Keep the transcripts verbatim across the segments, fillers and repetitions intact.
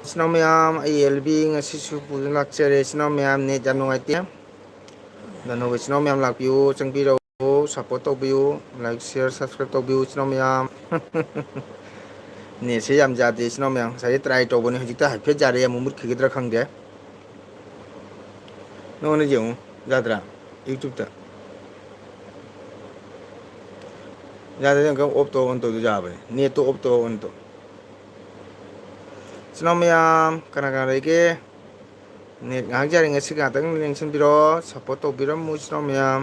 ꯏꯆꯤꯟ ꯏꯅꯥꯎ ꯃꯌꯥꯝ, ꯑꯩ ꯑꯦꯜ ꯕꯤ ꯉꯁꯤꯁꯨ ꯄꯨꯗꯨꯅ ꯂꯥꯛꯆꯔꯦ꯫ ꯏꯆꯤꯟ ꯏꯅꯥꯎ ꯃꯌꯥꯝ, ꯅꯦꯠ ꯌꯥꯝ ꯅꯨꯡꯉꯥꯏꯇꯦ꯫ ꯑꯗꯨꯅ ꯏꯆꯤꯟ ꯏꯅꯥꯎ ꯃꯌꯥꯝ ꯂꯥꯛꯄꯤꯌꯨ, ꯆꯪꯕꯤꯔꯛꯎ, ꯁꯞꯄꯣꯔꯠ ꯇꯧꯕꯤꯌꯨ, ꯂꯥꯏꯛ, ꯁꯤꯌꯔ, ꯁꯕꯁꯀ꯭ꯔꯥꯏꯕ ꯇꯧꯕꯤꯌꯨ, ꯏꯆꯤꯟ ꯏꯅꯥꯎ ꯃꯌꯥꯝ꯫ ꯅꯦꯠꯁꯦ ꯌꯥꯝ ꯌꯥꯗꯦ, ꯏꯆꯤꯟ ꯏꯅꯥꯎ ꯃꯌꯥꯝ꯫ ꯉꯁꯥꯏꯗꯩ ꯇ꯭ꯔꯥꯏ ꯇꯧꯕꯅꯦ, ꯍꯧꯖꯤꯛꯇ ꯍꯥꯏꯐꯦꯠ ꯌꯥꯔꯦ, ꯑꯃꯨꯛ ꯃꯨꯠꯈꯤꯒꯗ꯭ꯔꯥ ꯈꯪꯗꯦ꯫ ꯅꯉꯣꯟꯗ ꯌꯦꯡꯉꯨ, ꯌꯥꯗ꯭ꯔꯥ? ꯌꯨꯇ꯭ꯌꯨꯕꯇ꯫ ꯌꯥꯗ꯭ꯔꯗꯤ ꯑꯃꯨꯛꯀ ꯑꯣꯐ ꯇꯧ ꯑꯣꯟ ꯇꯧꯗ ꯌꯥꯕꯅꯦ꯫ ꯅꯦꯠꯇꯣ ꯑꯣꯐ ꯇꯧ ꯑꯣꯟ ꯇꯧ꯫ ꯏꯆꯤꯟ ꯏꯅꯥꯎ ꯃꯌꯥꯝ, ꯀꯅꯥ ꯀꯅꯥ ꯂꯩꯒꯦ? ꯅꯦꯠ ꯉꯥꯏꯍꯥꯛ ꯌꯥꯔꯤꯉꯩ ꯁꯤ ꯉꯥꯛꯇꯪ ꯌꯦꯡꯁꯤꯟꯕꯤꯔꯣ, ꯁꯞꯄꯣꯔꯠ ꯇꯧꯕꯤꯔꯝꯃꯨ ꯏꯆꯤꯟ ꯏꯅꯥꯎ ꯃꯌꯥꯝ꯫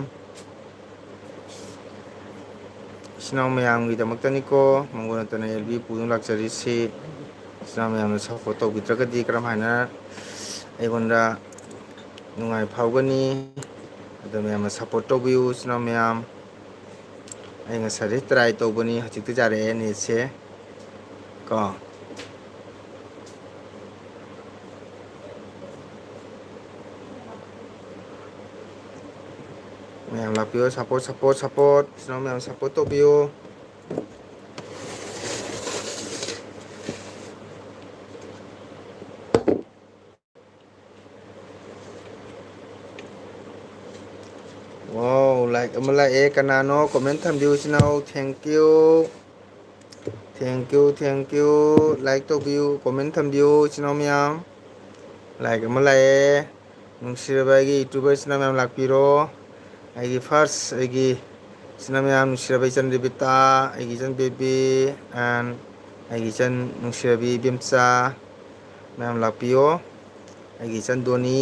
ꯏꯆꯤꯟ ꯏꯅꯥꯎ ꯃꯌꯥꯝꯒꯤꯗꯃꯛꯇꯅꯤꯀꯣ, ꯃꯪꯒꯣꯜ ꯅꯠꯇꯅ ꯑꯦꯜ ꯕꯤ ꯄꯨꯗꯨꯅ ꯂꯥꯛꯆꯔꯤꯁꯤ꯫ ꯏꯆꯤꯟ ꯏꯅꯥꯎ ꯃꯌꯥꯝꯅ ꯁꯞꯄꯣꯔꯠ ꯇꯧꯕꯤꯗ꯭ꯔꯒꯗꯤ ꯀꯔꯝ ꯍꯥꯏꯅ ꯑꯩꯉꯣꯟꯗ ꯅꯨꯡꯉꯥꯏ ꯐꯥꯎꯒꯅꯤ? ꯑꯗꯣ ꯃꯌꯥꯝꯅ ꯁꯞꯄꯣꯔꯠ ꯇꯧꯕꯤꯌꯨ ꯏꯆꯤꯟ ꯏꯅꯥꯎ ꯃꯌꯥꯝ꯫ ꯑꯩ ꯉꯁꯥꯏꯗꯩ ꯇ꯭ꯔꯥꯏ ꯇꯧꯕꯅꯤ, ꯍꯧꯖꯤꯛꯇꯤ ꯌꯥꯔꯛꯑꯦ ꯅꯦꯠꯁꯦ꯫ ꯀꯣ꯫ ꯃꯌꯥꯝ ꯂꯥꯛꯄꯤꯌꯨ, ꯁꯞꯄꯣꯔꯠ, ꯁꯞꯄꯣꯔꯠ, ꯁꯞꯄꯣꯔꯠ꯫ ꯏꯆꯤꯟ ꯏꯅꯥꯎ ꯃꯌꯥꯝ ꯁꯞꯄꯣꯔꯠ ꯇꯧꯕꯤꯌꯨ꯫ Wow, ꯂꯥꯏꯛ ꯑꯃ ꯂꯥꯛꯑꯦ꯫ ꯀꯅꯥꯅꯣ? ꯀꯣꯃꯦꯟ ꯊꯝꯕꯤꯌꯨ ꯏꯆꯤꯟ ꯏꯅꯥꯎ꯫ Thank you꯫ Thank you, thank you꯫ Like ꯇꯧꯕꯤꯌꯨ, ꯀꯣꯃꯦꯟ ꯊꯝꯕꯤꯌꯨ ꯏꯆꯤꯟ ꯏꯅꯥꯎ ꯃꯌꯥꯝ꯫ ꯂꯥꯏꯛ ꯑꯃ ꯂꯥꯛꯑꯦ꯫ ꯅꯨꯡꯁꯤꯔꯕ ꯑꯩꯒꯤ ꯌꯨꯇ꯭ꯌꯨꯕꯔ ꯏꯆꯤꯟ ꯏꯅꯥꯎ ꯃꯌꯥꯝ ꯂꯥꯛꯄꯤꯔꯣ꯫ ꯑꯩꯒꯤ ꯐꯥꯔꯁ, ꯑꯩꯒꯤ ꯏꯆꯤꯟ ꯏꯅꯥꯎ ꯃꯌꯥꯝ, ꯅꯨꯡꯁꯤꯔꯕ ꯏꯆꯟ ꯔꯦꯕꯤꯇꯥ, ꯑꯩꯒꯤ ꯏꯆꯟ ꯕꯦꯕꯤ, and ꯑꯩꯒꯤ ꯏꯆꯟ ꯅꯨꯡꯁꯤꯔꯕꯤ ꯏꯕꯦꯝꯆꯥ ꯃꯌꯥꯝ ꯂꯥꯛꯄꯤꯌꯣ꯫ ꯑꯩꯒꯤ ꯏꯆꯟ ꯗꯣꯅꯤ꯫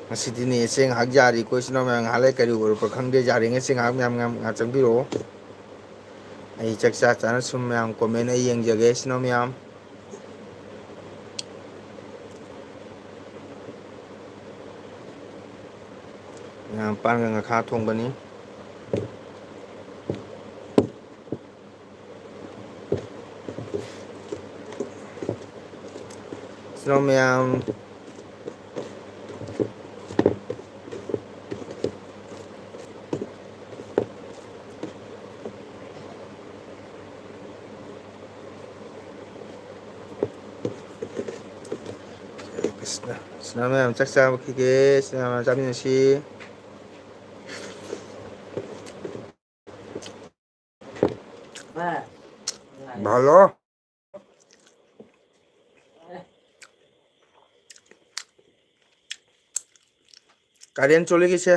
ꯉꯁꯤꯗꯤ ꯅꯦꯠꯁꯦ ꯉꯥꯏꯍꯥꯛ ꯌꯥꯔꯤꯀꯣ ꯏꯆꯤꯟ ꯏꯅꯥꯎ ꯃꯌꯥꯝ, ꯉꯥꯏꯍꯥꯛ ꯂꯩ ꯀꯔꯤ ꯑꯣꯏꯔꯛꯄ ꯈꯪꯗꯦ꯫ ꯌꯥꯔꯤꯉꯩꯁꯦ ꯉꯥꯏꯍꯥꯛ ꯃꯌꯥꯝ, ꯃꯌꯥꯝ ꯉꯥꯏꯍꯥꯛ ꯆꯪꯕꯤꯔꯛꯑꯣ꯫ ꯑꯩ ꯆꯥꯛ ꯆꯥ ꯆꯥꯅ ꯁꯨꯝ ꯃꯌꯥꯝ ꯀꯣꯃꯦꯟ ꯑꯩ ꯌꯦꯡꯖꯒꯦ ꯏꯆꯤꯟ ꯏꯅꯥꯎ ꯃꯌꯥꯝ꯫ ꯉꯥ ꯄꯥꯟꯒ ꯉꯥꯈꯥ ꯊꯣꯡꯕꯅꯤ꯫ ꯏꯆꯤꯟ ꯏꯅꯥꯎ ꯃꯌꯥꯝ, ꯁꯤꯅ ꯃꯌꯥꯝ ꯆꯥꯛ ꯆꯥꯕꯈꯤꯒꯦ, ꯁꯤꯅ ꯃꯌꯥꯝ ꯆꯥꯃꯤꯟꯅꯁꯤ꯫ ꯍꯜꯂꯣ꯫ ꯀꯥꯔꯦꯟ ꯆꯣꯂꯤꯒꯤꯁꯦ꯫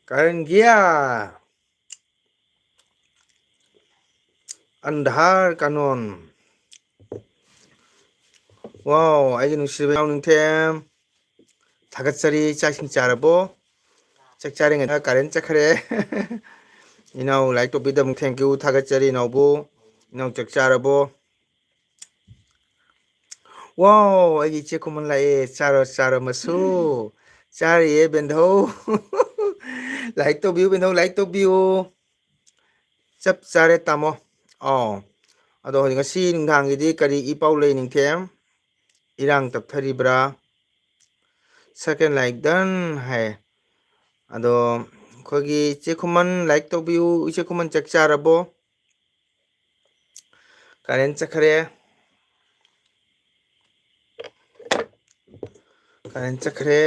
ꯀꯥꯔꯦꯟ ꯒꯤꯌꯥ꯫ ꯑꯟꯙꯥꯔ ꯀꯥꯅꯣꯟ꯫ ꯋꯥꯎ, ꯑꯩꯒꯤ ꯅꯨꯡꯁꯤꯕ ꯏꯅꯥꯎ ꯅꯤꯡꯊꯦꯝ꯫ ꯊꯥꯒꯠꯆꯔꯤ꯫ ꯆꯥꯛ ꯏꯁꯤꯡ ꯆꯥꯔꯕꯣ? ꯆꯥꯛ ꯆꯥꯔꯤꯉꯩꯗ ꯀꯥꯔꯦꯟ ꯆꯠꯈ꯭ꯔꯦ꯫ ꯏꯅꯥꯎ ꯂꯥꯏꯔꯤꯛ ꯇꯣꯄꯤꯗ ꯑꯃꯨꯛ thank you ꯊꯥꯒꯠꯆꯔꯤ ꯏꯅꯥꯎꯕꯨ꯫ ꯏꯅꯥꯎ ꯆꯥꯛ ꯆꯥꯔꯕꯣ? ꯋꯥꯎ, ꯑꯩꯒꯤ ꯏꯆꯦ ꯈꯨꯃꯟ ꯂꯥꯛꯑꯦ꯫ ꯆꯥꯔꯣ, ꯆꯥꯔꯣ ꯃꯁꯨ꯫ ꯆꯥꯔꯤꯌꯦ ꯕꯦꯟꯙꯧ꯫ Like ꯇꯧꯕꯤꯌꯨ ꯕꯦꯟꯙꯧ, like ꯇꯧꯕꯤꯌꯨ꯫ ꯆꯞ ꯆꯥꯔꯦ ꯇꯥꯃꯣ꯫ ꯑꯥꯎ꯫ ꯑꯗꯣ ꯍꯧꯖꯤꯛ ꯉꯁꯤ ꯅꯨꯡꯗꯥꯡꯒꯤꯗꯤ ꯀꯔꯤ ꯏ ꯄꯥꯎ ꯂꯩ ꯅꯤꯡꯊꯦꯝ? ꯏꯔꯥꯡ ꯇꯞꯊꯔꯤꯕ꯭ꯔꯥ? Second like done ꯍꯥꯏ꯫ ꯑꯗꯣ ꯑꯩꯈꯣꯏꯒꯤ ꯏꯆꯦ ꯈꯨꯃꯟ like ꯇꯧꯕꯤꯌꯨ꯫ ꯏꯆꯦ ꯈꯨꯃꯟ ꯆꯥꯛ ꯆꯥꯔꯕꯣ? ꯀꯥꯔꯦꯟ ꯆꯠꯈ꯭ꯔꯦ꯫ ꯀꯥꯔꯦꯟ ꯆꯠꯈ꯭ꯔꯦ꯫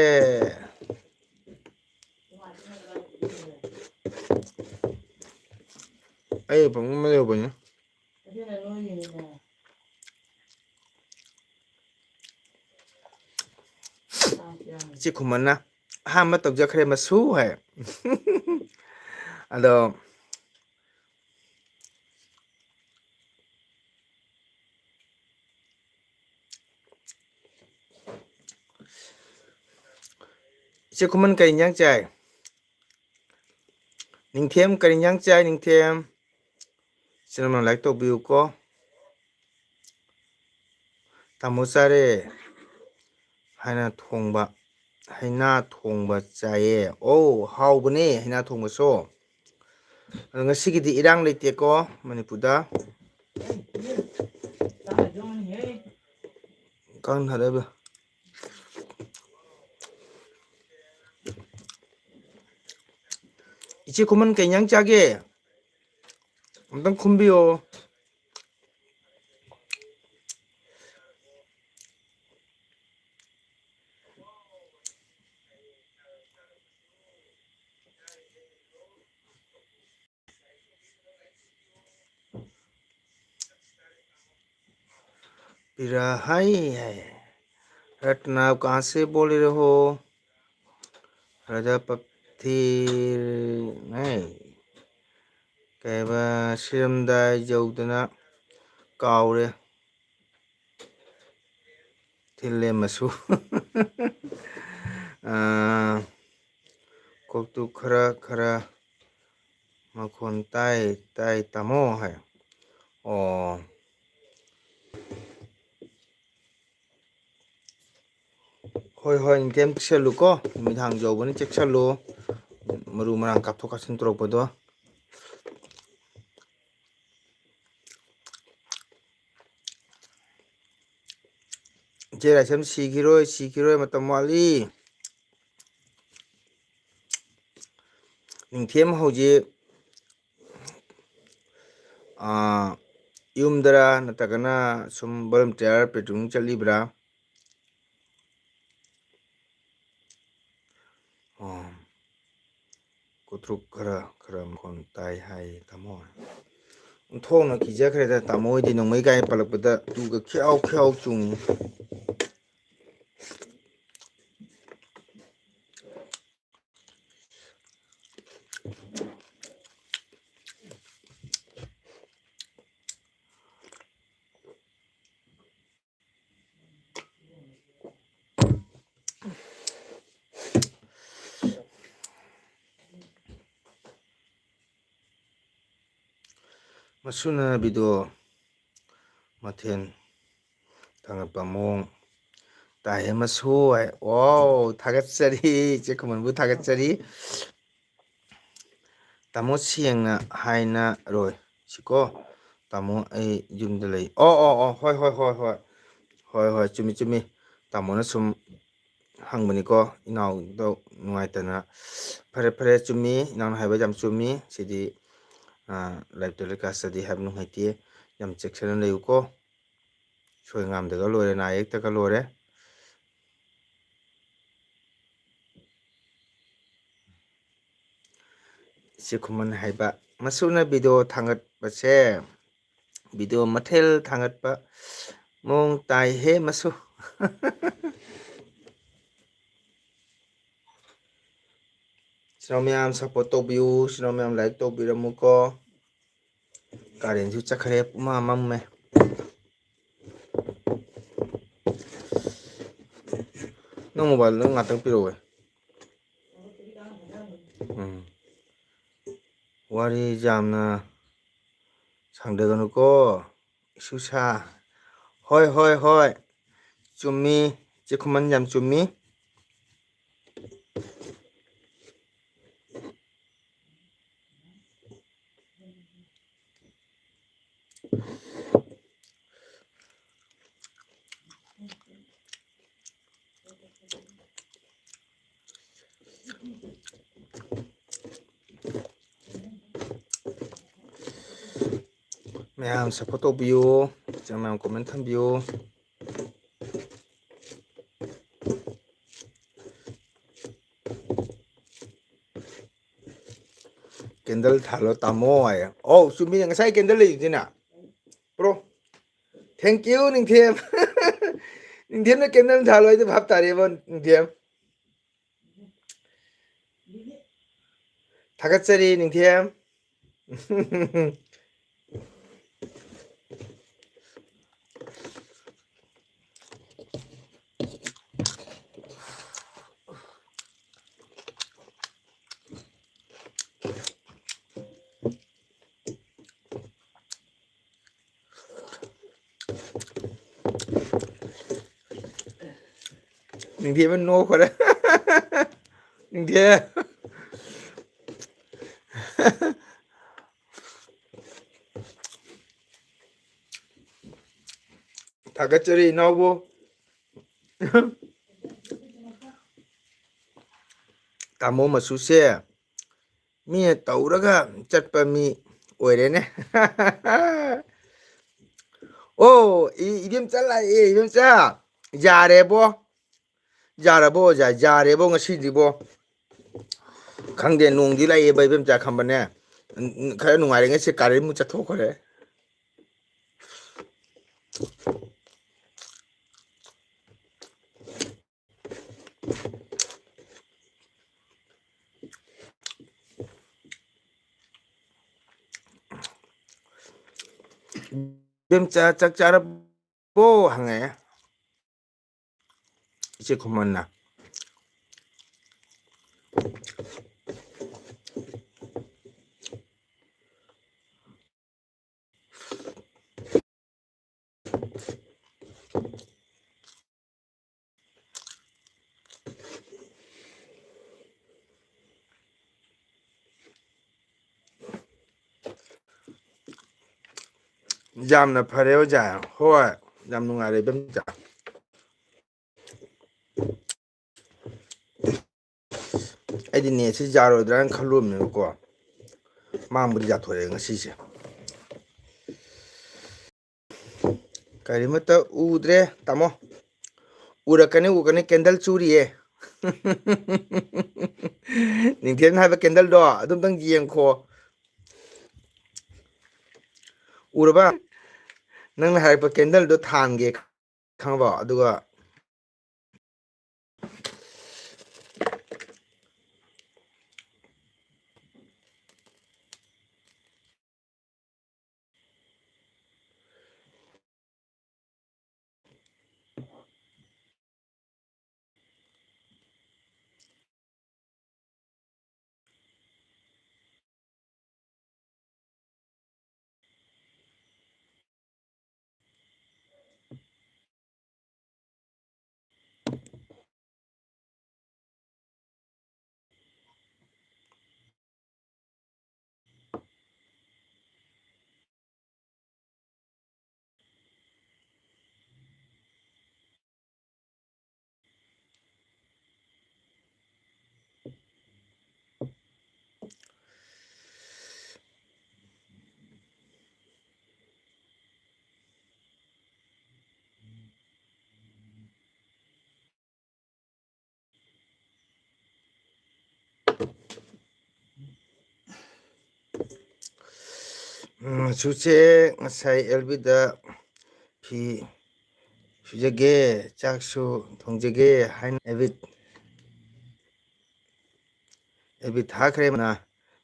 ꯑꯩ ꯐꯃꯨꯡ ꯑꯃ ꯂꯩꯍꯧꯕꯅꯤ꯫ ꯏꯆꯦ ꯈꯨꯃꯟꯅ ꯑꯍꯥꯟꯕ ꯇꯧꯖꯈ꯭ꯔꯦ ꯃꯁꯨ ꯍꯥꯏ꯫ ꯑꯗꯣ ꯏꯆꯦ ꯈꯨꯃꯟ ꯀꯔꯤ ꯏꯟꯖꯥꯡ ꯆꯥꯏ? ꯅꯤꯡꯊꯦꯝ ꯀꯔꯤ ꯏꯟꯖꯥꯡ ꯆꯥꯏ ꯅꯤꯡꯊꯦꯝ? ꯏꯆꯤꯟ ꯏꯅꯥꯎ like ꯇꯧꯕꯤꯌꯨꯀꯣ꯫ ꯇꯥꯃꯣ ꯆꯥꯔꯦ꯫ ꯍꯥꯏꯅ ꯊꯣꯡꯕ, ꯍꯩꯅꯥ ꯊꯣꯡꯕ ꯆꯥꯏꯌꯦ꯫ ꯑꯣ, ꯍꯥꯎꯕꯅꯦ ꯍꯩꯅꯥ ꯊꯣꯡꯕꯁꯨ꯫ ꯑꯗꯣ ꯉꯁꯤꯒꯤꯗꯤ ꯏꯔꯥꯡ ꯂꯩꯇꯦꯀꯣ ꯃꯅꯤꯄꯨꯔꯗ꯫ ꯀꯥꯡ ꯊꯥꯗꯕ꯫ ꯏꯆꯦ ꯈꯨꯃꯟ ꯀꯩ ꯏꯟꯖꯥꯡ ꯆꯥꯒꯦ? ꯑꯝꯇꯪ ꯈꯨꯝꯕꯤꯌꯣ꯫ ꯏꯔꯥ ꯍꯥꯏ ꯍꯥꯏ꯫ ꯔꯠꯅꯥ, ꯀꯍꯥꯟ ꯁꯦ ꯕꯣꯜ ꯔꯦ ꯍꯣ? ꯔꯥꯖꯥ ꯄꯊꯤꯔ ꯅꯩ꯫ ꯀꯩꯕ, ꯁꯤꯔꯝꯗꯥꯏ ꯌꯧꯗꯅ ꯀꯥꯎꯔꯦ꯫ ꯊꯤꯜꯂꯦ ꯃꯁꯨ꯫ ꯑꯥ, ꯀꯣꯛꯇꯨ ꯈꯔ ꯈꯔ ꯃꯈꯣꯟ ꯇꯥꯏ, ꯇꯥꯏ ꯇꯥꯃꯣ ꯍꯥꯏ꯫ ꯑꯣ꯫ ꯍꯣꯏ, ꯍꯣꯏ, ꯅꯤꯡꯊꯦꯝ ꯆꯦꯛꯁꯜꯂꯨꯀꯣ꯫ ꯅꯨꯃꯤꯗꯥꯡ ꯌꯧꯕꯅꯤ, ꯆꯦꯛꯁꯜꯂꯨ꯫ ꯃꯔꯨ ꯃꯔꯥꯡ ꯀꯥꯞꯊꯣꯛ ꯀꯥꯞꯁꯤꯟ ꯇꯧꯔꯛꯄꯗꯣ꯫ ꯏꯆꯦ ꯔꯥꯏꯁꯝ ꯁꯤꯈꯤꯔꯣꯏ, ꯁꯤꯈꯤꯔꯣꯏ, ꯃꯇꯝ ꯋꯥꯠꯂꯤ꯫ ꯅꯤꯡꯊꯦꯝ ꯍꯧꯖꯤꯛ, ꯑꯥ, ꯌꯨꯝꯗꯔꯥ ꯅꯠꯇ꯭ꯔꯒꯅ ꯁꯨꯝ volunteer patrolling ꯆꯠꯂꯤꯕ꯭ꯔꯥ? ꯑꯣ, ꯀꯣꯊ꯭ꯔꯨꯛ ꯈꯔ ꯈꯔ ꯃꯈꯣꯟ ꯇꯥꯏ ꯍꯥꯏ ꯇꯥꯃꯣ꯫ ꯑꯣꯟꯊꯣꯛꯅ ꯀꯤꯖꯈ꯭ꯔꯦꯗ, ꯇꯥꯃꯣ ꯍꯣꯏꯗꯤ ꯅꯣꯡꯃꯩ ꯀꯥꯏꯅ ꯄꯜꯂꯛꯄꯗ ꯇꯨꯒ ꯈ꯭ꯌꯥꯎ ꯈ꯭ꯌꯥꯎ ꯆꯣꯡꯉꯤ꯫ ꯃꯁꯨꯅ video ꯃꯊꯦꯜ ꯊꯥꯒꯠꯄ ꯃꯑꯣꯡ ꯇꯥꯏ ꯑꯃꯁꯨ ꯍꯥꯏ꯫ ꯋꯥꯎ, ꯊꯥꯒꯠꯆꯔꯤ, ꯏꯆꯦ ꯈꯨꯃꯟꯕꯨ ꯊꯥꯒꯠꯆꯔꯤ꯫ ꯇꯥꯃꯣ ꯁꯦꯡꯅ ꯍꯥꯏꯅꯔꯣꯏ ꯁꯤꯀꯣ꯫ ꯇꯥꯃꯣ ꯑꯩ ꯌꯨꯝꯗ ꯂꯩ꯫ ꯑꯣ, ꯑꯣ, ꯑꯣ, ꯍꯣꯏ, ꯍꯣꯏ, ꯍꯣꯏ, ꯍꯣꯏ꯫ ꯍꯣꯏ, ꯍꯣꯏ, ꯆꯨꯝꯃꯤ, ꯆꯨꯝꯃꯤ꯫ ꯇꯥꯃꯣꯅ ꯁꯨꯝ ꯍꯪꯕꯅꯤꯀꯣ, ꯏꯅꯥꯎꯗꯣ ꯅꯨꯡꯉꯥꯏꯇꯅ꯫ ꯐꯔꯦ, ꯐꯔꯦ, ꯆꯨꯝꯃꯤ꯫ ꯏꯅꯥꯎꯅ ꯍꯥꯏꯕ ꯌꯥꯝ ꯆꯨꯝꯃꯤ꯫ ꯁꯤꯗꯤ, ꯑ, live telecastꯇꯗꯤ ꯍꯥꯏꯕ ꯅꯨꯡꯉꯥꯏꯇꯦ꯫ ꯌꯥꯝ ꯆꯦꯛꯁꯤꯟꯅ ꯂꯩꯌꯨꯀꯣ꯫ ꯁꯣꯏ ꯉꯥꯝꯗꯒ ꯂꯣꯏꯔꯦ, ꯅꯥ ꯌꯦꯛꯇꯒ ꯂꯣꯏꯔꯦ꯫ ꯏꯆꯦ ꯈꯨꯃꯟ ꯍꯥꯏꯕ ꯃꯁꯨꯅ video ꯊꯥꯡꯒꯠꯄꯁꯦ, video ꯃꯊꯦꯜ ꯊꯥꯡꯒꯠꯄ ꯃꯑꯣꯡ ꯇꯥꯏꯍꯦ ꯃꯁꯨ꯫ ꯏꯆꯤꯟ ꯏꯅꯥꯎ ꯃꯌꯥꯝ support ꯇꯧꯕꯤꯌꯨ, ꯏꯆꯤꯟ ꯏꯅꯥꯎ ꯃꯌꯥꯝ like ꯇꯧꯕꯤꯔꯝꯃꯨꯀꯣ꯫ ꯀꯥꯔꯦꯟꯁꯨ ꯆꯠꯈ꯭ꯔꯦ, ꯄꯨꯃꯝ ꯃꯝꯃꯦ꯫ ꯅꯪ mobile ꯗꯣ ꯉꯥꯛꯇꯪ ꯄꯤꯔꯛꯑꯣ꯫ ꯎꯝ꯫ ꯋꯥꯔꯤ ꯌꯥꯝꯅ ꯁꯥꯡꯗꯒꯅꯨꯀꯣ꯫ ꯁꯨꯁꯥ꯫ ꯍꯣꯏ, ꯍꯣꯏ, ꯍꯣꯏ꯫ ꯆꯨꯝꯃꯤ꯫ ꯆꯦ ꯈꯨꯃꯟ ꯌꯥꯝ ꯆꯨꯝꯃꯤ꯫ ꯃꯌꯥꯝ support ꯇꯧꯕꯤꯌꯨ, ꯃꯌꯥꯝ comment ꯊꯝꯕꯤꯌꯨ꯫ Candle ꯊꯥꯜꯂꯣ ꯇꯥꯃꯣ ꯍꯥꯏꯌꯦ꯫ ꯑꯧ, ꯆꯨꯝꯃꯤꯅꯦ, ꯉꯁꯥꯏ candle ꯂꯩꯗꯨꯗꯤꯅ꯫ Bro, thank you, ꯅꯤꯡꯊꯦꯝ꯫ ꯅꯤꯡꯊꯦꯝꯅ candle ꯊꯥꯜꯂꯣ ꯍꯥꯏꯗꯣ ꯚꯥꯞ ꯇꯥꯔꯦꯕ, ꯅꯤꯡꯊꯦꯝ꯫ ꯊꯥꯒꯠꯆꯔꯤ, ꯅꯤꯡꯊꯦꯝ꯫ ꯅꯤꯡꯊꯦꯝ ꯑꯃ ꯅꯣꯛꯈ꯭ꯔꯦ꯫ ꯅꯤꯡꯊꯦꯝ꯫ ꯊꯥꯒꯠꯆꯔꯤ ꯏꯅꯥꯎꯕꯨ꯫ ꯇꯥꯃꯣ ꯃꯆꯨꯁꯦ ꯃꯤꯅ ꯇꯧꯔꯒ ꯆꯠꯄ ꯃꯤ ꯑꯣꯏꯔꯦꯅꯦ꯫ ꯑꯣ, ꯏ-, ꯏꯕꯦꯝꯆꯥ ꯂꯥꯛꯑꯦ, ꯏꯕꯦꯝꯆꯥ꯫ ꯌꯥꯔꯦꯕꯣ꯫ ꯌꯥꯔꯕꯣ, ꯑꯣꯖꯥ? ꯌꯥꯔꯦꯕꯣ ꯉꯁꯤꯗꯤꯕꯣ꯫ ꯈꯪꯗꯦ, ꯅꯣꯡꯗꯤ ꯂꯥꯛꯑꯦꯕ, ꯏꯕꯦꯝꯆꯥ, ꯈꯪꯕꯅꯦ꯫ ꯎꯝ, ꯎꯝ, ꯈꯔ ꯅꯨꯡꯉꯥꯏꯔꯦ ꯉꯁꯤ, ꯀꯥꯔꯦꯟꯃꯨꯛ ꯆꯠꯊꯣꯛꯈ꯭ꯔꯦ꯫ ꯏꯕꯦꯝꯆꯥ, ꯆꯥꯛ ꯆꯥꯔꯕꯣ? ꯍꯪꯉꯛꯑꯦ ꯏꯆꯦ ꯈꯨꯃꯟꯅ꯫ ꯌꯥꯝꯅ ꯐꯔꯦ ꯑꯣꯖꯥ꯫ ꯍꯣꯏ, ꯌꯥꯝ ꯅꯨꯡꯉꯥꯏꯔꯦ ꯏꯕꯦꯝꯆꯥ꯫ ꯑꯩꯗꯤ ꯅꯦꯠꯁꯤ ꯌꯥꯔꯣꯏꯗ꯭ꯔꯥꯅ ꯈꯜꯂꯨꯕꯅꯦꯕꯀꯣ, ꯃꯥꯡꯕꯗꯤ ꯌꯥꯊꯣꯔꯛꯑꯦ ꯉꯁꯤꯁꯦ꯫ ꯀꯔꯤꯃꯠꯇ ꯎꯗ꯭ꯔꯦ ꯇꯥꯃꯣ꯫ ꯎꯔꯛꯀꯅꯤ, ꯎꯔꯛꯀꯅꯤ, ꯀꯦꯟꯗꯜ ꯆꯨꯔꯤꯌꯦ꯫ ꯅꯤꯡꯊꯦꯝꯅ ꯍꯥꯏꯕ ꯀꯦꯟꯗꯜꯗꯣ ꯑꯗꯨꯝꯇꯪ ꯌꯦꯡꯈꯣ꯫ ꯎꯔꯕ? ꯅꯪꯅ ꯍꯥꯏꯔꯛꯄ ꯀꯦꯟꯗꯜꯗꯣ ꯊꯥꯟꯒꯦ, ꯈꯪꯉꯕꯣ? ꯑꯗꯨꯒ ꯎꯝ, ꯁꯨꯁꯦ ꯉꯁꯥꯏ ꯑꯦꯜ ꯕꯤꯗ ꯐꯤ ꯁꯨꯖꯒꯦ, ꯆꯥꯛꯁꯨ ꯊꯣꯡꯖꯒꯦ ꯍꯥꯏꯅ ꯑꯦꯕꯤꯠ ꯑꯦꯕꯤ ꯊꯥꯈ꯭ꯔꯦ ꯃꯅꯥ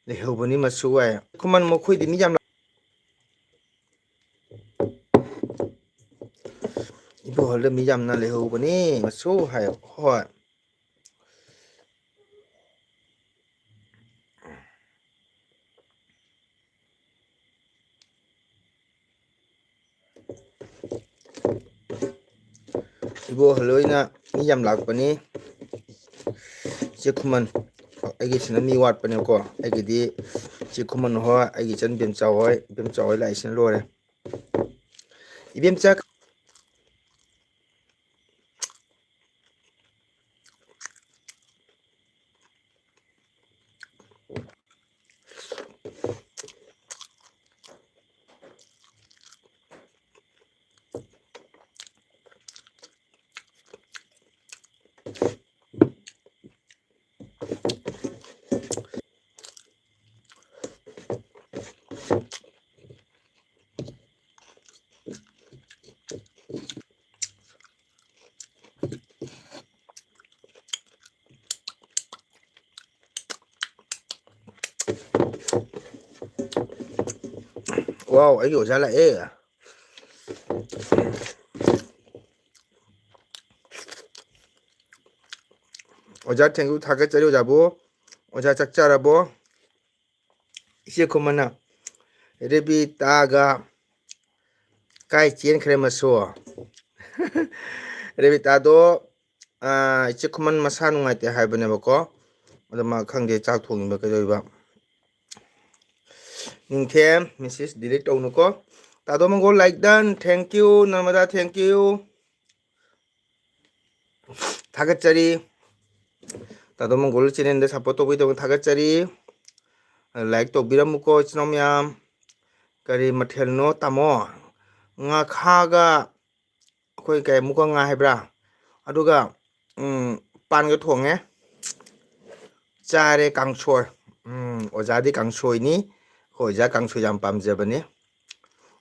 ꯂꯩꯍꯧꯕꯅꯤ ꯃꯆꯨ ꯍꯥꯏ꯫ ꯈꯨꯃꯟ ꯃꯈꯣꯏꯗꯤ ꯃꯤ ꯌꯥꯝ ꯂꯥꯛ-, ꯏꯕꯣꯍꯜꯗ ꯃꯤ ꯌꯥꯝꯅ ꯂꯩꯍꯧꯕꯅꯤ ꯃꯆꯨ ꯍꯥꯏ꯫ ꯍꯣꯏ꯫ ꯏꯕꯣ ꯍꯜꯂꯣꯏꯅ ꯃꯤ ꯌꯥꯝ ꯂꯥꯛꯄꯅꯤ꯫ ꯏꯆꯦ ꯈꯨꯃꯟ, ꯑꯩꯒꯤꯁꯤꯅ ꯃꯤ ꯋꯥꯠꯄꯅꯦꯀꯣ꯫ ꯑꯩꯒꯤꯗꯤ ꯏꯆꯦ ꯈꯨꯃꯟ ꯍꯣꯏ, ꯑꯩꯒꯤ ꯏꯆꯟ ꯕꯦꯝꯆꯥ ꯍꯣꯏ, ꯕꯦꯝꯆꯥ ꯍꯣꯏ ꯂꯥꯛꯏꯁꯤꯅ ꯂꯣꯏꯔꯦ꯫ ꯏꯕꯦꯝꯆꯥ꯫ ꯋꯥꯎ, ꯑꯩꯒꯤ ꯑꯣꯖꯥ ꯂꯥꯛꯑꯦ꯫ ꯑꯣꯖꯥ, thank you, ꯊꯥꯒꯠꯆꯔꯤ ꯑꯣꯖꯥꯕꯨ꯫ ꯑꯣꯖꯥ ꯆꯥꯛ ꯆꯥꯔꯕꯣ? ꯏꯆꯦ ꯈꯨꯃꯟꯅ, "ꯔꯦꯕꯤꯇꯥꯒ ꯀꯥꯏ ꯆꯦꯟꯈ꯭ꯔꯦ ꯃꯁꯨ?" ꯔꯦꯕꯤꯇꯥꯗꯣ, ꯑꯥ, ꯏꯆꯦ ꯈꯨꯃꯟ ꯃꯁꯥ ꯅꯨꯡꯉꯥꯏꯇꯦ ꯍꯥꯏꯕꯅꯦꯕꯀꯣ꯫ ꯑꯗꯣ ꯃꯥ ꯈꯪꯗꯦ ꯆꯥꯛ ꯊꯣꯡꯉꯤꯕ ꯀꯩꯗꯧꯔꯤꯕ꯫ ꯅꯤꯡꯊꯦꯝ, message delete ꯇꯧꯅꯨꯀꯣ꯫ ꯇꯥꯗꯣ ꯃꯪꯒꯣꯜ, like done, thank you꯫ Narmada, thank you꯫ ꯊꯥꯒꯠꯆꯔꯤ꯫ ꯇꯥꯗꯣ ꯃꯪꯒꯣꯜ channelꯗ support ꯇꯧꯕꯤꯗꯕ ꯊꯥꯒꯠꯆꯔꯤ꯫ Like ꯇꯧꯕꯤꯔꯝꯃꯨꯀꯣ ꯏꯆꯤꯟ ꯏꯅꯥꯎ ꯃꯌꯥꯝ꯫ ꯀꯔꯤ ꯃꯊꯦꯜꯅꯣ ꯇꯥꯃꯣ? ꯉꯥꯈꯥꯒ ꯑꯩꯈꯣꯏ ꯀꯩ, ꯃꯨꯀ ꯉꯥ ꯍꯥꯏꯕ꯭ꯔꯥ? ꯑꯗꯨꯒ, ꯎꯝ, ꯄꯥꯟꯒ ꯊꯣꯡꯉꯦ꯫ ꯆꯥꯔꯦ ꯀꯥꯡꯁꯣꯏ꯫ ꯎꯝ, ꯑꯣꯖꯥꯗꯤ ꯀꯥꯡꯁꯣꯏꯅꯤ꯫ ꯑꯩꯈꯣꯏ ꯑꯣꯖꯥ ꯀꯥꯡꯁꯣꯏ ꯌꯥꯝ ꯄꯥꯝꯖꯕꯅꯤ꯫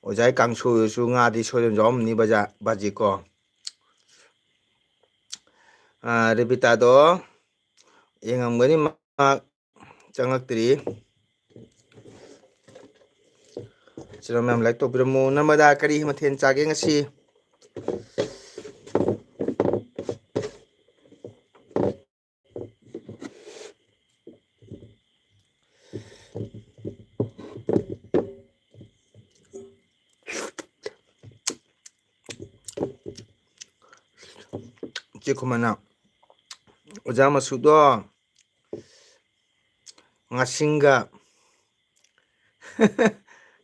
ꯑꯣꯖꯥꯒꯤ ꯀꯥꯡꯁꯣꯏꯗꯁꯨ ꯉꯥꯗꯤ ꯁꯣꯏꯗꯅ ꯌꯥꯎꯔꯝꯅꯤ ꯕꯖꯥ-, ꯕꯥꯖꯤꯀꯣ꯫ ꯑꯥ, ꯔꯦꯕꯤꯇꯥꯗꯣ ꯌꯦꯡꯉꯝꯒꯅꯤ ꯃꯥ꯫ ꯆꯪꯉꯛꯇ꯭ꯔꯤ꯫ ꯁꯤꯗ ꯃꯌꯥꯝ like ꯇꯧꯕꯤꯔꯝꯃꯨ꯫ ꯅꯃꯗꯥ ꯀꯔꯤ ꯃꯊꯦꯜ ꯆꯥꯒꯦ ꯉꯁꯤ? ꯏꯆꯦ ꯈꯨꯃꯟꯅ ꯑꯣꯖꯥ ꯃꯁꯨꯗꯣ ꯉꯥꯁꯤꯡꯒ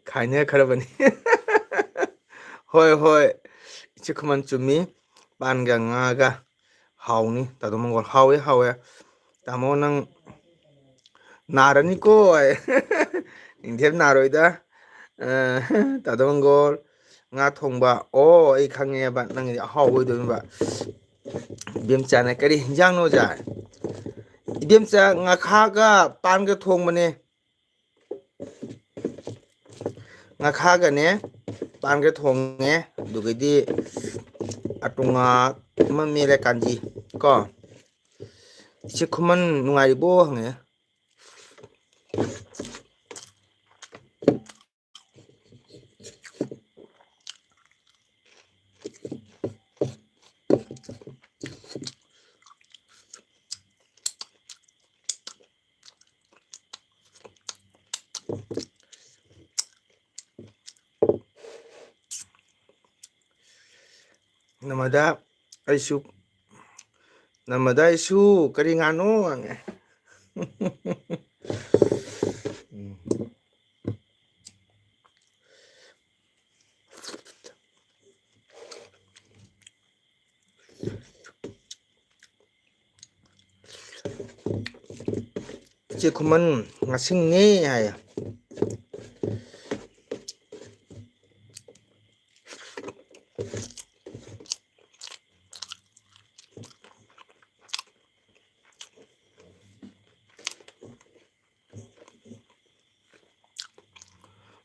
ꯈꯥꯏꯅꯈ꯭ꯔꯕꯅꯤ꯫ ꯍꯣꯏ, ꯍꯣꯏ, ꯏꯆꯦ ꯈꯨꯃꯟ ꯆꯨꯝꯃꯤ꯫ ꯄꯥꯟꯒ ꯉꯥꯒ ꯍꯥꯎꯅꯤ꯫ ꯇꯥꯗꯣ ꯃꯪꯒꯣꯜ, ꯍꯥꯎꯋꯦ, ꯍꯥꯎꯋꯦ꯫ ꯇꯥꯃꯣ, ꯅꯪ ꯅꯥꯔꯅꯤꯀꯣ꯫ ꯅꯤꯡꯊꯦꯝ ꯅꯥꯔꯣꯏꯗ꯫ ꯑ, ꯇꯥꯗꯣ ꯃꯪꯒꯣꯜ, ꯉꯥ ꯊꯣꯡꯕ꯫ ꯑꯣ, ꯑꯩ ꯈꯪꯉꯦꯕ, ꯅꯪꯒꯤꯗꯤ ꯑꯍꯥꯎꯕ ꯑꯣꯏꯗꯣꯏꯅꯦꯕ꯫ ꯏꯕꯦꯝꯆꯥꯅ ꯀꯔꯤ ꯍꯤꯟꯖꯥꯡꯅꯣ, ꯑꯣꯖꯥ? ꯏꯕꯦꯝꯆꯥ, ꯉꯥꯈꯥꯒ ꯄꯥꯟꯒ ꯊꯣꯡꯕꯅꯦ꯫ ꯉꯥꯈꯥꯒꯅꯦ, ꯄꯥꯟꯒ ꯊꯣꯡꯉꯦ, ꯑꯗꯨꯒꯩꯗꯤ ꯑꯇꯣꯉꯥ ꯑꯃ ꯃꯦꯠꯂꯦ, ꯀꯥꯟꯖꯤ ꯀꯣ꯫ ꯏꯆꯦ ꯈꯨꯃꯟ ꯅꯨꯡꯉꯥꯏꯔꯤꯕꯣ ꯍꯪꯉꯦ꯫ ꯅꯃꯗꯥ ꯑꯩꯁꯨ, ꯅꯃꯗꯥ ꯑꯩꯁꯨ ꯀꯔꯤ ꯉꯥꯅꯣ ꯍꯪꯉꯦ꯫ ꯎꯝ꯫ ꯏꯆꯦ ꯈꯨꯃꯟ ꯉꯥꯁꯤꯡꯅꯦ ꯍꯥꯏꯌꯦ꯫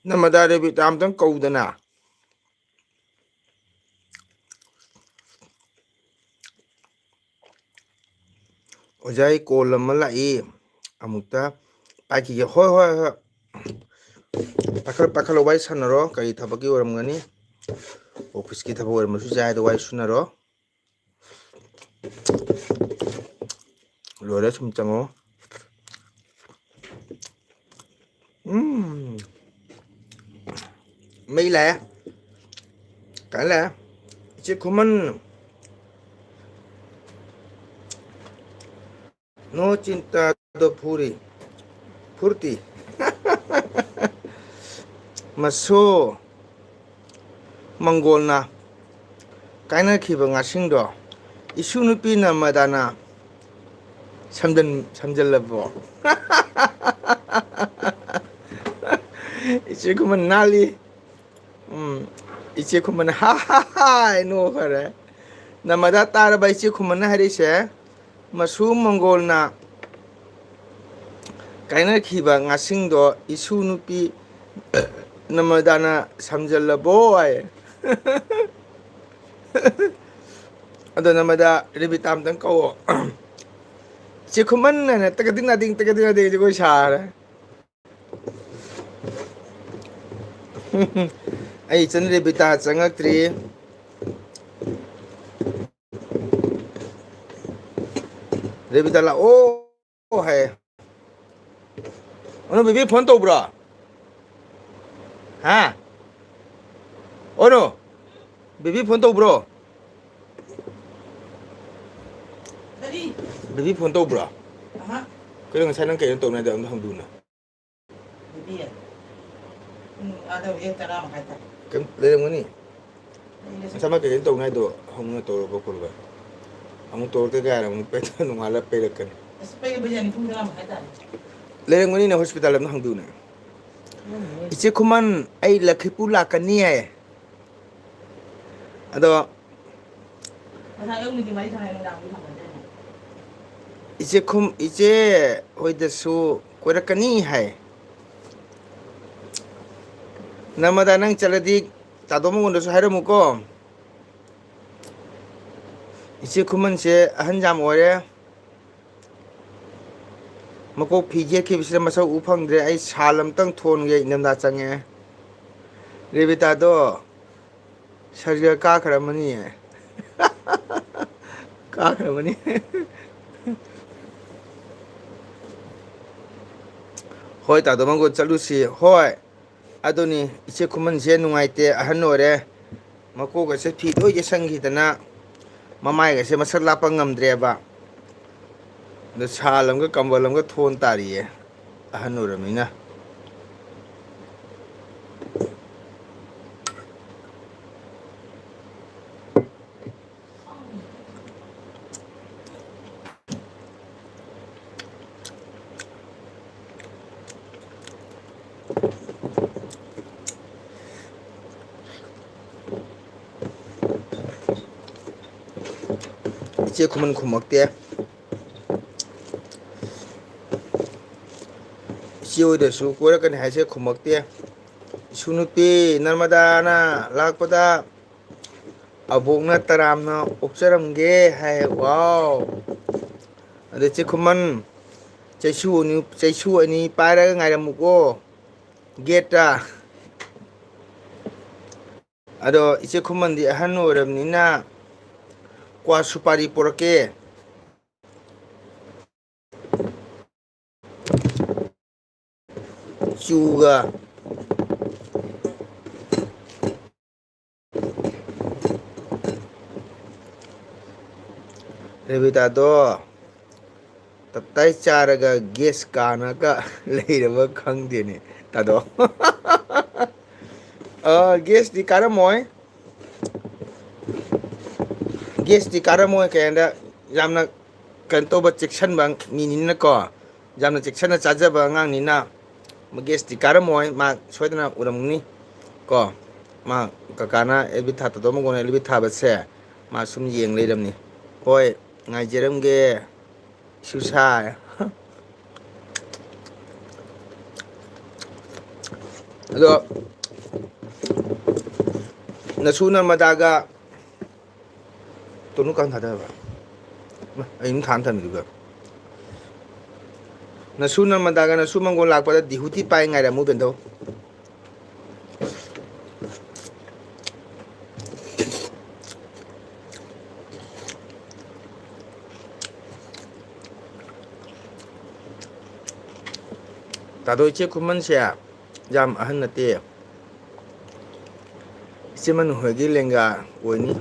ꯅꯃꯗꯥ ꯔꯦꯕꯤꯇꯥ ꯑꯝꯇꯪ ꯀꯧꯗꯅ꯫ ꯑꯣꯖꯥ, ꯑꯩ call ꯑꯃ ꯂꯥꯛꯏ, ꯑꯃꯨꯛꯇ ꯄꯥꯏꯈꯤꯒꯦ꯫ ꯍꯣꯏ, ꯍꯣꯏ, ꯍꯣꯏ꯫ ꯄꯥꯏꯈꯠ-, ꯄꯥꯏꯈꯠꯂꯣ, ꯋꯥꯔꯤ ꯁꯥꯟꯅꯔꯣ꯫ ꯀꯔꯤ ꯊꯕꯛꯀꯤ ꯑꯣꯏꯔꯝꯒꯅꯤ? ꯑꯣꯐꯤꯁꯀꯤ ꯊꯕꯛ ꯑꯣꯏꯔꯝꯕꯁꯨ ꯌꯥꯏ, ꯑꯗꯣ ꯋꯥꯔꯤ ꯁꯨꯅꯔꯣ꯫ ꯂꯣꯏꯔꯦ, ꯁꯨꯝ ꯆꯪꯉꯣ꯫ ꯎꯝ꯫ ꯃꯩ ꯂꯥꯛꯑꯦ꯫ ꯀꯥꯏ ꯂꯥꯛꯑꯦ? ꯏꯆꯦ ꯈꯨꯃꯟ꯫ ꯅꯣ ꯆꯤꯟꯇꯥꯗꯣ ꯐꯨꯔꯤ꯫ ꯐꯨꯔꯇꯤ꯫ ꯃꯁꯨ ꯃꯪꯒꯣꯜꯅ ꯀꯥꯏꯅꯈꯤꯕ ꯉꯥꯁꯤꯡꯗꯣ ꯏꯁꯨ ꯅꯨꯄꯤ ꯅꯃꯗꯥꯅ ꯁꯝꯖꯟ-, ꯁꯝꯖꯜꯂꯕꯣ? ꯏꯆꯦ ꯈꯨꯃꯟ ꯅꯥꯜꯂꯤ꯫ ꯎꯝ, ꯏꯆꯦ ꯈꯨꯃꯟ ꯍꯥ ꯍꯥ ꯍꯥ ꯍꯥꯏ ꯅꯣꯛꯈꯔꯦ꯫ ꯅꯃꯗꯥ ꯇꯥꯔꯕ ꯏꯆꯦ ꯈꯨꯃꯟꯅ ꯍꯥꯏꯔꯛꯏꯁꯦ? ꯃꯁꯨ ꯃꯪꯒꯣꯜꯅ ꯀꯥꯏꯅꯈꯤꯕ ꯉꯥꯁꯤꯡꯗꯣ ꯏꯁꯨ ꯅꯨꯄꯤ ꯅꯃꯗꯥꯅ ꯁꯝꯖꯜꯂꯕꯣ ꯍꯥꯏ꯫ ꯑꯗꯣ ꯅꯃꯗꯥ ꯔꯦꯕꯤꯇꯥ ꯑꯝꯇꯪ ꯀꯧꯋꯣ꯫ ꯏꯆꯦ ꯈꯨꯃꯟ ꯍꯥꯏꯅ ꯇꯒꯗꯤꯡ ꯅꯥꯗꯤꯡ ꯇꯒꯗꯤꯡ ꯅꯥꯗꯤꯡ ꯖꯒꯣꯏ ꯁꯥꯔꯦ꯫ ꯑꯩ ꯏꯆꯟ ꯔꯦꯕꯤꯇꯥ ꯆꯪꯉꯛꯇ꯭ꯔꯤ꯫ ꯔꯦꯕꯤꯇꯥ ꯂꯥꯛꯑꯣ ꯍꯥꯏ꯫ ꯑꯅꯨ ꯕꯦꯕꯤ ꯐꯣꯟ ꯇꯧꯕ꯭ꯔꯣ? ꯍꯥ? ꯑꯅꯨ ꯕꯦꯕꯤ ꯐꯣꯟ ꯇꯧꯕ꯭ꯔꯣ? ꯀꯔꯤ? ꯕꯦꯕꯤ ꯐꯣꯟ ꯇꯧꯕ꯭ꯔꯣ? ꯑꯍ꯫ ꯀꯩꯅꯣ ꯉꯁꯥꯏ ꯅꯪ ꯀꯩꯅꯣ ꯇꯧꯅꯤ ꯍꯥꯏꯗꯣ ꯑꯝꯇ ꯍꯪꯕꯤꯌꯨꯅ꯫ ꯕꯦꯕꯤ? ꯄꯨꯡ ꯑꯥ ꯇꯧꯔꯦ, ꯇꯔꯥ ꯃꯈꯥꯏ ꯇꯥꯔꯦ꯫ ꯀꯩꯝ ꯂꯩꯔꯝꯒꯅꯤ꯫ ꯂꯩꯔꯁꯨ꯫ ꯉꯁꯥꯏ ꯃꯥ ꯀꯩꯅꯣ ꯇꯧꯅꯤ ꯍꯥꯏꯗꯣ ꯍꯪꯉꯨꯅ ꯇꯧꯔꯕ ꯈꯣꯠꯂꯕ? ꯑꯃꯨꯛ ꯇꯧꯔꯛꯇꯦ ꯀꯥꯏꯅ ꯑꯃꯨꯛ ꯄꯩꯊ ꯅꯣꯡꯉꯥꯜꯂ ꯄꯩꯔꯛꯀꯅꯤ꯫ ꯑꯁ, ꯄꯩꯕ ꯄꯩꯖꯅꯤ, ꯄꯨꯡ ꯇꯔꯥ ꯃꯈꯥꯏ ꯇꯥꯔꯦ꯫ ꯂꯩꯔꯝꯒꯅꯤꯅꯦ, ꯍꯣꯁꯄꯤꯇꯥꯜ ꯑꯝꯗ ꯍꯪꯕꯤꯌꯨꯅꯦ꯫ ꯂꯩꯔꯝꯒꯅꯤ꯫ ꯏꯆꯦ ꯈꯨꯃꯟ, ꯑꯩ ꯂꯛꯈꯤꯄꯨꯔ ꯂꯥꯛꯀꯅꯤ ꯍꯥꯏ꯫ ꯑꯗꯣ ꯉꯁꯥꯏ ꯑꯌꯨꯛ ꯃꯤꯇꯤꯡ ꯃꯔꯤ ꯊꯥꯡꯉꯦ, ꯅꯨꯡꯗꯥꯡꯗꯤ ꯊꯥꯡꯅꯗ꯭ꯔꯦꯅꯦ꯫ ꯏꯆꯦ ꯈꯨꯝ-, ꯏꯆꯦ ꯍꯣꯏꯗꯁꯨ ꯀꯣꯏꯔꯛꯀꯅꯤ ꯍꯥꯏ꯫ ꯅꯃꯗꯥ ꯅꯪ ꯆꯠꯂꯗꯤ ꯇꯥꯗꯣ ꯃꯉꯣꯟꯗꯁꯨ ꯍꯥꯏꯔꯝꯃꯨꯀꯣ꯫ ꯏꯆꯦ ꯈꯨꯃꯟꯁꯦ ꯑꯍꯟ ꯌꯥꯝ ꯑꯣꯏꯔꯦ꯫ ꯃꯀꯣꯛ ꯐꯤ ꯌꯦꯠꯈꯤꯕꯁꯤꯗ ꯃꯁꯛ ꯎ ꯐꯪꯗ꯭ꯔꯦ꯫ ꯑꯩ ꯁꯥꯜ ꯑꯝꯇꯪ ꯊꯣꯟꯒꯦ, ꯏꯪꯊꯝꯊꯥ ꯆꯪꯉꯛꯑꯦ꯫ ꯔꯦꯕꯤꯇꯥꯗꯣ ꯁꯔꯤꯌꯥ ꯀꯥꯈ꯭ꯔꯃꯅꯤꯌꯦ꯫ ꯀꯥꯈ꯭ꯔꯃꯅꯤ꯫ ꯍꯣꯏ, ꯇꯥꯗꯣ ꯃꯪꯒꯣꯜ ꯆꯠꯂꯨꯁꯤ꯫ ꯍꯣꯏ꯫ ꯑꯗꯨꯅꯤ, ꯏꯆꯦ ꯈꯨꯃꯟꯁꯦ ꯅꯨꯡꯉꯥꯏꯇꯦ, ꯑꯍꯟ ꯑꯣꯏꯔꯦ꯫ ꯃꯀꯣꯛꯀꯁꯦ ꯐꯤ ꯂꯣꯏ ꯌꯦꯠꯁꯟꯈꯤꯗꯅ ꯃꯃꯥꯏꯒꯁꯦ ꯃꯁꯛ ꯂꯥꯞꯄ ꯉꯝꯗ꯭ꯔꯦꯕ꯫ ꯑꯗꯣ ꯁꯥꯜ ꯑꯃꯒ ꯀꯝꯕꯜ ꯑꯃꯒ ꯊꯣꯟ ꯇꯥꯔꯤꯌꯦ, ꯑꯍꯟ ꯑꯣꯏꯔꯕꯅꯤꯅ꯫ ꯏꯆꯦ ꯈꯨꯃꯟ ꯈꯨꯝꯃꯛꯇꯦ꯫ ꯏꯆꯦ ꯍꯣꯏꯗꯁꯨ ꯀꯣꯏꯔꯛꯀꯅꯤ ꯍꯥꯏꯁꯦ ꯈꯨꯝꯃꯛꯇꯦ꯫ ꯏꯁꯨ ꯅꯨꯄꯤ ꯅꯔꯃꯗꯥꯅ ꯂꯥꯛꯄꯗ ꯑꯕꯣꯛꯅ ꯇꯔꯥꯝꯅ ꯑꯣꯛꯆꯔꯝꯒꯦ ꯍꯥꯏ꯫ ꯋꯥꯎ! ꯑꯗ ꯆꯦ ꯈꯨꯃꯟ, ꯆꯩꯁꯨ ꯑꯅꯤ, ꯆꯩꯁꯨ ꯑꯅꯤ ꯄꯥꯏꯔꯒ ꯉꯥꯏꯔꯝꯃꯨꯀꯣ ꯒꯦꯠꯇ꯫ ꯑꯗꯣ ꯏꯆꯦ ꯈꯨꯃꯟꯗꯤ ꯑꯍꯟ ꯑꯣꯏꯔꯕꯅꯤꯅ ꯀ꯭ꯋꯥ ꯁꯨꯄꯥꯔꯤ ꯄꯨꯔꯛꯀꯦ꯫ ꯆꯨꯒ꯫ ꯔꯦꯕꯤꯇꯥꯗꯣ ꯇꯞꯇꯥꯏ ꯆꯥꯔꯒ ꯒꯦꯁ ꯀꯥꯅꯒ ꯂꯩꯔꯕ ꯈꯪꯗꯦꯅꯦ, ꯇꯥꯗꯣ꯫ ꯑ, ꯒꯦꯁꯇꯤ ꯀꯥꯔꯝꯃꯣꯏ꯫ ꯒꯦꯁꯇꯤ ꯀꯥꯔꯝꯃꯣꯏ, ꯀꯩ ꯍꯥꯏꯗ, ꯌꯥꯝꯅ ꯀꯩꯅꯣ ꯇꯧꯕ, ꯆꯦꯛꯁꯤꯟꯕ ꯃꯤꯅꯤꯅꯀꯣ, ꯌꯥꯝꯅ ꯆꯦꯛꯁꯤꯟꯅ ꯆꯥꯖꯕ ꯑꯉꯥꯡꯅꯤꯅ ꯒꯦꯁꯇꯤ ꯀꯥꯔꯝꯃꯣꯏ, ꯃꯥ ꯁꯣꯏꯗꯅ ꯎꯔꯝꯒꯅꯤ ꯀꯣ꯫ ꯃꯥ ꯀꯀꯥꯅ ꯑꯦꯜꯕꯤ ꯊꯥ ꯇꯧꯗꯧ ꯃꯉꯣꯟꯗ ꯑꯦꯜꯕꯤ ꯊꯥꯕꯁꯦ ꯃꯥ ꯁꯨꯝ ꯌꯦꯡ ꯂꯩꯔꯝꯅꯤ꯫ ꯍꯣꯏ, ꯉꯥꯏꯖꯔꯝꯒꯦ꯫ ꯁꯨꯁꯥꯏ꯫ ꯑꯗꯣ ꯅꯁꯨ ꯅꯔꯃꯗꯥꯒ ꯇꯣꯅꯨ ꯀꯥꯡ ꯊꯥꯗꯕ꯫ ꯃꯥ, ꯑꯩ ꯑꯗꯨꯝ ꯊꯥꯅ ꯊꯝꯃꯤꯗꯨꯒ꯫ ꯅꯁꯨ ꯅꯔꯃꯗꯥꯒ ꯅꯁꯨ ꯃꯪꯒꯣꯜ ꯂꯥꯛꯄꯗ ꯗꯤꯍꯨꯇꯤ ꯄꯥꯏ ꯉꯥꯏꯔꯝꯃꯨ, ꯕꯦꯟꯗꯧ꯫ ꯇꯥꯗꯣ, ꯏꯆꯦ ꯈꯨꯃꯟꯁꯦ ꯌꯥꯝ ꯑꯍꯟ ꯅꯠꯇꯦ꯫ ꯏꯆꯦ ꯃꯅꯨ ꯍꯣꯏꯒꯤ ꯂꯦꯡꯒꯥ ꯑꯣꯏꯅꯤ꯫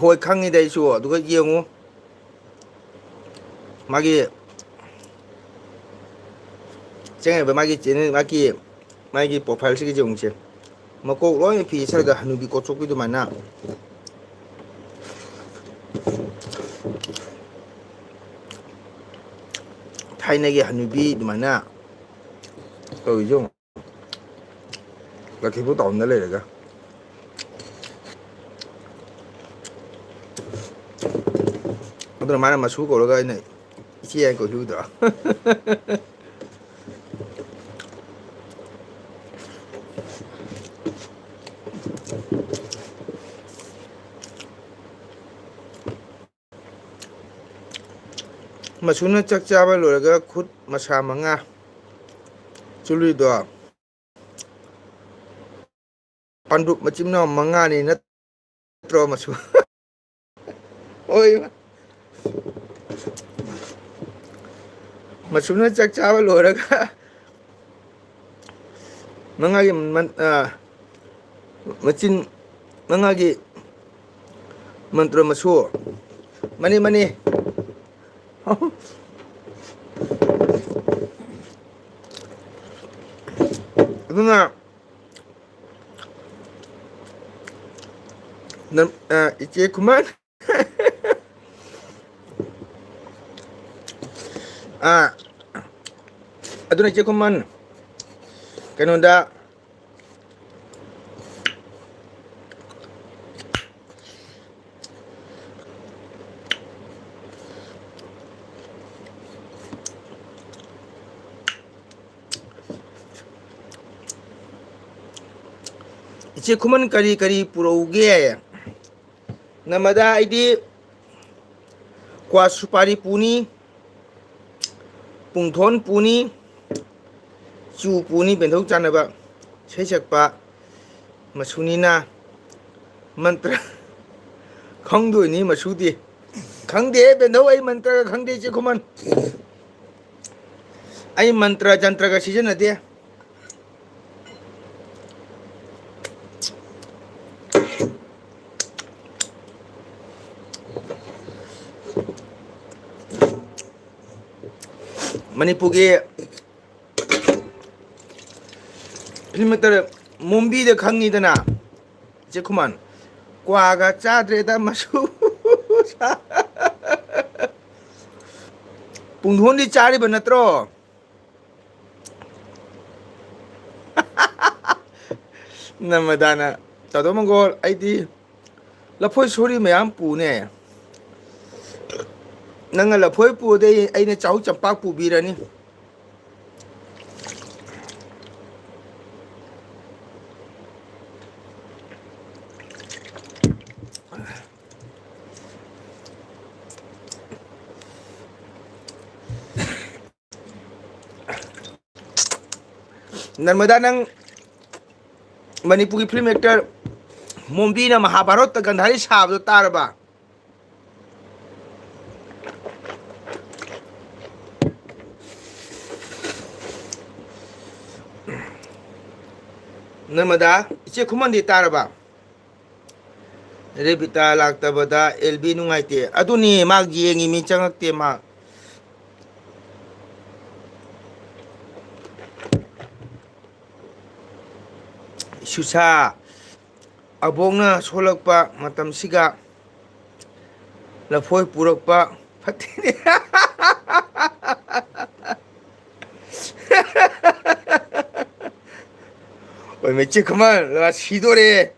ꯍꯣꯏ, ꯈꯪꯉꯤꯗ ꯑꯩꯁꯨ꯫ ꯑꯗꯨꯒ ꯌꯦꯡꯉꯨ, ꯃꯥꯒꯤ ꯆꯦꯡꯉꯦꯕ, ꯃꯥꯒꯤ ꯆꯦꯅꯦꯜ, ꯃꯥꯒꯤ, ꯃꯥꯒꯤ ꯄ꯭ꯔꯣꯐꯥꯏꯜꯁꯤꯒꯤ ꯌꯦꯡꯉꯨꯁꯦ꯫ ꯃꯀꯣꯛ ꯂꯣꯏꯅ ꯐꯤ ꯁ꯭ꯋꯥꯏꯗ ꯍꯅꯨꯕꯤ ꯀꯣꯠꯊꯣꯛꯄꯤ ꯑꯗꯨꯃꯥꯏꯅ꯫ ꯊꯥꯏꯅꯒꯤ ꯍꯅꯨꯕꯤ ꯑꯗꯨꯃꯥꯏꯅ ꯇꯧꯔꯤꯁꯦ ꯌꯦꯡꯉꯨ꯫ ꯂꯛꯈꯤꯄꯨꯔ ꯇꯥꯎꯟꯗ ꯂꯩꯔꯒ꯫ ꯑꯗꯨꯅ ꯃꯥꯅ ꯃꯁꯨ ꯀꯧꯔꯒ ꯑꯩꯅ ꯏꯆꯦ ꯍꯥꯏꯅ ꯀꯧꯈꯤꯕꯗꯣ꯫ ꯃꯁꯨꯅ ꯆꯥꯛ ꯆꯥꯕ ꯂꯣꯏꯔꯒ ꯈꯨꯠ ꯃꯁꯥ ꯃꯉꯥ ꯆꯨꯜꯂꯤꯗꯣ꯫ ꯄꯥꯟꯗ꯭ꯔꯨꯞ ꯃꯆꯤꯟ ꯃꯅꯥꯎ ꯃꯉꯥꯅꯤ ꯅꯠꯇ꯭ꯔꯣ ꯃꯁꯨ? ꯍꯣꯏ꯫ ꯃꯁꯨꯅ ꯆꯥꯛ ꯆꯥꯕ ꯂꯣꯏꯔꯒ ꯃꯉꯥꯒꯤ ꯃꯟ-, ꯑ, ꯃꯆꯤꯟ ꯃꯉꯥꯒꯤ ꯃꯟꯇ꯭ꯔ ꯃꯁꯨ꯫ ꯃꯅꯤ, ꯃꯅꯤ꯫ ꯑꯗꯨꯅ ꯅꯝ-, ꯑ, ꯏꯆꯦ ꯈꯨꯃꯟ꯫ ꯑ, ꯑꯗꯨꯅ ꯏꯆꯦ ꯈꯨꯃꯟ, ꯀꯩꯅꯣꯗ, ꯏꯆꯦ ꯈꯨꯃꯟ, ꯀꯔꯤ ꯀꯔꯤ ꯄꯨꯔꯛꯎꯒꯦ? ꯅꯃꯗ ꯑꯩꯗꯤ ꯀ꯭ꯋꯥ ꯁꯨꯄꯥꯔꯤ ꯄꯨꯅꯤ, ꯄꯨꯡꯊꯣꯟ ꯄꯨꯅꯤ, ꯆꯨ ꯄꯨꯅꯤ, ꯕꯦꯟꯊꯧ ꯆꯥꯅꯕ꯫ ꯏꯁꯩ ꯁꯛꯄ ꯃꯁꯨꯅꯤꯅ ꯃꯟꯇ꯭ꯔ ꯈꯪꯗꯣꯏꯅꯤ ꯃꯁꯨꯗꯤ꯫ ꯈꯪꯗꯦ ꯕꯦꯟꯊꯧ, ꯑꯩ ꯃꯟꯇ꯭ꯔꯒ ꯈꯪꯗꯦ ꯏꯆꯦ ꯈꯨꯃꯟ꯫ ꯑꯩ ꯃꯟꯇ꯭ꯔ ꯖꯟꯇ꯭ꯔꯒ ꯁꯤꯖꯤꯟꯅꯗꯦ꯫ ꯃꯅꯤꯄꯨꯔꯒꯤ ꯐꯤꯂꯝ ꯑꯦꯛꯇꯔ ꯃꯣꯝꯕꯤꯗ ꯈꯪꯉꯤꯗꯅ, ꯏꯆꯦ ꯈꯨꯃꯟ꯫ ꯀ꯭ꯋꯥꯒ ꯆꯥꯗ꯭ꯔꯦꯗ ꯃꯁꯨ꯫ ꯄꯨꯡꯗꯣꯟꯗꯤ ꯆꯥꯔꯤꯕ ꯅꯠꯇ꯭ꯔꯣ? ꯅꯃꯗꯥꯅ, ꯇꯥꯗꯣ ꯃꯪꯒꯣꯜ, ꯑꯩꯗꯤ ꯂꯐꯣꯏ ꯁꯣꯔꯤ ꯃꯌꯥꯝ ꯄꯨꯅꯦ꯫ ꯅꯪꯅ ꯂꯐꯣꯏ ꯄꯨꯔꯗꯤ ꯑꯩ-, ꯑꯩꯅ ꯆꯥꯎ ꯆꯝꯄꯥꯛ ꯄꯨꯕꯤꯔꯅꯤ꯫ ꯅꯔꯃꯗꯥ, ꯅꯪ ꯃꯅꯤꯄꯨꯔꯒꯤ ꯐꯤꯂꯝ ꯑꯦꯛꯇꯔ ꯃꯣꯝꯕꯤꯅ ꯃꯍꯥꯚꯥꯔꯠꯇ ꯒꯟꯙꯥꯔꯤ ꯁꯥꯕꯗꯣ ꯇꯥꯔꯕ? ꯅꯔꯃꯗꯥ, ꯏꯆꯦ ꯈꯨꯃꯟꯗꯤ ꯇꯥꯔꯕ? ꯔꯦꯕꯤꯇꯥ ꯂꯥꯛꯇꯕꯗ ꯑꯦꯜ ꯕꯤ ꯅꯨꯡꯉꯥꯏꯇꯦ꯫ ꯑꯗꯨꯅꯤ, ꯃꯥ ꯌꯦꯡꯉꯤ ꯃꯤ ꯆꯪꯉꯛꯇꯦ ꯃꯥ꯫ ꯁꯨꯁꯥ, ꯑꯕꯣꯛꯅ ꯁꯣꯜꯂꯛꯄ ꯃꯇꯝꯁꯤꯒ ꯂꯐꯣꯏ ꯄꯨꯔꯛꯄ ꯐꯠꯇꯦꯅꯦ꯫ ꯑꯣꯏ, ꯃꯦꯆꯤꯟ ꯈꯨꯃꯟ, ꯁꯤꯗꯣꯔꯦ꯫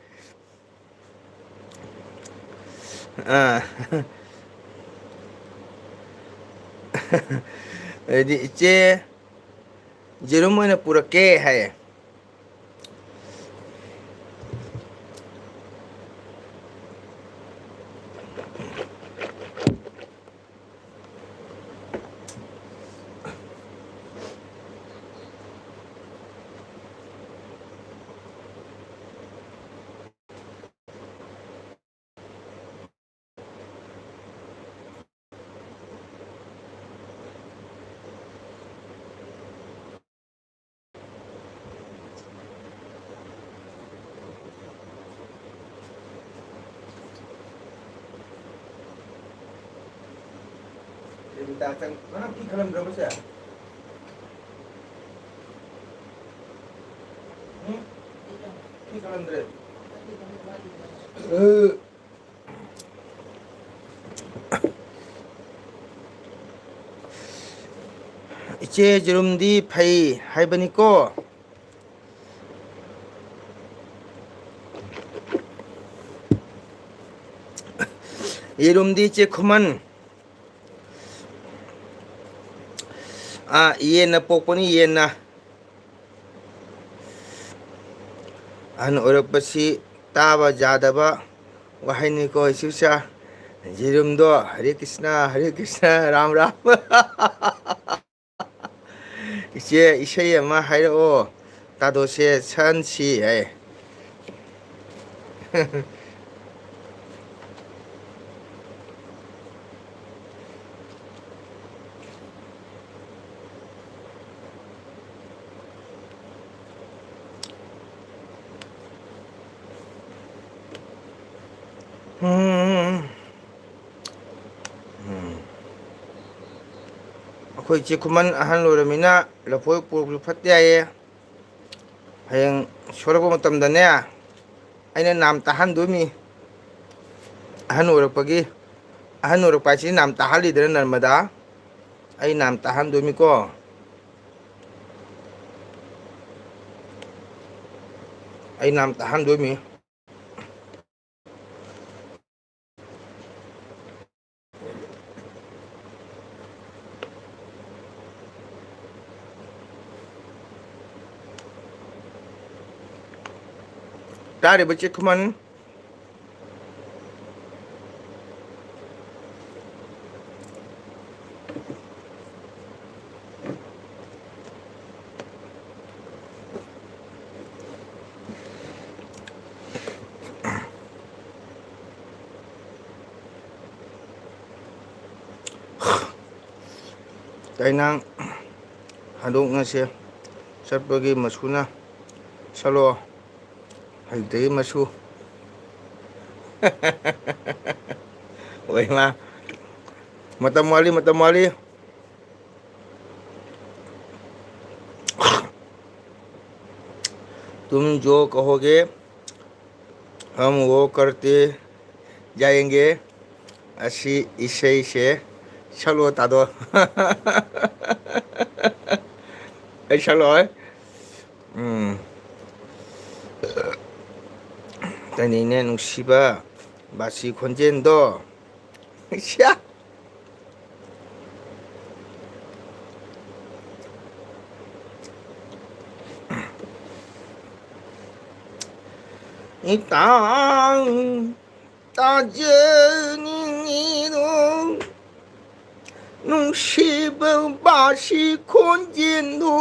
ꯑꯥ꯫ ꯑꯗꯩꯗꯤ, "ꯏꯆꯦ, ꯌꯦꯔꯨꯝ ꯑꯣꯏꯅ ꯄꯨꯔꯛꯀꯦ" ꯍꯥꯏꯌꯦ꯫ ꯅꯪ ꯐꯤ ꯈꯜꯂꯝꯗ꯭ꯔꯕꯁꯦ? ꯎꯝ? ꯐꯤ ꯈꯜꯂꯝꯗ꯭ꯔꯦ? ꯑ꯫ ꯏꯆꯦ ꯖꯤꯔꯨꯝꯗꯤ ꯐꯩ ꯍꯥꯏꯕꯅꯤꯀꯣ꯫ ꯌꯦꯔꯨꯝꯗꯤ ꯏꯆꯦ ꯈꯨꯃꯟ꯫ ꯑꯥ, ꯌꯦꯟꯅ ꯄꯣꯛꯄꯅꯤ, ꯌꯦꯟꯅ꯫ ꯑꯍꯟ ꯑꯣꯏꯔꯛꯄꯁꯤ ꯇꯥꯕ ꯌꯥꯗꯕ ꯋꯥꯍꯩꯅꯤꯀꯣ, ꯏꯆꯦ ꯎꯁꯥ꯫ ꯌꯦꯔꯨꯝꯗꯣ, "ꯍꯔꯦ ꯀ꯭ꯔꯤꯁꯅ, ꯍꯔꯦ ꯀ꯭ꯔꯤꯁꯅ, ꯔꯥꯝ ꯔꯥꯝ"꯫ ꯏꯆꯦ, ꯏꯁꯩ ꯑꯃ ꯍꯥꯏꯔꯛꯑꯣ꯫ ꯇꯥꯗꯣꯁꯦ ꯁꯟꯁꯤ ꯍꯥꯏ꯫ ꯎꯝ꯫ ꯎꯝ꯫ ꯑꯩꯈꯣꯏ ꯏꯆꯦ ꯈꯨꯃꯟ ꯑꯍꯜ ꯑꯣꯏꯔꯃꯤꯅ ꯂꯐꯣꯏ ꯄꯣꯔꯛꯁꯨ ꯐꯠꯇꯦ ꯍꯥꯏꯌꯦ꯫ ꯍꯌꯦꯡ ꯁꯣꯔꯛꯄ ꯃꯇꯝꯗꯅꯦ, ꯑꯩꯅ ꯅꯥꯝ ꯇꯥꯍꯟꯗꯣꯏꯃꯤ꯫ ꯑꯍꯟ ꯑꯣꯏꯔꯛꯄꯒꯤ, ꯑꯍꯟ ꯑꯣꯏꯔꯛꯄ ꯍꯥꯏꯁꯤ ꯅꯥꯝ ꯇꯥꯍꯜꯂꯤꯗꯅ ꯅꯔꯃꯗꯥ꯫ ꯑꯩ ꯅꯥꯝ ꯇꯥꯍꯟꯗꯣꯏꯃꯤꯀꯣ꯫ ꯑꯩ ꯅꯥꯝ ꯇꯥꯍꯟꯗꯣꯏꯃꯤ꯫ ꯇꯥꯔꯤꯕ ꯆꯦ ꯈꯨꯃꯟ? ꯀꯩꯅꯥꯡ ꯍꯟꯗꯣꯛꯅꯁꯦ꯫ ꯆꯠꯄꯒꯤ ꯃꯁꯨꯅ ꯆꯠꯂꯣ꯫ ꯍꯩꯇ꯭ꯔꯤ ꯃꯁꯨ꯫ ꯑꯣꯏ ꯃꯥ꯫ ꯃꯇꯝ ꯋꯥꯠꯂꯤ, ꯃꯇꯝ ꯋꯥꯠꯂꯤ꯫ तुम जो कहोगे, हम वो करते जाएंगे꯫ ꯑꯁꯤ ꯏꯁꯩꯁꯦ ꯁꯛꯂꯣ ꯇꯥꯗꯣ꯫ ꯑꯩ ꯁꯛꯂꯣꯏ꯫ ꯎꯝ꯫ ꯀꯔꯤꯅꯦ ꯅꯨꯡꯁꯤꯕ ꯕꯥꯁꯤ ꯈꯣꯟꯖꯦꯜꯗꯣ꯫ ꯁ꯭ꯌꯥ꯫ ꯏꯇꯥꯡ ꯇꯥꯖꯅꯤꯡꯉꯤꯗꯣ ꯅꯨꯡꯁꯤꯕ ꯕꯥꯁꯤ ꯈꯣꯟꯖꯦꯜꯗꯣ꯫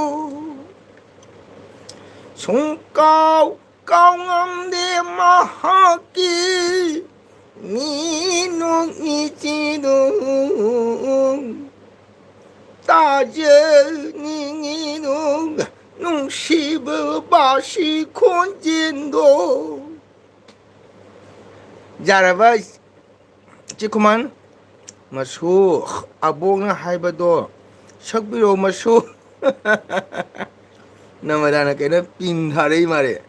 ꯁꯨꯡꯀꯥꯎ ꯀꯥꯎꯉꯝꯗꯦ ꯃꯍꯥꯛꯀꯤ ꯃꯤꯅꯣꯛ ꯃꯤꯆꯤꯗꯣ꯫ ꯇꯥꯖꯅꯤꯡꯉꯤꯗꯣ ꯅꯨꯡꯁꯤꯕ ꯕꯥꯁꯤ ꯈꯣꯟꯖꯦꯜꯗꯣ꯫ ꯌꯥꯔꯕ? ꯏꯆꯦ ꯈꯨꯃꯟ, ꯃꯁꯨ ꯑꯕꯣꯛꯅ ꯍꯥꯏꯕꯗꯣ ꯁꯛꯄꯤꯔꯣ ꯃꯁꯨ꯫ ꯅꯃꯗꯥꯅ ꯀꯩꯅꯣ ꯄꯤꯟ ꯊꯥꯔꯛꯏ ꯃꯥꯔꯦ꯫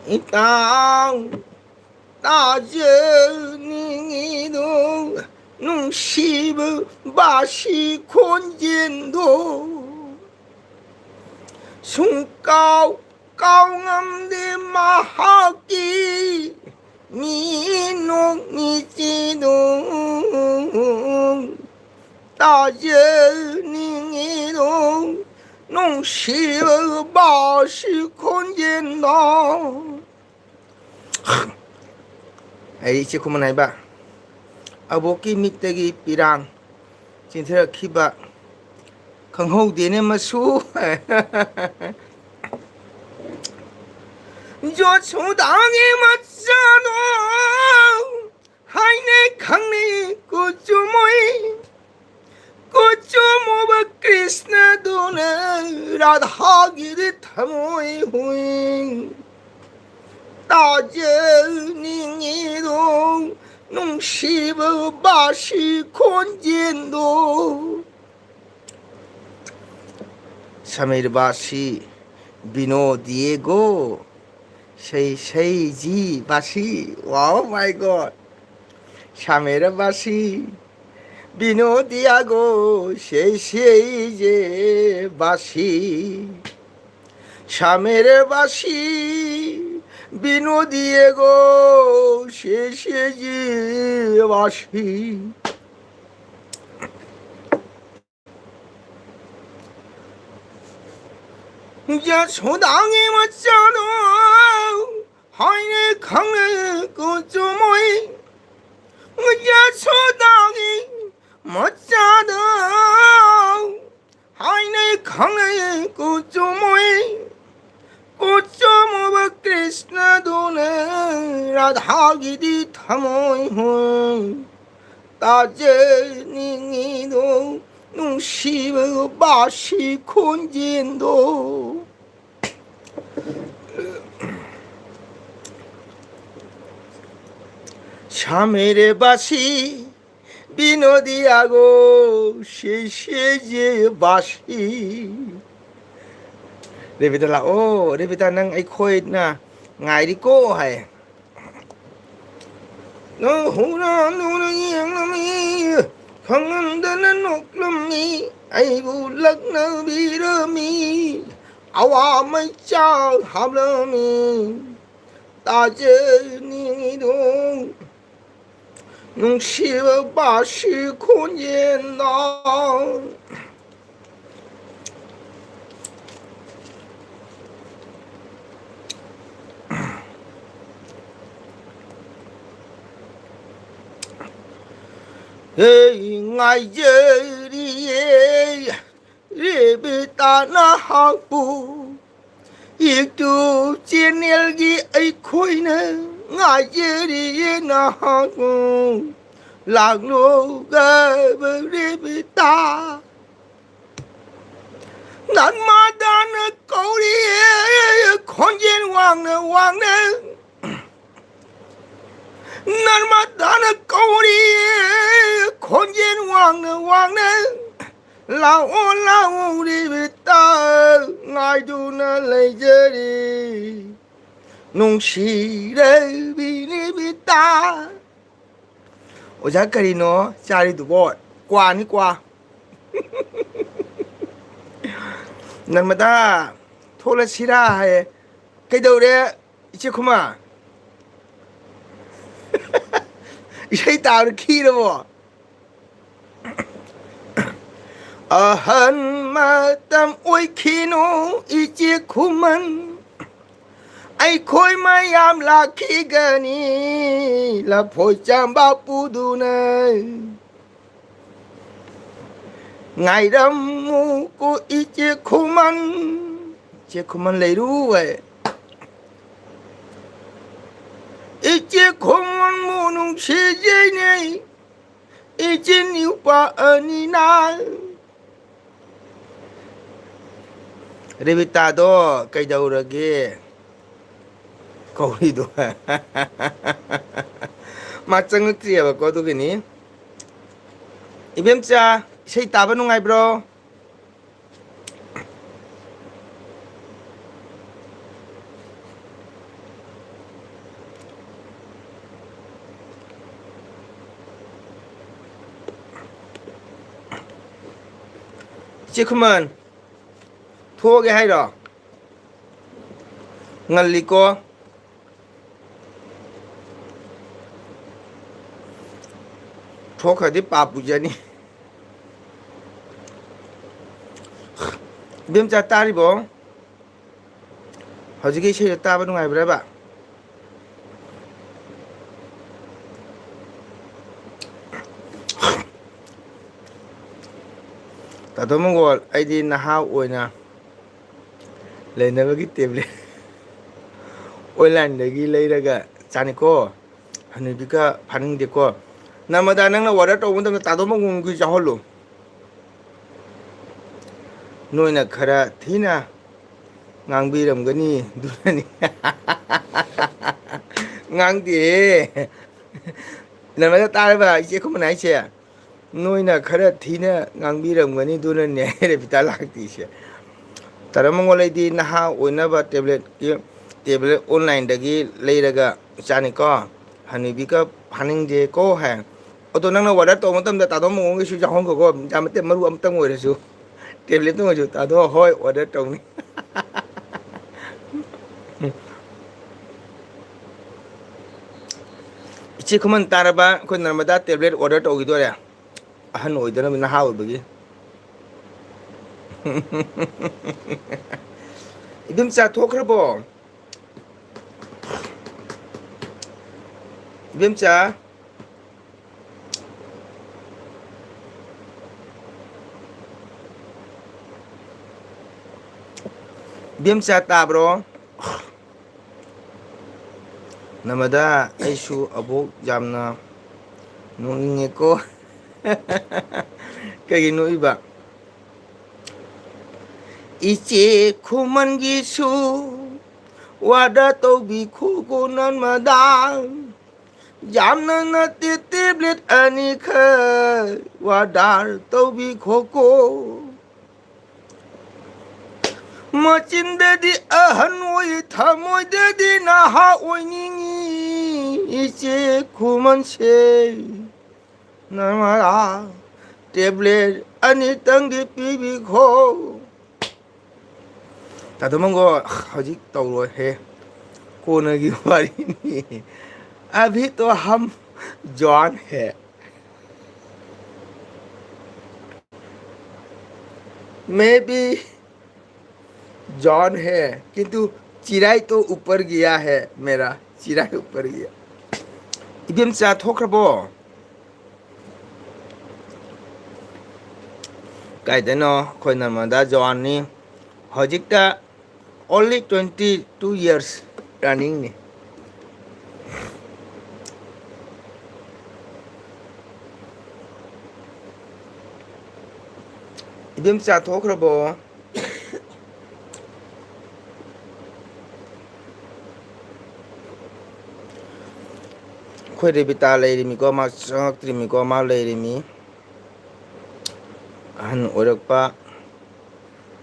ꯏꯇꯥꯎ ꯇꯥꯖꯅꯤꯡꯉꯤꯗꯣ ꯅꯨꯡꯁꯤꯕ ꯕꯥꯁꯤ ꯈꯣꯟꯖꯦꯜꯗꯣ꯫ ꯁꯨꯡꯀꯥꯎ ꯀꯥꯎꯉꯝꯗꯦ ꯃꯍꯥꯛꯀꯤ ꯃꯤꯅꯣꯛ ꯃꯤꯆꯤꯗꯣ꯫ ꯇꯥꯖꯅꯤꯡꯉꯤꯗꯣ ꯅꯨꯡꯁꯤꯕ ꯕꯥꯁꯤ ꯈꯣꯟꯖꯦꯜꯗꯣ꯫ ꯑꯩ ꯏꯆꯦ ꯈꯨꯃꯟ ꯍꯥꯏꯕ ꯑꯕꯣꯛꯀꯤ ꯃꯤꯠꯇꯒꯤ ꯄꯤꯔꯥꯡ ꯆꯦꯟꯊꯔꯛꯈꯤꯕ ꯈꯪꯍꯧꯗꯦꯅꯦ ꯃꯁꯨ꯫ ꯖꯣꯁꯣꯗꯥꯒꯤ ꯃꯆꯥꯗꯣ ꯍꯥꯏꯅꯩ ꯈꯪꯅꯩ ꯀꯨꯆꯨ ꯃꯣꯏ꯫ ꯀꯨꯆꯨ ꯃꯨꯕ ꯀ꯭ꯔꯤꯁꯅꯗꯨꯅ ꯔꯥꯙꯥꯒꯤꯗꯤ ꯊꯃꯣꯏ ꯍꯨꯏ꯫ ꯇꯥꯖꯅꯤꯡꯉꯤꯗꯣ ꯅꯨꯡꯁꯤꯕ ꯕꯥꯁꯤ ꯈꯣꯟꯖꯦꯜꯗꯣ꯫ ꯁꯃꯤꯔ ꯕꯥꯁꯤ, ꯕꯤꯅꯣ ꯗꯤꯌꯦꯒꯣ, ꯁꯩ ꯁꯩꯖꯤ ꯕꯥꯁꯤ꯫ Wow, my God! ꯁꯃꯤꯔ ꯕꯥꯁꯤ, ꯕꯤꯅꯣ ꯗꯤꯌꯥꯒꯣ, ꯁꯦ ꯁꯦ ꯖꯦ ꯕꯥꯁꯤ꯫ ꯁꯃꯤꯔ ꯕꯥꯁꯤ, ꯕꯤꯅꯣ ꯗꯤꯌꯦꯒꯣ, ꯁꯦ ꯁꯦ ꯖꯦ ꯕꯥꯁꯤ꯫ ꯌꯥꯁꯣꯗꯥꯒꯤ ꯃꯆꯥꯗꯣ ꯍꯥꯏꯅ ꯈꯪꯅ ꯀꯨꯆꯨꯃꯣꯏ꯫ ꯌꯥꯁꯣꯗꯥꯒꯤ ꯃꯆꯥꯗꯣ ꯍꯥꯏꯅ ꯈꯪꯅ ꯀꯨꯆꯨꯃꯣꯏ꯫ ꯀꯨꯆꯨꯃꯨꯕ ꯀ꯭ꯔꯤꯁꯅꯗꯨꯅ ꯔꯥꯙꯥꯒꯤꯗꯤ ꯊꯃꯣꯏ ꯍꯨꯝ꯫ ꯇꯥꯖꯅꯤꯡꯉꯤꯗꯣ ꯅꯨꯡꯁꯤꯕ ꯕꯥꯁꯤ ꯈꯣꯟꯖꯦꯜꯗꯣ꯫ ꯁꯃꯤꯔ ꯕꯥꯁꯤ, ꯕꯤꯅꯣ ꯗꯤꯌꯥꯒꯣ, ꯁꯦ ꯁꯦ ꯖꯦ ꯕꯥꯁꯤ꯫ ꯔꯦꯕꯤꯇꯥ ꯂꯥꯛꯑꯣ, ꯔꯦꯕꯤꯇꯥ, ꯅꯪ ꯑꯩꯈꯣꯏꯅ ꯉꯥꯏꯔꯤꯀꯣ ꯍꯥꯏ꯫ ꯅꯪ ꯍꯨꯔꯥꯟꯗꯨꯅ ꯌꯦꯡꯂꯝꯃꯤ, ꯈꯪꯍꯟꯗꯅ ꯅꯣꯛꯂꯝꯃꯤ, ꯑꯩꯕꯨ ꯂꯛꯅꯕꯤꯔꯝꯃꯤ, ꯑꯋꯥ ꯃꯩꯆꯥꯛ ꯍꯥꯞꯂꯝꯃꯤ꯫ ꯇꯥꯖꯅꯤꯡꯉꯤꯗꯣ ꯅꯨꯡꯁꯤꯕ ꯕꯥꯁꯤ ꯈꯣꯟꯖꯦꯜꯗꯣ꯫ ꯑꯩ ꯉꯥꯏꯖꯔꯤꯌꯦ ꯔꯦꯕꯤꯇꯥ ꯅꯍꯥꯛꯄꯨ꯫ YouTube channelꯒꯤ ꯑꯩꯈꯣꯏꯅ ꯉꯥꯏꯖꯔꯤꯌꯦ ꯅꯍꯥꯛꯄꯨ꯫ ꯂꯥꯛꯂꯣ ꯒꯕ ꯔꯦꯕꯤꯇꯥ꯫ ꯅꯟꯃꯥꯗꯥꯅ ꯀꯧꯔꯤꯌꯦ ꯈꯣꯟꯖꯦꯜ ꯋꯥꯡꯅ ꯋꯥꯡꯅ꯫ ꯅꯔꯃꯗꯥꯅ ꯀꯧꯔꯤ, ꯈꯣꯟꯖꯦꯜ ꯋꯥꯡꯅ ꯋꯥꯡꯅ, "ꯂꯥꯛꯑꯣ, ꯂꯥꯛꯑꯣ, ꯔꯦꯕꯤꯇꯥ, ꯉꯥꯏꯗꯨꯅ ꯂꯩꯖꯔꯤ, ꯅꯨꯡꯁꯤꯔꯕꯤ ꯔꯦꯕꯤꯇꯥ"꯫ ꯑꯣꯖꯥ, ꯀꯔꯤꯅꯣ ꯆꯥꯔꯤꯗꯨꯕꯣ? ꯀ꯭ꯋꯥꯅꯤ, ꯀ꯭ꯋꯥ꯫ ꯅꯔꯃꯗꯥ, ꯊꯣꯛꯂꯁꯤꯔꯥ ꯍꯥꯏꯌꯦ꯫ ꯀꯩꯗꯧꯔꯦ, ꯏꯆꯦ ꯈꯨꯃꯥ? ꯏꯁꯩ ꯇꯥꯕꯗ ꯈꯤꯔꯕꯣ? ꯑꯍꯟ ꯃꯇꯝ ꯑꯣꯏꯈꯤꯅꯨ, ꯏꯆꯦ ꯈꯨꯃꯟ꯫ ꯑꯩꯈꯣꯏ ꯃꯌꯥꯝ ꯂꯥꯛꯈꯤꯒꯅꯤ, ꯂꯐꯣꯏ ꯆꯥꯝꯕ ꯄꯨꯗꯨꯅ꯫ ꯉꯥꯏꯔꯝꯃꯨꯀꯣ, ꯏꯆꯦ ꯈꯨꯃꯟ꯫ ꯏꯆꯦ ꯈꯨꯃꯟ ꯂꯩꯔꯨ ꯑꯩ꯫ ꯏꯆꯦ ꯈꯨꯃꯟꯕꯨ ꯅꯨꯡꯁꯤꯖꯩꯅꯦ, ꯏꯆꯤꯟ ꯏꯎꯄꯥ ꯑꯅꯤꯅ꯫ ꯔꯦꯕꯤꯇꯥꯗꯣ ꯀꯩꯗꯧꯔꯒꯦ? ꯀꯧꯔꯤꯗꯣ꯫ ꯃꯥ ꯆꯪꯉꯛꯇ꯭ꯔꯤꯑꯕꯀꯣ, ꯑꯗꯨꯒꯤꯅꯤ꯫ ꯏꯕꯦꯝꯆꯥ, ꯏꯁꯩ ꯇꯥꯕ ꯅꯨꯡꯉꯥꯏꯕ꯭ꯔꯣ? ꯏꯆꯦ ꯈꯨꯃꯟ, ꯊꯣꯛꯑꯒꯦ ꯍꯥꯏꯔꯣ? ꯉꯜꯂꯤꯀꯣ꯫ ꯊꯣꯛꯈ꯭ꯔꯗꯤ ꯄꯥꯞ ꯄꯨꯖꯅꯤ꯫ ꯏꯕꯦꯝꯆꯥ, ꯇꯥꯔꯤꯕꯣ? ꯍꯧꯖꯤꯛꯀꯤ ꯏꯁꯩꯗꯣ ꯇꯥꯕ ꯅꯨꯡꯉꯥꯏꯕ꯭ꯔꯕ? ꯇꯥꯇꯣ ꯃꯪꯒꯣꯜ, ꯑꯩꯗꯤ ꯅꯍꯥ ꯑꯣꯏꯅ ꯂꯩꯅꯕꯒꯤ ꯇꯦꯕ꯭ꯂꯦꯠ ꯑꯣꯟꯂꯥꯏꯟꯗꯒꯤ ꯂꯩꯔꯒ ꯆꯥꯅꯤꯀꯣ꯫ ꯍꯅꯨꯕꯤꯒ ꯐꯥꯅꯤꯡꯗꯦꯀꯣ꯫ ꯅꯔꯃꯗꯥ, ꯅꯪꯅ order ꯇꯧꯕ ꯃꯇꯝꯗ ꯇꯥꯗꯣ ꯃꯪꯒꯣꯜꯒꯤ ꯌꯥꯎꯍꯜꯂꯨ꯫ ꯅꯣꯏꯅ ꯈꯔ ꯊꯤꯅ ꯉꯥꯡꯕꯤꯔꯝꯒꯅꯤ, ꯑꯗꯨꯅꯅꯤ꯫ ꯉꯥꯡꯗꯦꯍꯦ꯫ ꯅꯔꯃꯗꯥ, ꯇꯥꯔꯕ ꯏꯆꯦ ꯈꯨꯃꯟ ꯍꯥꯏꯁꯦ? ꯅꯣꯏꯅ ꯈꯔ ꯊꯤꯅ ꯉꯥꯡꯕꯤꯔꯝꯒꯅꯤ, ꯑꯗꯨꯅꯅꯦ ꯔꯦꯕꯤꯇꯥ ꯂꯥꯛꯇ꯭ꯔꯤꯁꯦ꯫ ꯇꯥꯗꯣ ꯃꯪꯒꯣꯜ, ꯑꯩꯗꯤ ꯅꯍꯥ ꯑꯣꯏꯅꯕ ꯇꯦꯕ꯭ꯂꯦꯠꯀꯤ, ꯇꯦꯕ꯭ꯂꯦꯠ ꯑꯣꯟꯂꯥꯏꯟꯗꯒꯤ ꯂꯩꯔꯒ ꯆꯥꯅꯤꯀꯣ꯫ ꯍꯅꯨꯕꯤꯒ ꯐꯥꯅꯤꯡꯗꯦꯀꯣ ꯍꯥꯏ꯫ ꯑꯗꯣ ꯅꯪꯅ ꯑꯣꯔꯗꯔ ꯇꯧꯕ ꯃꯇꯝꯗ ꯇꯥꯗꯣ ꯃꯪꯒꯣꯜꯒꯤꯁꯨ ꯌꯥꯎꯍꯟꯈꯣꯀꯣ, ꯌꯥꯝ ꯅꯠꯇꯦ, ꯃꯔꯨ ꯑꯃꯇꯪ ꯑꯣꯏꯔꯁꯨ, ꯇꯦꯕ꯭ꯂꯦꯠꯇ ꯑꯣꯏꯔꯁꯨ꯫ ꯇꯥꯗꯣ, ꯍꯣꯏ, ꯑꯣꯔꯗꯔ ꯇꯧꯅꯤ꯫ ꯏꯆꯦ ꯈꯨꯃꯟ, ꯇꯥꯔꯕ? ꯑꯩꯈꯣꯏ ꯅꯔꯃꯗꯥ ꯇꯦꯕ꯭ꯂꯦꯠ ꯑꯣꯔꯗꯔ ꯇꯧꯈꯤꯗꯣꯔꯦ, ꯑꯍꯟ ꯑꯣꯏꯗꯅꯕ, ꯅꯍꯥ ꯑꯣꯏꯕꯒꯤ꯫ ꯏꯕꯦꯝꯆꯥ ꯊꯣꯛꯈ꯭ꯔꯕꯣ? ꯏꯕꯦꯝꯆꯥ, ꯏꯕꯦꯝꯆꯥ, ꯇꯥꯕ꯭ꯔꯣ? ꯅꯔꯃꯗꯥ, ꯑꯩꯁꯨ ꯑꯕꯣꯛ ꯌꯥꯝꯅ ꯅꯣꯛꯅꯤꯡꯉꯦꯀꯣ꯫ ꯀꯩꯒꯤ ꯅꯣꯛꯏꯕ? ꯏꯆꯦ ꯈꯨꯃꯟꯒꯤꯁꯨ ꯋꯥꯗ ꯇꯧꯕꯤꯈꯣꯀꯣ ꯅꯔꯃꯗꯥ꯫ ꯌꯥꯝꯅ ꯅꯠꯇꯦ, ꯇꯦꯕ꯭ꯂꯦꯠ ꯑꯅꯤꯈꯛ ꯋꯥꯗꯥꯔ ꯇꯧꯕꯤꯈꯣꯀꯣ꯫ ꯃꯆꯤꯟꯗꯗꯤ ꯑꯍꯟ ꯑꯣꯏ, ꯊꯃꯣꯏꯗꯗꯤ ꯅꯍꯥ ꯑꯣꯏꯅꯤꯡꯉꯤ꯫ ꯏꯆꯦ ꯈꯨꯃꯟꯁꯦ, ꯅꯔꯃꯗꯥ, ꯇꯦꯕ꯭ꯂꯦꯠ ꯑꯅꯤꯇꯪꯗꯤ ꯄꯤꯕꯤꯈꯣ꯫ ꯇꯥꯗꯣ ꯃꯪꯒꯣꯜ, ꯍꯧꯖꯤꯛ ꯇꯧꯔꯣꯏꯍꯦ, ꯀꯣꯟꯅꯒꯤ ꯋꯥꯔꯤꯅꯤ꯫ अभी तो हम जवान है, मैं भी जवान है, किंतु चिराई तो ऊपर गया है मेरा, चिराई ऊपर गया। ꯏꯕꯦꯝꯆꯥ ꯊꯣꯛꯈ꯭ꯔꯕꯣ? ꯀꯥꯏꯗꯩꯅꯣ, ꯑꯩꯈꯣꯏ ꯅꯔꯃꯗꯥ ꯖꯋꯥꯟꯅꯤ꯫ ꯍꯧꯖꯤꯛꯇ only twenty two years runningꯅꯤ꯫ ꯏꯕꯦꯝꯆꯥ ꯊꯣꯛꯈ꯭ꯔꯕꯣ? ꯑꯩꯈꯣꯏ ꯔꯦꯕꯤꯇꯥ ꯂꯩꯔꯤꯃꯤꯀꯣ, ꯃꯥ ꯆꯪꯉꯛꯇ꯭ꯔꯤꯃꯤꯀꯣ, ꯃꯥ ꯂꯩꯔꯤꯃꯤ꯫ ꯑꯍꯟ ꯑꯣꯏꯔꯛꯄ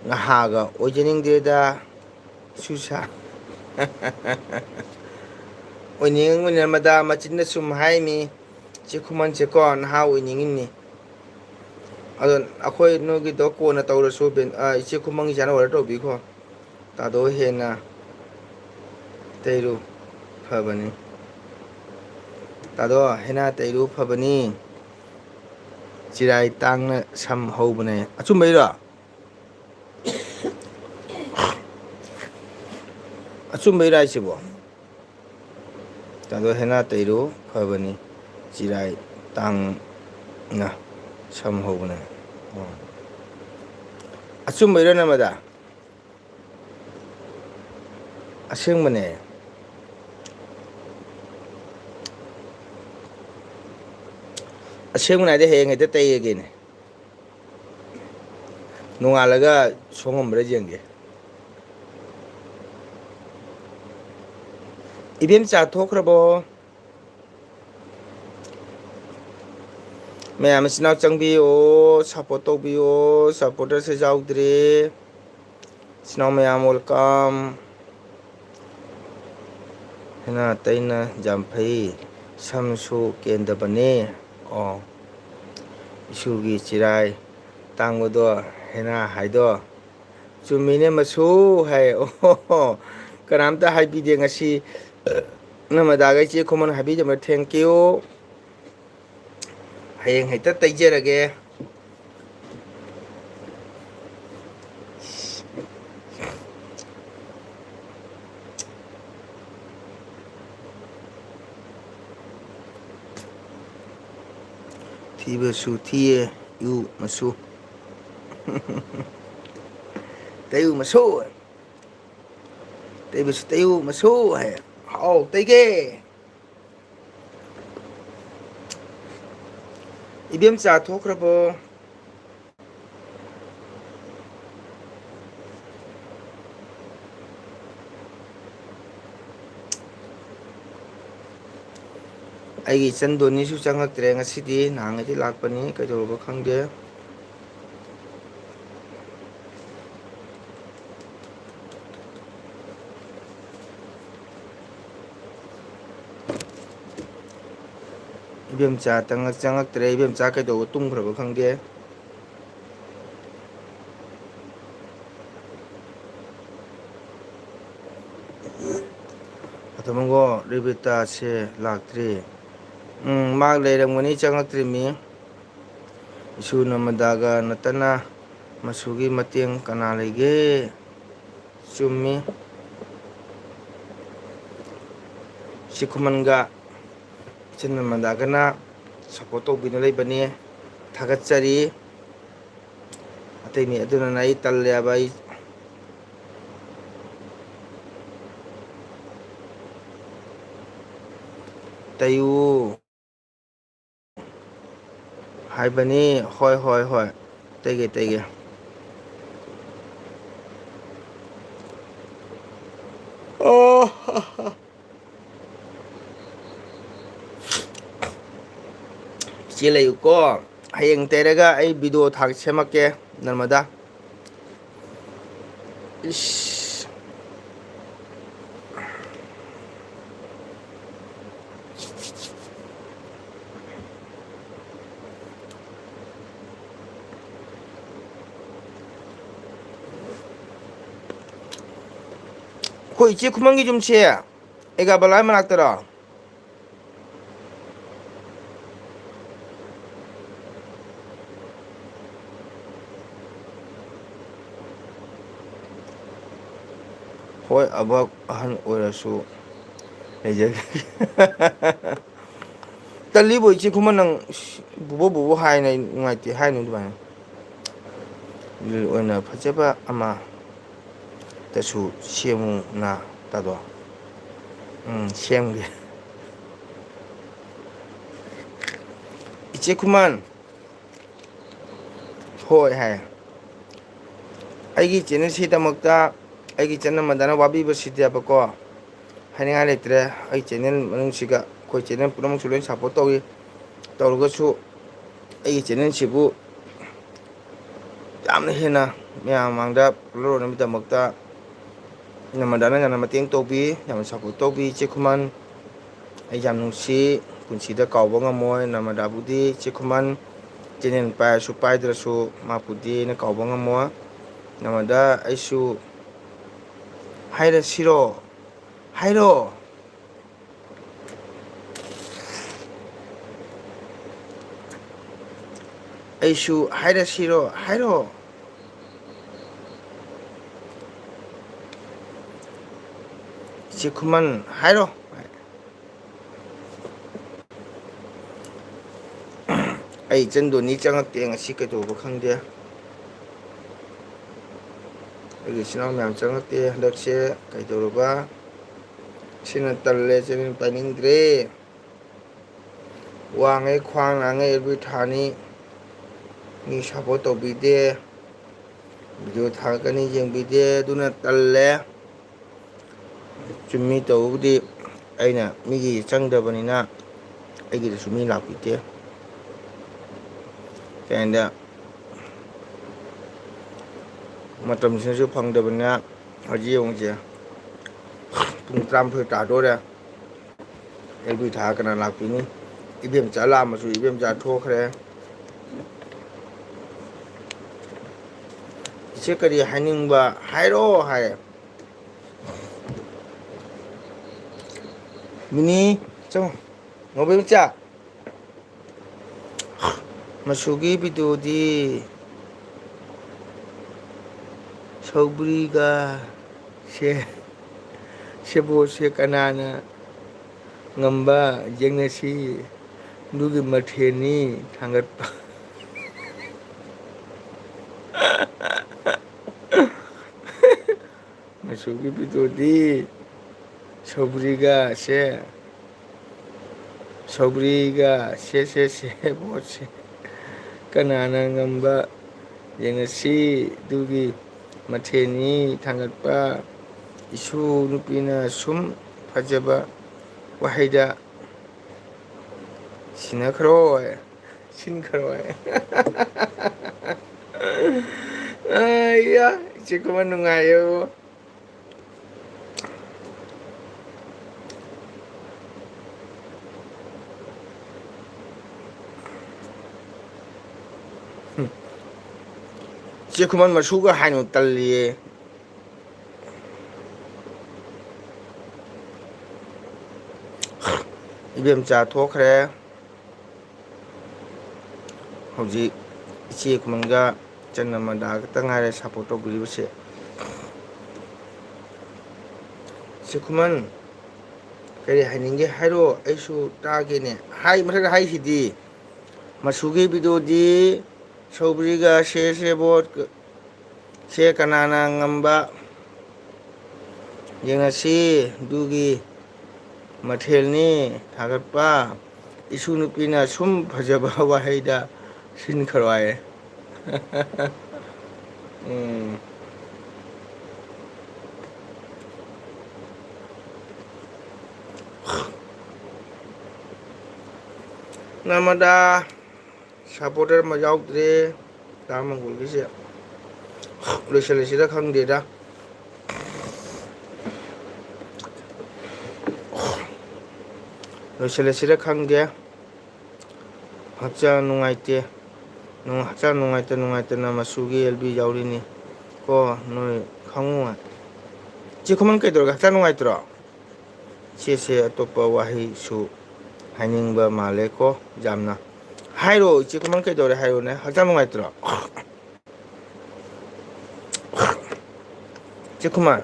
ꯅꯍꯥꯒ ꯑꯣꯏꯖꯅꯤꯡꯗꯦꯗ꯫ ꯁꯨꯁꯥ꯫ ꯑꯣꯏꯅꯤꯡꯉꯝꯒꯅꯤ ꯃꯗꯥ, ꯃꯆꯤꯟꯅ ꯁꯨꯝ ꯍꯥꯏꯃꯤ꯫ ꯆꯦ ꯈꯨꯃꯟꯁꯦꯀꯣ, ꯅꯍꯥ ꯑꯣꯏꯅꯤꯡꯉꯤꯅꯤ꯫ ꯑꯗꯣ ꯑꯩꯈꯣꯏ ꯅꯣꯏꯒꯤꯗꯣ ꯀꯣꯟꯅ ꯇꯧꯔꯁꯨ, ꯕꯦꯟ-, ꯑ, ꯏꯆꯦ ꯈꯨꯃꯟꯒꯤꯁꯦ ꯍꯥꯟꯅ order ꯇꯧꯕꯤꯈꯣ꯫ ꯇꯥꯗꯣ ꯍꯦꯟꯅ ꯇꯩꯔꯨ ꯐꯕꯅꯤ꯫ ꯇꯥꯗꯣ ꯍꯦꯟꯅ ꯇꯩꯔꯨ ꯐꯕꯅꯤ꯫ ꯆꯤꯔꯥꯏ ꯇꯥꯡꯅ ꯁꯝ ꯍꯧꯕꯅꯦ꯫ ꯑꯆꯨꯝꯕꯩꯔꯣ? ꯑꯆꯨꯝꯕꯩꯔꯣ ꯍꯥꯏꯁꯤꯕꯣ? ꯇꯥꯗꯣ ꯍꯦꯟꯅ ꯇꯩꯔꯨ ꯐꯕꯅꯤ꯫ ꯆꯤꯔꯥꯏ ꯇꯥꯡꯅ ꯁꯝ ꯍꯧꯕꯅꯦ꯫ ꯑꯣ꯫ ꯑꯆꯨꯝꯕꯩꯔꯣ ꯅꯃꯗ? ꯑꯁꯦꯡꯕꯅꯦ꯫ ꯑꯁꯦꯡꯕꯅꯦ ꯍꯥꯏꯗꯤ ꯍꯌꯦꯡ ꯍꯦꯛꯇ ꯇꯩꯔꯒꯦꯅꯦ꯫ ꯅꯣꯡꯉꯥꯜꯂꯒ ꯁꯣꯡꯉꯝꯕ꯭ꯔꯥ ꯌꯦꯡꯒꯦ꯫ ꯏꯕꯦꯝ ꯆꯥ ꯊꯣꯛꯈ꯭ꯔꯕꯣ? ꯃꯌꯥꯝ ꯏꯆꯤꯟ ꯏꯅꯥꯎ ꯆꯪꯕꯤꯌꯣ, support ꯇꯧꯕꯤꯌꯣ, supporterꯁꯦ ꯌꯥꯎꯗ꯭ꯔꯦ꯫ ꯏꯆꯤꯟ ꯏꯅꯥꯎ ꯃꯌꯥꯝ welcome꯫ ꯍꯦꯟꯅ ꯇꯩꯅ ꯌꯥꯝ ꯐꯩ, ꯁꯝꯁꯨ ꯀꯦꯟꯗꯕꯅꯦ꯫ ꯑꯣ, ꯏꯁꯨꯒꯤ ꯆꯤꯔꯥꯏ ꯇꯥꯡꯕꯗꯣ ꯍꯦꯟꯅ ꯍꯥꯏꯗꯣ꯫ ꯆꯨꯝꯃꯤꯅꯦ ꯃꯁꯨ ꯍꯥꯏ꯫ ꯑꯣꯍꯣ, ꯀꯅꯥꯝꯇ ꯍꯥꯏꯕꯤꯗꯦ ꯉꯁꯤ꯫ ꯅꯃꯗꯥꯒ ꯏꯆꯦ ꯈꯨꯃꯟ ꯍꯥꯏꯕꯤꯗꯕ, thank you꯫ ꯍꯌꯦꯡ ꯍꯦꯛꯇ ꯇꯩꯖꯔꯒꯦ꯫ ꯊꯤꯕꯁꯨ ꯊꯤꯌꯦ, ꯏꯎ ꯃꯁꯨ꯫ ꯇꯩꯌꯨ ꯃꯁꯨ꯫ ꯇꯩꯕꯁꯨ ꯇꯩꯌꯨ ꯃꯁꯨ ꯍꯥꯏ꯫ ꯍꯥꯎ, ꯇꯩꯒꯦ꯫ ꯏꯕꯦꯝ ꯆꯥ ꯊꯣꯛꯈ꯭ꯔꯕꯣ? ꯑꯩꯒꯤ ꯏꯆꯟ ꯗꯣꯅꯤꯁꯨ ꯆꯪꯉꯛꯇ꯭ꯔꯦ ꯉꯁꯤꯗꯤ, ꯅꯍꯥꯟꯉꯩꯗꯤ ꯂꯥꯛꯄꯅꯤ, ꯀꯩꯗꯧꯔꯕ ꯈꯪꯗꯦ꯫ ꯏꯕꯦꯝꯆꯥ ꯇꯪ-, ꯆꯪꯉꯛꯇ꯭ꯔꯦ꯫ ꯏꯕꯦꯝꯆꯥ ꯀꯩꯗꯧꯕ ꯇꯨꯝꯈ꯭ꯔꯕ ꯈꯪꯗꯦ꯫ ꯑꯗꯨꯃꯒꯣ ꯔꯦꯕꯤꯇꯥꯁꯦ ꯂꯥꯛꯇ꯭ꯔꯤ꯫ ꯎꯝ, ꯃꯥ ꯂꯩꯔꯝꯒꯅꯤ, ꯆꯪꯉꯛꯇ꯭ꯔꯤꯃꯤ꯫ ꯏꯁꯨ ꯅꯃꯗꯥꯒ ꯅꯠꯇꯅ ꯃꯁꯨꯒꯤ ꯃꯇꯦꯡ ꯀꯅꯥ ꯂꯩꯒꯦ? ꯆꯨꯝꯃꯤ꯫ ꯁꯤ ꯈꯨꯃꯟꯒ ꯏꯆꯟ ꯅꯃꯗꯥꯒꯅ support ꯇꯧꯕꯤꯅ ꯂꯩꯕꯅꯤ꯫ ꯊꯥꯒꯠꯆꯔꯤ꯫ ꯑꯇꯩ ꯃꯤ ꯑꯗꯨꯅꯅ ꯑꯩ ꯇꯜꯂꯦꯕ, ꯑꯩ ꯇꯩꯌꯨ ꯍꯥꯏꯕꯅꯤ꯫ ꯍꯣꯏ, ꯍꯣꯏ, ꯍꯣꯏ꯫ ꯇꯩꯒꯦ, ꯇꯩꯒꯦ꯫ ꯑꯣ꯫ ꯏꯆꯦ ꯂꯩꯌꯨꯀꯣ꯫ ꯍꯌꯦꯡ ꯇꯩꯔꯒ ꯑꯩ video ꯊꯥ-, ꯁꯦꯝꯃꯛꯀꯦ, ꯅꯔꯃꯗꯥ꯫ ꯏꯁ꯫ ꯑꯩꯈꯣꯏ ꯏꯆꯦ ꯈꯨꯃꯟꯒꯤ ꯌꯨꯝꯁꯦ ꯑꯦꯒꯥꯕꯂꯥꯏ ꯃꯅꯥꯛꯇꯔꯣ? ꯍꯣꯏ, ꯑꯕꯛ ꯑꯍꯟ ꯑꯣꯏꯔꯁꯨ ꯂꯩꯖꯒꯦ꯫ ꯇꯜꯂꯤꯕꯣ ꯏꯆꯦ ꯈꯨꯃꯟ, ꯅꯪ, ꯏꯁ, ꯕꯨꯕꯣꯛ, ꯕꯨꯕꯣꯛ ꯍꯥꯏꯅ ꯑꯩ ꯅꯨꯡꯉꯥꯏꯇꯦ, ꯍꯥꯏꯅꯨ ꯑꯗꯨꯃꯥꯏꯅ꯫ ꯂꯤꯜ ꯑꯣꯏꯅ ꯐꯖꯕ ꯑꯃ ꯇꯁꯨ ꯁꯦꯝꯃꯨꯅ ꯇꯥꯗꯣ꯫ ꯎꯝ, ꯁꯦꯝꯒꯦ꯫ ꯏꯆꯦ ꯈꯨꯃꯟ꯫ ꯍꯣꯏ ꯍꯥꯏ꯫ ꯑꯩꯒꯤ channel ꯁꯤꯗꯃꯛꯇ ꯑꯩꯒꯤ ꯏꯆꯟ ꯅꯃꯗꯥꯅ ꯋꯥꯕꯤꯕꯁꯤꯗꯕꯀꯣ ꯍꯥꯏꯅꯤꯡꯉꯥꯏ ꯂꯩꯇ꯭ꯔꯦ꯫ ꯑꯩ channel ꯃꯅꯨꯡꯁꯤꯒ ꯑꯩꯈꯣꯏ ꯆꯦꯅꯦꯜ ꯄꯨꯝꯅꯃꯛꯁꯨ ꯂꯣꯏ ꯁꯞꯄꯣꯔꯠ ꯇꯧꯏ꯫ ꯇꯧꯔꯒꯁꯨ ꯑꯩꯒꯤ ꯆꯦꯅꯦꯜꯁꯤꯕꯨ ꯌꯥꯝꯅ ꯍꯦꯟꯅ ꯃꯌꯥꯝ ꯃꯃꯥꯡꯗ ꯄꯨꯂꯣꯟꯅꯕꯒꯤꯗꯃꯛꯇ ꯅꯃꯗꯥꯅ ꯌꯥꯝꯅ ꯃꯇꯦꯡ ꯇꯧꯕꯤ, ꯌꯥꯝꯅ ꯁꯞꯄꯣꯔꯠ ꯇꯧꯕꯤ꯫ ꯏꯆꯦ ꯈꯨꯃꯟ, ꯑꯩ ꯌꯥꯝ ꯅꯨꯡꯁꯤ, ꯄꯨꯟꯁꯤꯗ ꯀꯥꯎꯕ ꯉꯝꯃꯣꯏ ꯅꯃꯗꯥꯕꯨꯗꯤ꯫ ꯏꯆꯦ ꯈꯨꯃꯟ, ꯆꯦꯅꯦꯜ ꯄꯥꯏꯔꯁꯨ ꯄꯥꯏꯗ꯭ꯔꯁꯨ ꯃꯥꯕꯨꯗꯤ ꯑꯩꯅ ꯀꯥꯎꯕ ꯉꯝꯃꯣꯏ꯫ ꯅꯃꯗꯥ ꯑꯩꯁꯨ ꯍꯥꯏꯔꯁꯤꯔꯣ? ꯍꯥꯏꯔꯣ꯫ ꯑꯩꯁꯨ ꯍꯥꯏꯔꯁꯤꯔꯣ? ꯍꯥꯏꯔꯣ꯫ ꯏꯆꯦ ꯈꯨꯃꯟ, ꯍꯥꯏꯔꯣ꯫ ꯑꯩ ꯏꯆꯟꯗꯣꯅꯤ ꯆꯪꯉꯛꯇꯦ ꯉꯁꯤ, ꯀꯩꯗꯧꯕ ꯈꯪꯗꯦ꯫ ꯑꯩꯒꯤ ꯏꯆꯤꯟ ꯏꯅꯥꯎ ꯃꯌꯥꯝ ꯆꯪꯉꯛꯇꯦ ꯍꯟꯗꯛꯁꯦ꯫ ꯀꯩꯗꯧꯔꯕ? ꯁꯤꯅ ꯇꯜꯂꯦ, ꯆꯦꯅꯦꯜ ꯄꯥꯏꯅꯤꯡꯗ꯭ꯔꯦ꯫ ꯋꯥꯡꯉꯦ, ꯈ꯭ꯋꯥꯡ ꯅꯥꯉꯦ, ꯑꯦꯜꯕꯤ ꯊꯥꯅꯤ꯫ ꯃꯤ ꯁꯞꯄꯣꯔꯠ ꯇꯧꯕꯤꯗꯦ꯫ ꯚꯤꯗꯤꯑꯣ ꯊꯥꯒꯠꯀꯅꯤ, ꯌꯦꯡꯕꯤꯗꯦ꯫ ꯑꯗꯨꯅ ꯇꯜꯂꯦ꯫ ꯆꯨꯝꯃꯤ, ꯇꯧꯕꯕꯨꯗꯤ ꯑꯩꯅ ꯃꯤꯒꯤ ꯆꯪꯗꯕꯅꯤꯅ ꯑꯩꯒꯤꯗꯁꯨ ꯃꯤ ꯂꯥꯛꯄꯤꯗꯦ꯫ ꯀꯩꯅꯣꯗ ꯃꯇꯝꯁꯤꯅꯁꯨ ꯐꯪꯗꯕꯅꯤꯅ ꯍꯧꯖꯤꯛ ꯌꯦꯡꯉꯨꯁꯦ, ꯄꯨꯡ ꯇꯔꯥꯃꯥꯊꯣꯏ ꯇꯥꯗꯣꯔꯦ꯫ ꯑꯦꯜꯕꯤ ꯊꯥ ꯀꯅꯥ ꯂꯥꯛꯄꯤꯅꯤ? ꯏꯕꯦꯝꯆꯥ ꯂꯥꯛꯑꯝꯃꯁꯨ ꯏꯕꯦꯝꯆꯥ ꯊꯣꯛꯈ꯭ꯔꯦ꯫ ꯏꯆꯦ ꯀꯔꯤ ꯍꯥꯏꯅꯤꯡꯕ ꯍꯥꯏꯔꯣ ꯍꯥꯏ꯫ ꯃꯤꯅꯤ, ꯆꯪꯉꯣ꯫ ꯉꯧꯕ ꯏꯕꯦꯝꯆꯥ꯫ ꯃꯆꯨꯒꯤ ꯚꯤꯗꯤꯑꯣꯗꯤ ꯁꯧꯒ꯭ꯔꯤꯒ ꯁꯦ-, ꯁꯦꯕꯣꯠꯁꯦ ꯀꯅꯥꯅ ꯉꯝꯕ ꯌꯦꯡꯅꯁꯤ꯫ ꯑꯗꯨꯒꯤ ꯃꯊꯦꯜꯅꯤ ꯊꯥꯡꯒꯠꯄ꯫ ꯃꯆꯨꯒꯤ ꯚꯤꯗꯤꯑꯣꯗꯤ ꯁꯧꯒ꯭ꯔꯤꯒ ꯁꯦ-, ꯁꯧꯒ꯭ꯔꯤꯒ ꯁꯦ ꯁꯦ ꯁꯦ ꯕꯣꯠꯁꯦ ꯀꯅꯥꯅ ꯉꯝꯕ ꯌꯦꯡꯉꯁꯤ꯫ ꯑꯗꯨꯒꯤ ꯃꯊꯦꯜꯅꯤ ꯊꯥꯡꯒꯠꯄ꯫ ꯏꯁꯨ ꯅꯨꯄꯤꯅ ꯁꯨꯝ ꯐꯖꯕ ꯋꯥꯍꯩꯗ ꯁꯤꯟꯅꯈ꯭ꯔꯣꯏ, ꯁꯤꯟꯈ꯭ꯔꯣꯏ꯫ ꯑꯩꯌꯥ, ꯏꯆꯦ ꯈꯨꯃꯟ ꯅꯨꯡꯉꯥꯏꯌꯦꯕꯣ꯫ ꯍꯨꯝ꯫ ꯏꯆꯦ ꯈꯨꯃꯟ ꯃꯁꯨꯒ ꯍꯥꯏꯅꯨ, ꯇꯜꯂꯤꯌꯦ꯫ ꯏꯕꯦꯝꯆꯥ ꯊꯣꯛꯈ꯭ꯔꯦ꯫ ꯍꯧꯖꯤꯛ ꯏꯆꯦ ꯈꯨꯃꯟꯒ ꯏꯆꯟ ꯑꯃꯗ ꯈꯛꯇ ꯉꯥꯏꯔꯦ ꯁꯞꯄꯣꯔꯠ ꯇꯧꯕꯤꯔꯤꯕꯁꯦ꯫ ꯏꯆꯦ ꯈꯨꯃꯟ, ꯀꯔꯤ ꯍꯥꯏꯅꯤꯡꯒꯦ ꯍꯥꯏꯔꯣ, ꯑꯩꯁꯨ ꯇꯥꯒꯦꯅꯦ꯫ ꯍꯥꯏ, ꯃꯊꯛꯇ ꯍꯥꯏꯁꯤꯗꯤ, ꯃꯁꯨꯒꯤ ꯚꯤꯗꯤꯑꯣꯗꯤ ꯁꯧꯒ꯭ꯔꯤꯒ ꯁꯦ ꯁꯦ ꯚꯣꯠ ꯁꯦ ꯀꯅꯥꯅ ꯉꯝꯕ ꯌꯦꯡꯉꯁꯤ꯫ ꯑꯗꯨꯒꯤ ꯃꯊꯦꯜꯅꯤ ꯊꯥꯒꯠꯄ꯫ ꯏꯁꯨ ꯅꯨꯄꯤꯅ ꯁꯨꯝ ꯐꯖꯕ ꯋꯥꯍꯩꯗ ꯁꯤꯟꯈ꯭ꯔꯣ ꯍꯥꯏꯌꯦ꯫ ꯎꯝ꯫ ꯅꯃꯗꯥ꯫ ꯁꯞꯄꯣꯔꯇꯔ ꯑꯃ ꯌꯥꯎꯗ꯭ꯔꯦ꯫ ꯇꯥ ꯃꯪꯒꯣꯜꯒꯤꯁꯦ ꯂꯣꯏꯁꯤꯜꯂꯁꯤꯔ ꯈꯪꯗꯦꯗ꯫ ꯂꯣꯏꯁꯤꯜꯂꯁꯤꯔ ꯈꯪꯗꯦ꯫ ꯍꯛꯆꯥꯡ ꯅꯨꯡꯉꯥꯏꯇꯦ꯫ ꯅꯨꯡ-, ꯍꯛꯆꯥꯡ ꯅꯨꯡꯉꯥꯏꯇ ꯅꯨꯡꯉꯥꯏꯇꯅ ꯃꯁꯨꯒꯤ ꯑꯦꯜ ꯕꯤ ꯌꯥꯎꯔꯤꯅꯤ꯫ ꯀꯣ, ꯅꯣꯏ ꯈꯪꯉꯨ꯫ ꯆꯦ ꯈꯨꯃꯟ ꯀꯩꯗꯧꯔꯒꯦ? ꯍꯛꯆꯥꯡ ꯅꯨꯡꯉꯥꯏꯇ꯭ꯔꯣ? ꯏꯆꯦꯁꯦ ꯑꯇꯣꯞꯄ ꯋꯥꯍꯩꯁꯨ ꯍꯥꯏꯅꯤꯡꯕ ꯃꯥꯜꯂꯦꯀꯣ ꯌꯥꯝꯅ꯫ ꯍꯥꯏꯔꯣ, ꯏꯆꯦ ꯈꯨꯃꯟ ꯀꯩꯗꯧꯔꯦ ꯍꯥꯏꯔꯣꯅꯦ? ꯍꯛꯆꯥꯡ ꯅꯨꯡꯉꯥꯏꯇ꯭ꯔꯣ? ꯏꯆꯦ ꯈꯨꯃꯟ꯫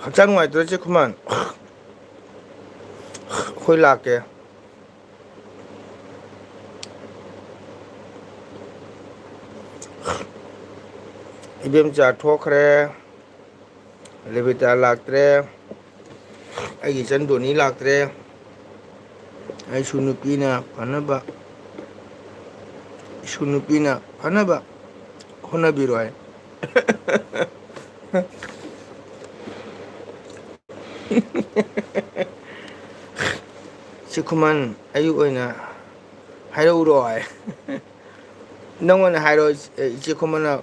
ꯍꯛꯆꯥꯡ ꯅꯨꯡꯉꯥꯏꯇ꯭ꯔꯣ, ꯏꯆꯦ ꯈꯨꯃꯟ? ꯑꯩꯈꯣꯏ ꯂꯥꯛꯀꯦ꯫ ꯏꯕꯦꯝꯆꯥ ꯊꯣꯛꯈ꯭ꯔꯦ꯫ ꯂꯦꯕꯤꯇꯥ ꯂꯥꯛꯇ꯭ꯔꯦ꯫ ꯑꯩꯒꯤ ꯏꯆꯟ ꯗꯣꯅꯤ ꯂꯥꯛꯇ꯭ꯔꯦ꯫ ꯑꯩꯁꯨ ꯅꯨꯄꯤꯅ ꯐꯅꯕ, ꯏꯁꯨ ꯅꯨꯄꯤꯅ ꯐꯅꯕ ꯍꯣꯠꯅꯕꯤꯔꯣ ꯍꯥꯏ꯫ ꯏꯆꯦ ꯈꯨꯃꯟ, ꯑꯩ ꯑꯣꯏꯅ ꯍꯥꯏꯔꯛꯎꯔꯣ ꯍꯥꯏ꯫ ꯅꯪ ꯑꯣꯏꯅ ꯍꯥꯏꯔꯣ, ꯏꯆꯦ ꯈꯨꯃꯟꯅ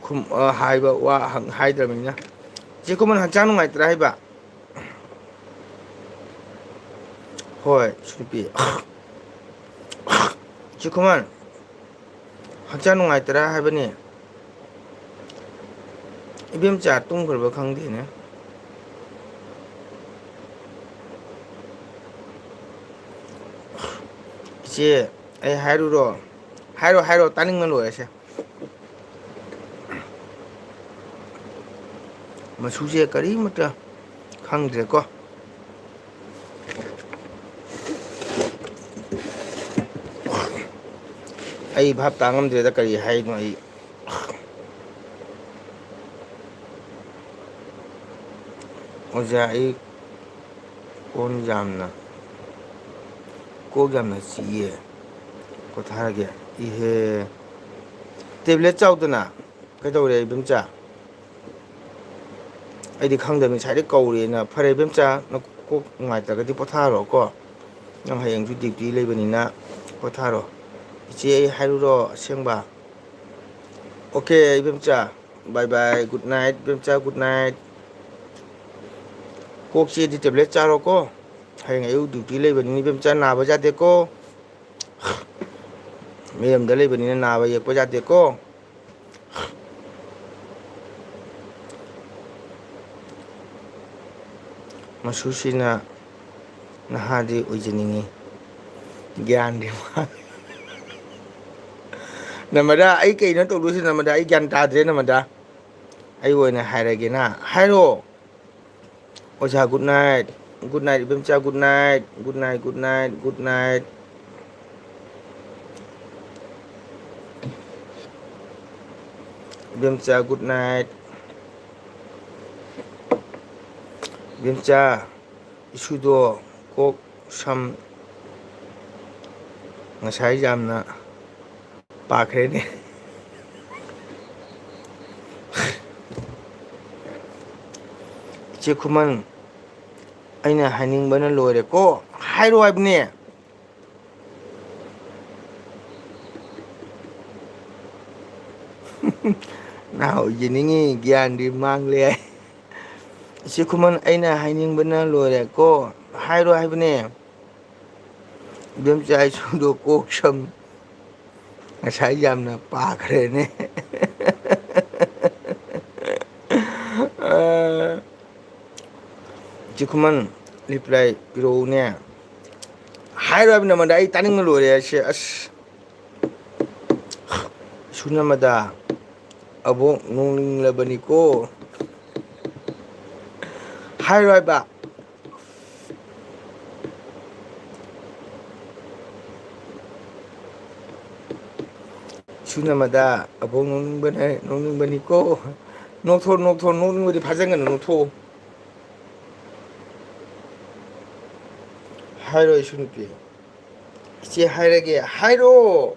ꯈꯨꯝ-, ꯑ, ꯍꯥꯏꯕ ꯋꯥ ꯍꯪ-, ꯍꯥꯏꯗ꯭ꯔꯕꯅꯤꯅ꯫ ꯏꯆꯦ ꯈꯨꯃꯟ ꯍꯛꯆꯥꯡ ꯅꯨꯡꯉꯥꯏꯇ꯭ꯔꯥ ꯍꯥꯏꯕ? ꯍꯣꯏ, ꯁꯨ ꯅꯨꯄꯤ꯫ ꯏꯆꯦ ꯈꯨꯃꯟ, ꯍꯛꯆꯥꯡ ꯅꯨꯡꯉꯥꯏꯇ꯭ꯔꯥ ꯍꯥꯏꯕꯅꯤ꯫ ꯏꯕꯦꯝꯆꯥ ꯇꯨꯝꯈ꯭ꯔꯕ ꯈꯪꯗꯦꯅꯦ꯫ ꯏꯆꯦ, ꯑꯩ ꯍꯥꯏꯔꯨꯔꯣ? ꯍꯥꯏꯔꯣ, ꯍꯥꯏꯔꯣ, ꯇꯥꯅꯤꯡꯕ ꯂꯣꯏꯔꯁꯦ꯫ ꯃꯆꯨꯁꯦ ꯀꯔꯤꯃꯠꯇ ꯈꯪꯗ꯭ꯔꯦꯀꯣ꯫ ꯑꯩ ꯚꯥꯞ ꯇꯥ ꯉꯝꯗ꯭ꯔꯦꯗ, ꯀꯔꯤ ꯍꯥꯏꯅꯣ ꯑꯩ꯫ ꯑꯣꯖꯥ, ꯑꯩ ꯀꯣꯟ ꯌꯥꯝꯅ, ꯀꯣꯛ ꯌꯥꯝꯅ ꯆꯤꯛꯑꯦ, ꯄꯣꯊꯥꯔꯒꯦ꯫ ꯏꯍꯦ, ꯇꯦꯕ꯭ꯂꯦꯠ ꯆꯥꯎꯗꯅ꯫ ꯀꯩꯗꯧꯔꯦ ꯏꯕꯦꯝꯆꯥ? ꯑꯩꯗꯤ ꯈꯪꯗꯕꯅꯤ, ꯉꯁꯥꯏꯗꯩ ꯀꯧꯔꯦꯅ꯫ ꯐꯔꯦ ꯏꯕꯦꯝꯆꯥ, ꯅꯀꯣꯛ ꯅꯨꯡꯉꯥꯏꯇ꯭ꯔꯒꯗꯤ ꯄꯣꯊꯥꯔꯣꯀꯣ꯫ ꯅꯪ ꯍꯌꯦꯡꯁꯨ ꯗ꯭ꯌꯨꯇꯤ ꯂꯩꯕꯅꯤꯅ ꯄꯣꯊꯥꯔꯣ꯫ ꯏꯆꯦ, ꯑꯩ ꯍꯥꯏꯔꯨꯔꯣ ꯑꯁꯦꯡꯕ? ꯑꯣꯀꯦ ꯏꯕꯦꯝꯆꯥ, bye bye, good night ꯏꯕꯦꯝꯆꯥ, good night꯫ ꯀꯣꯛ ꯆꯤꯛꯑꯗꯤ ꯇꯦꯕ꯭ꯂꯦꯠ ꯆꯥꯔꯣꯀꯣ꯫ ꯍꯌꯦꯡ ꯑꯌꯨꯛ ꯗ꯭ꯌꯨꯇꯤ ꯂꯩꯕꯅꯤꯅ ꯏꯕꯦꯝꯆꯥ, ꯅꯥꯕ ꯌꯥꯗꯦꯀꯣ꯫ ꯃꯤꯔꯝꯗ ꯂꯩꯕꯅꯤꯅ ꯅꯥꯕ ꯌꯦꯛꯄ ꯌꯥꯗꯦꯀꯣ꯫ ꯃꯁꯨꯁꯤꯅ ꯅꯍꯥꯗꯤ ꯑꯣꯏꯖꯅꯤꯡꯉꯤ꯫ ꯒ꯭ꯌꯥꯟꯗꯤ ꯃꯥꯡ-, ꯅꯃꯗꯥ, ꯑꯩ ꯀꯩꯅꯣ ꯇꯧꯗꯣꯏꯁꯤ ꯅꯃꯗꯥ? ꯑꯩ ꯒ꯭ꯌꯥꯟ ꯇꯥꯗ꯭ꯔꯦ ꯅꯃꯗꯥ꯫ ꯑꯩ ꯑꯣꯏꯅ ꯍꯥꯏꯔꯒꯦꯅ꯫ ꯍꯥꯏꯔꯣ꯫ ꯑꯣꯖꯥ, good night꯫ Good night ꯏꯕꯦꯝꯆꯥ, good night, good night, good night, good night꯫ ꯏꯕꯦꯝꯆꯥ, good night꯫ ꯏꯕꯦꯝꯆꯥ, ꯏꯁꯨꯗꯣ ꯀꯣꯛ ꯁꯝ ꯉꯁꯥꯏ ꯌꯥꯝꯅ ꯄꯥꯈ꯭ꯔꯦꯅꯦ꯫ ꯏꯆꯦ ꯈꯨꯃꯟ, ꯑꯩꯅ ꯍꯥꯏꯅꯤꯡꯕꯅ ꯂꯣꯏꯔꯦꯀꯣ꯫ ꯍꯥꯏꯔꯣ ꯍꯥꯏꯕꯅꯦ꯫ ꯅꯍꯥ ꯑꯣꯏꯖꯅꯤꯡꯉꯤ, ꯒ꯭ꯌꯥꯟꯗꯤ ꯃꯥꯡꯂꯦ ꯍꯥꯏ꯫ ꯏꯆꯦ ꯈꯨꯃꯟ, ꯑꯩꯅ ꯍꯥꯏꯅꯤꯡꯕꯅ ꯂꯣꯏꯔꯦ ꯀꯣ꯫ ꯍꯥꯏꯔꯣ ꯍꯥꯏꯕꯅꯦ꯫ ꯏꯕꯦꯝꯆꯥ ꯏꯁꯨꯗꯣ ꯀꯣꯛ ꯁꯝ ꯉꯁꯥꯏ ꯌꯥꯝꯅ ꯄꯥꯈ꯭ꯔꯦꯅꯦ꯫ ꯑ, ꯏꯆꯦ ꯈꯨꯃꯟ, reply ꯄꯤꯔꯛꯎꯅꯦ꯫ ꯍꯥꯏꯔꯣ ꯍꯥꯏꯕ ꯅꯃꯗ ꯑꯩ ꯇꯥꯅꯤꯡꯕ ꯂꯣꯏꯔꯦ ꯑꯁꯦ꯫ ꯑꯁ, ꯁꯨꯅꯃꯗ ꯑꯕꯣꯛ ꯅꯣꯡꯅꯤꯡꯂꯕꯅꯤꯀꯣ꯫ ꯍꯥꯏꯔꯣ ꯍꯥꯏꯕ꯫ ꯁꯨꯅꯃꯗ ꯑꯕꯣꯛ ꯅꯣꯛꯅꯤꯡꯕꯅꯦ, ꯅꯣꯛꯅꯤꯡꯕꯅꯤꯀꯣ꯫ ꯅꯣꯛꯊꯣꯛ, ꯅꯣꯛꯊꯣꯛ, ꯅꯣꯛꯅꯤꯡꯕꯗꯤ ꯐꯥꯖꯟꯒꯅꯨ, ꯅꯣꯛꯊꯣꯛꯑꯣ꯫ ꯍꯥꯏꯔꯣ, ꯏꯁꯨ ꯅꯨꯄꯤ꯫ ꯏꯆꯦ ꯍꯥꯏꯔꯒꯦ, ꯍꯥꯏꯔꯣ꯫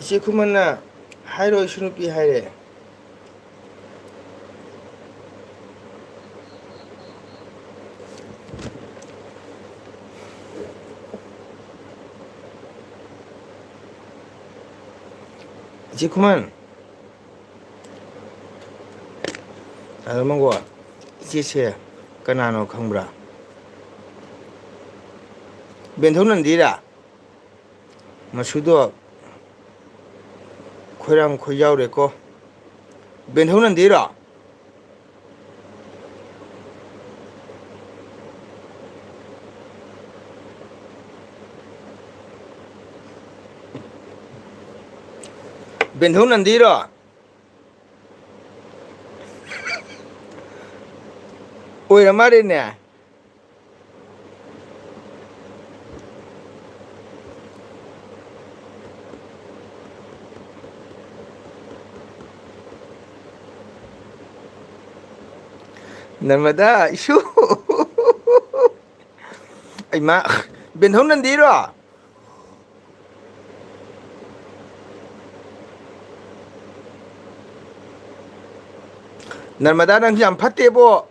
ꯏꯆꯦ ꯈꯨꯃꯟꯅ ꯍꯥꯏꯔꯣ, ꯏꯁꯨ ꯅꯨꯄꯤ ꯍꯥꯏꯔꯦ꯫ ꯏꯆꯦ ꯈꯨꯃꯟ, ꯑꯗꯣ ꯃꯪꯒꯣꯜ, ꯏꯆꯦꯁꯦ ꯀꯅꯥꯅꯣ ꯈꯪꯕ꯭ꯔꯥ? ꯕꯦꯟꯊꯧ ꯅꯟꯗꯤꯔꯥ? ꯃꯁꯨꯗꯣ ꯈꯣꯏꯔꯥꯡ ꯈꯣꯏ ꯌꯥꯎꯔꯦꯀꯣ꯫ ꯕꯦꯟꯊꯧ ꯅꯟꯗꯤꯔꯣ? ꯕꯦꯟꯊꯧ ꯅꯟꯗꯤꯔꯣ? ꯑꯣꯏꯔ ꯃꯥꯜꯂꯦꯅꯦ꯫ ꯅꯔꯃꯗꯥ ꯏꯁꯨ꯫ ꯑꯩꯃ, ꯕꯦꯟꯊꯧ ꯅꯟꯗꯤꯔꯣ? ꯅꯔꯃꯗꯥ, ꯅꯪꯁꯨ ꯌꯥꯝ ꯐꯠꯇꯦꯕꯣ꯫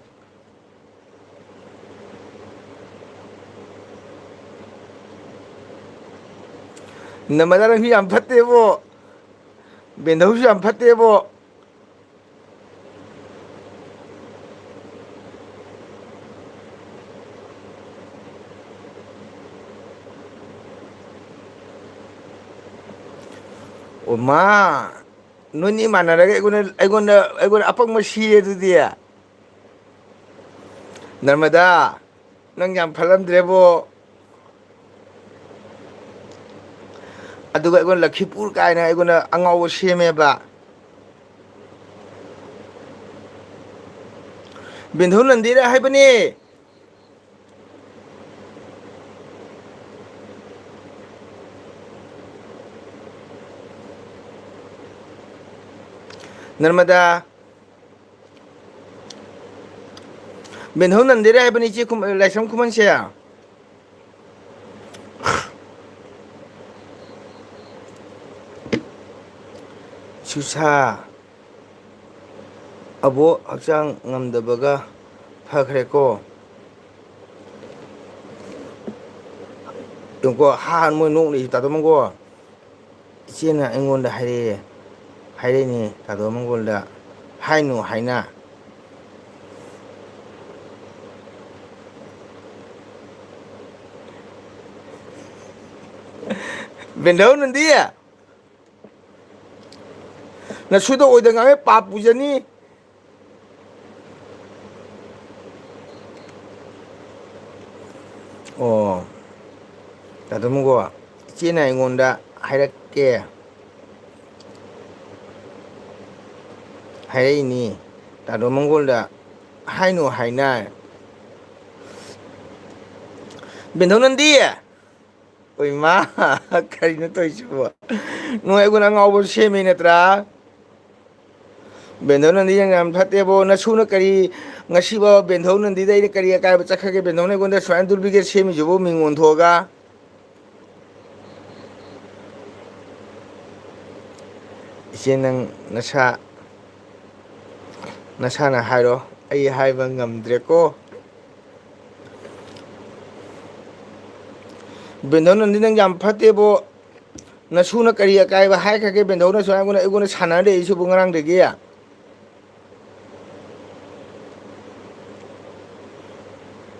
ꯅꯃꯗꯥ ꯅꯪꯁꯨ ꯌꯥꯝ ꯐꯠꯇꯦꯕꯣ꯫ ꯕꯦꯟꯙꯧꯁꯨ ꯌꯥꯝ ꯐꯠꯇꯦꯕꯣ꯫ ꯑꯣ ꯃꯥ, ꯅꯣꯏꯅꯤ ꯃꯥꯟꯅꯔꯒ ꯑꯩꯉꯣꯟꯗ, ꯑꯩꯉꯣꯟꯗ, ꯑꯩꯉꯣꯟꯗ ꯑꯄꯪꯕ ꯁꯤꯌꯦ ꯑꯗꯨꯗꯤ꯫ ꯅꯔꯃꯗꯥ, ꯅꯪ ꯌꯥꯝ ꯐꯠꯂꯝꯗ꯭ꯔꯦꯕꯣ꯫ ꯑꯗꯨꯒ ꯑꯩꯉꯣꯟꯗ ꯂꯈꯤꯄꯨꯔ ꯀꯥꯏꯅ ꯑꯩꯉꯣꯟꯗ ꯑꯉꯥꯎꯕ ꯁꯦꯝꯃꯦꯕ꯫ ꯕꯤꯟꯙꯨ ꯅꯟꯗꯤꯔ ꯍꯥꯏꯕꯅꯦ꯫ ꯅꯔꯃꯗꯥ꯫ ꯕꯦꯟꯍꯧ ꯅꯟꯗꯤꯔ ꯍꯥꯏꯕꯅꯤ ꯏꯆꯦ ꯈꯨꯃ-, ꯂꯥꯏꯁ꯭ꯔꯝ ꯈꯨꯃꯟꯁꯦ꯫ ꯁꯨꯁꯥ꯫ ꯑꯕꯣꯛ ꯍꯛꯆꯥꯡ ꯉꯝꯗꯕꯒ ꯐꯈ꯭ꯔꯦꯀꯣ꯫ ꯌꯦꯡꯉꯨꯀꯣ, ꯍꯥ, ꯃꯣꯏ ꯅꯣꯛꯂꯛꯏ ꯇꯥꯗꯣ ꯃꯪꯒꯣꯜ꯫ ꯏꯆꯦꯅ ꯑꯩꯉꯣꯟꯗ ꯍꯥꯏꯔꯛꯑꯦ, ꯍꯥꯏꯔꯛꯏꯅꯦ ꯇꯥꯗꯣ ꯃꯪꯒꯣꯜꯗ, ꯍꯥꯏꯅꯨ ꯍꯥꯏꯅ꯫ ꯕꯦꯟꯙꯧ ꯅꯟꯗꯤ, ꯅꯁꯨꯗ ꯑꯣꯏꯗ ꯉꯥꯡꯉꯦ, ꯄꯥꯞ ꯄꯨꯖꯅꯤ꯫ ꯑꯣ, ꯇꯥꯗꯣ ꯃꯪꯒꯣꯜ, ꯏꯆꯦꯅ ꯑꯩꯉꯣꯟꯗ ꯍꯥꯏꯔꯛꯀꯦ, ꯍꯥꯏꯔꯛꯏꯅꯤ, ꯇꯥꯗꯣ ꯃꯪꯒꯣꯜꯗ ꯍꯥꯏꯅꯨ ꯍꯥꯏꯅ꯫ ꯕꯦꯟꯙꯧ ꯅꯟꯗꯤ! ꯑꯣꯏ ꯃꯥ, ꯀꯔꯤꯅꯣ ꯇꯧꯔꯤꯁꯤꯕꯣ? ꯅꯣꯏ ꯑꯩꯉꯣꯟꯗ ꯑꯉꯥꯎꯕ ꯁꯦꯝꯃꯤ ꯅꯠꯇ꯭ꯔꯥ? ꯕꯦꯟꯙꯧ ꯅꯟꯗꯤ ꯅꯪ ꯌꯥꯝ ꯐꯠꯇꯦꯕꯣ꯫ ꯅꯁꯨꯅ ꯀꯔꯤ, ꯉꯁꯤꯐꯥꯎ ꯕꯦꯟꯙꯧ ꯅꯟꯗꯤꯗ ꯑꯩꯅ ꯀꯔꯤ ꯑꯀꯥꯏꯕ ꯆꯠꯈ꯭ꯔꯒꯦ? ꯕꯦꯟꯙꯧꯅ ꯑꯩꯉꯣꯟꯗ ꯁꯨꯃꯥꯏꯅ ꯗꯨꯄ꯭ꯂꯤꯀꯦꯠ ꯁꯦꯝꯃꯤꯁꯤꯕꯨ ꯃꯤꯡ ꯑꯣꯟꯊꯣꯛꯑꯒ? ꯏꯆꯦ, ꯅꯪ ꯅꯁꯥ, ꯅꯁꯥꯅ ꯍꯥꯏꯔꯣ, ꯑꯩ ꯍꯥꯏꯕ ꯉꯝꯗ꯭ꯔꯦꯀꯣ꯫ ꯕꯦꯟꯙꯧ ꯅꯟꯗꯤ ꯅꯪ ꯌꯥꯝ ꯐꯠꯇꯦꯕꯣ꯫ ꯅꯁꯨꯅ ꯀꯔꯤ ꯑꯀꯥꯏꯕ ꯍꯥꯏꯈ꯭ꯔꯒꯦ? ꯕꯦꯟꯗꯧꯅꯁꯨ ꯑꯩꯉꯣꯟꯗ, ꯑꯩꯉꯣꯟꯗ ꯁꯥꯟꯅꯔ ꯂꯩꯔꯤꯁꯤꯕꯨ ꯉꯔꯥꯡꯗꯒꯤ?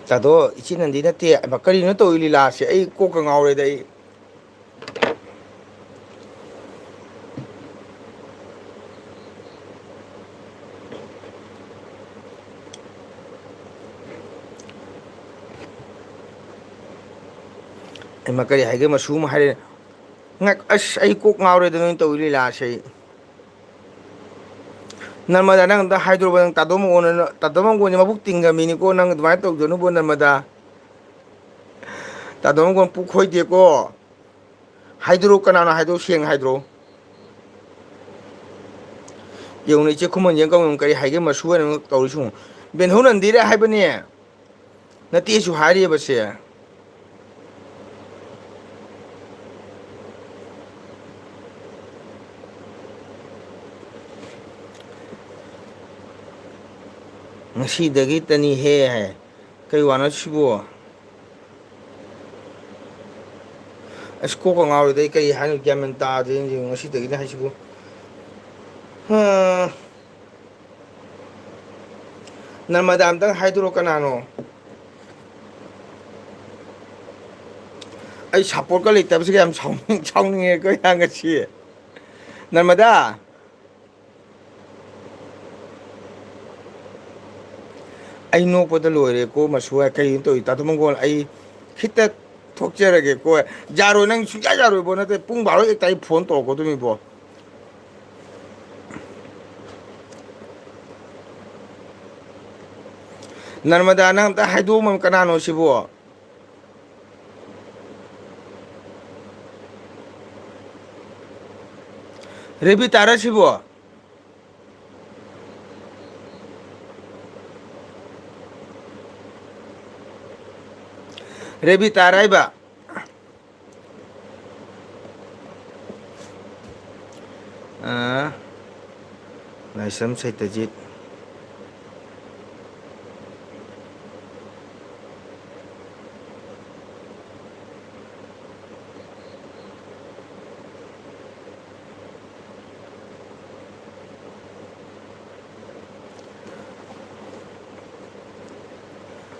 ꯇꯥꯗꯣ, ꯏꯆꯦ ꯅꯟꯗꯤ ꯅꯠꯇꯦ꯫ ꯑꯩꯃꯥ, ꯀꯔꯤꯅꯣ ꯇꯧꯔꯤ ꯂꯤꯂꯥꯁꯦ? ꯑꯩ ꯀꯣꯛꯀ ꯉꯥꯎꯔꯦꯗ ꯑꯩ꯫ ꯑꯩꯃꯥ, ꯀꯔꯤ ꯍꯥꯏꯒꯦ? ꯃꯁꯨ ꯑꯃ ꯍꯥꯏꯔꯦ꯫ ꯉꯥꯏ-, ꯑꯁ, ꯑꯩ ꯀꯣꯛ ꯉꯥꯎꯔꯦꯗ ꯅꯣꯏꯅ ꯇꯧꯔꯤ ꯂꯤꯂꯥꯁꯦ ꯑꯩ꯫ ꯅꯔꯃꯗꯥ, ꯅꯪ ꯑꯝꯇ ꯍꯥꯏꯗꯣꯔꯛꯑꯣ, ꯅꯪ ꯇꯥꯗꯣ ꯃꯪꯒꯣꯟꯅ-, ꯇꯥꯗꯣ ꯃꯪꯒꯣꯟꯁꯦ ꯃꯕꯨꯛ ꯇꯤꯡꯒ ꯃꯤꯅꯤꯀꯣ, ꯅꯪ ꯑꯗꯨꯃꯥꯏꯅ ꯇꯧꯖꯅꯨꯕꯣ, ꯅꯔꯃꯗꯥ꯫ ꯇꯥꯗꯣ ꯃꯪꯒꯣꯟ ꯄꯨꯛ ꯈꯣꯏꯗꯦꯀꯣ꯫ ꯍꯥꯏꯗꯣꯔꯛꯑꯣ, ꯀꯅꯥꯅꯣ ꯍꯥꯏꯗꯣꯔꯛꯑꯣ, ꯁꯦꯡꯅ ꯍꯥꯏꯗꯣꯔꯛꯑꯣ꯫ ꯌꯦꯡꯉꯨꯅꯦ, ꯏꯆꯦ ꯈꯨꯃꯟꯁꯦ ꯀꯧꯅꯨ, ꯀꯔꯤ ꯍꯥꯏꯒꯦ, ꯃꯁꯨ ꯍꯥꯏꯅ ꯑꯃꯨꯛ ꯇꯧꯔꯤꯁꯤ ꯌꯦꯡꯉꯨ꯫ ꯕꯦꯟꯍꯧ ꯅꯟꯗꯤꯔꯦ ꯍꯥꯏꯕꯅꯦ꯫ ꯅꯠꯇꯦꯁꯨ ꯍꯥꯏꯔꯤꯕꯁꯦ꯫ ꯉꯁꯤꯗꯒꯤ ꯇꯅꯤꯍꯦ ꯍꯥꯏ꯫ ꯀꯩ ꯋꯥꯅꯣ ꯁꯤꯕꯨ? ꯑꯁ, ꯀꯣꯛꯀ ꯉꯥꯎꯔꯦꯗ, ꯑꯩ ꯀꯔꯤ ꯍꯥꯏꯅꯣ ꯒ꯭ꯌꯥꯟ ꯃꯦꯟ ꯇꯥꯗꯦ꯫ ꯉꯁꯤꯗꯒꯤꯅꯦ ꯍꯥꯏꯁꯤꯕꯨ꯫ ꯍꯥ꯫ ꯅꯔꯃꯗꯥ ꯑꯝꯇꯪ ꯍꯥꯏꯗꯣꯔꯛꯑꯣ, ꯀꯅꯥꯅꯣ? ꯑꯩ ꯁꯞꯄꯣꯔꯠꯀ ꯂꯩꯇꯕꯁꯤꯒ ꯌꯥꯝ ꯁꯥꯎꯅꯤꯡ-, ꯁꯥꯎꯅꯤꯡꯉꯦꯀꯣ ꯌꯥꯝ ꯉꯁꯤ꯫ ꯅꯔꯃꯗꯥ, ꯑꯩ ꯅꯣꯛꯄꯗ ꯂꯣꯏꯔꯦꯀꯣ, ꯃꯁꯨ꯫ ꯀꯩꯅꯣ ꯇꯧꯔꯤ, ꯇꯥ ꯃꯪꯒꯣꯜ? ꯑꯩ ꯈꯤꯇ ꯊꯣꯛꯆꯔꯒꯦꯀꯣ꯫ ꯌꯥꯔꯣꯏ, ꯅꯪ ꯁꯨꯡꯌꯥ ꯌꯥꯔꯣꯏꯕꯣ꯫ ꯅꯠꯇꯦ, ꯄꯨꯡ ꯕꯥꯔꯣ ꯍꯦꯛ ꯇꯥꯏ, ꯐꯣꯟ ꯇꯧꯔꯛꯀꯗꯣꯃꯤꯕꯣ꯫ ꯅꯔꯃꯗꯥ, ꯅꯪ ꯑꯝꯇ ꯍꯥꯏꯗꯣꯛꯑꯝꯃ, ꯀꯅꯥꯅꯣ ꯁꯤꯕꯣ? ꯔꯦꯕꯤꯇꯥꯔ ꯁꯤꯕꯣ? ꯔꯦꯕꯤꯇꯥꯔ ꯍꯥꯏꯕ? ꯑꯥ, ꯂꯥꯏꯁ꯭ꯔꯝ ꯁꯩꯇꯖꯤꯠ꯫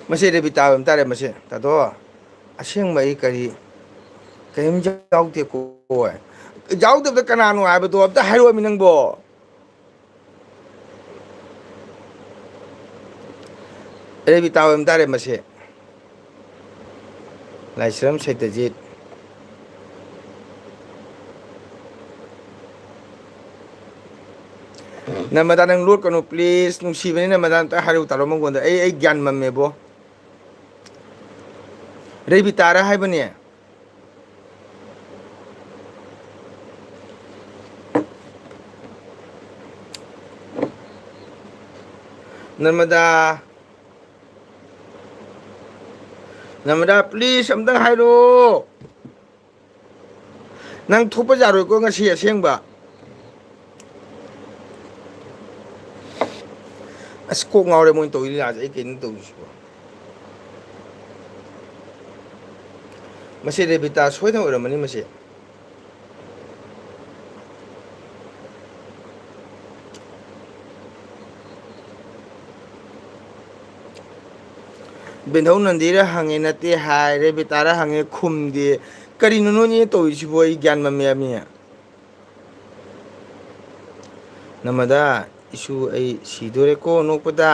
ꯃꯁꯤ ꯔꯦꯕꯤꯇꯥ ꯑꯣꯏꯕ ꯇꯥꯔꯦ꯫ ꯃꯁꯤ ꯇꯥꯗꯣ, ꯑꯁꯦꯡꯕ ꯑꯩ ꯀꯔꯤ, ꯀꯔꯤꯝ ꯌꯥꯎꯗꯦꯀꯣ꯫ ꯌꯥꯎꯗꯕꯗ ꯀꯅꯥꯅꯣ ꯍꯥꯏꯕꯗꯣ ꯑꯝꯇ ꯍꯥꯏꯔꯛꯑꯣꯃꯤ ꯅꯪꯕꯣ꯫ ꯔꯦꯕꯤꯇꯥ ꯑꯣꯏꯕ ꯇꯥꯔꯦ ꯃꯁꯤ꯫ ꯂꯥꯏꯁ꯭ꯔꯝ ꯁꯩꯇꯖꯤꯠ꯫ ꯅꯃꯗꯥ, ꯅꯪ ꯂꯣꯠꯀꯅꯨ, please꯫ ꯅꯨꯡꯁꯤꯕꯅꯤ ꯅꯃꯗꯥ, ꯑꯝꯇ ꯍꯥꯏꯔꯨ ꯇꯥꯔꯣ ꯃꯉꯣꯟꯗ꯫ ꯑꯩ, ꯑꯩ ꯒ꯭ꯌꯥꯟ ꯃꯝꯃꯦꯕꯣ꯫ ꯔꯦꯕꯤꯇꯥꯔ ꯍꯥꯏꯕꯅꯦ꯫ ꯅꯔꯃꯗꯥ, ꯅꯔꯃꯗꯥ, please, ꯑꯝꯇꯪ ꯍꯥꯏꯔꯣ꯫ ꯅꯪ ꯊꯣꯛꯄ ꯌꯥꯔꯣꯏꯀꯣ ꯉꯁꯤ ꯑꯁꯦꯡꯕ꯫ ꯑꯁ, ꯀꯣꯛ ꯉꯥꯎꯔꯦ ꯃꯣꯏꯅ ꯇꯧꯔꯤ ꯂꯤꯂꯥꯁꯦ꯫ ꯑꯩ ꯀꯩꯅꯣ ꯇꯧꯔꯤꯁꯤꯕꯣ? ꯃꯁꯤ ꯔꯦꯕꯤꯇꯥ ꯁꯣꯏꯗꯅ ꯑꯣꯏꯔꯝꯃꯅꯤ ꯃꯁꯤ꯫ ꯕꯦꯟꯙꯧ ꯅꯟꯗꯤꯔ ꯍꯪꯉꯦ ꯅꯠꯇꯦ ꯍꯥꯏ, ꯔꯦꯕꯤꯇꯥꯔ ꯍꯪꯉꯦ ꯈꯨꯝꯗꯦ꯫ ꯀꯔꯤꯅꯣ ꯅꯣꯏꯅꯤ ꯇꯧꯔꯤꯁꯤꯕꯣ? ꯑꯩ ꯒ꯭ꯌꯥꯟ ꯃꯝꯃꯦ ꯃꯤ꯫ ꯅꯃꯗꯥ, ꯏꯁꯨ ꯑꯩ ꯁꯤꯗꯣꯔꯦꯀꯣ ꯅꯣꯛꯄꯗ꯫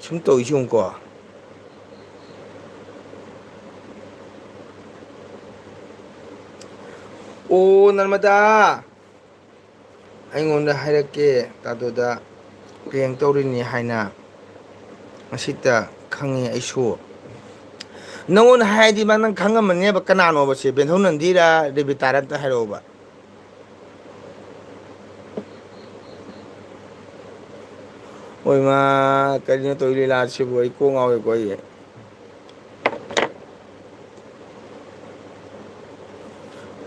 ꯁꯨꯝ ꯇꯧꯔꯤꯁꯤ ꯌꯦꯡꯉꯨꯀꯣ꯫ ꯑꯣ, ꯅꯔꯃꯗꯥ, ꯑꯩꯉꯣꯟꯗ ꯍꯥꯏꯔꯛꯀꯦ, ꯇꯥꯗꯣꯗ prank ꯇꯧꯔꯤꯅꯤ ꯍꯥꯏꯅ꯫ ꯉꯁꯤꯇ ꯈꯪꯉꯤ ꯑꯩꯁꯨ꯫ ꯅꯪꯉꯣꯟꯗ ꯍꯥꯏꯔꯗꯤ ꯃꯥ ꯅꯪ ꯈꯪꯉꯝꯃꯅꯦꯕ ꯀꯅꯥꯅꯣꯕ ꯁꯦ, ꯕꯦꯟꯊꯧ ꯅꯟꯗꯤꯔꯥ ꯔꯦꯕꯤꯇꯥꯔꯥ ꯑꯝꯇ ꯍꯥꯏꯔꯛꯑꯣꯕ꯫ ꯍꯣꯏ ꯃꯥ, ꯀꯔꯤꯅꯣ ꯇꯧꯔꯤ ꯂꯤꯂꯥꯁꯤꯕꯨ? ꯑꯩ ꯀꯣꯛ ꯉꯥꯎꯔꯦꯀꯣ ꯑꯩ꯫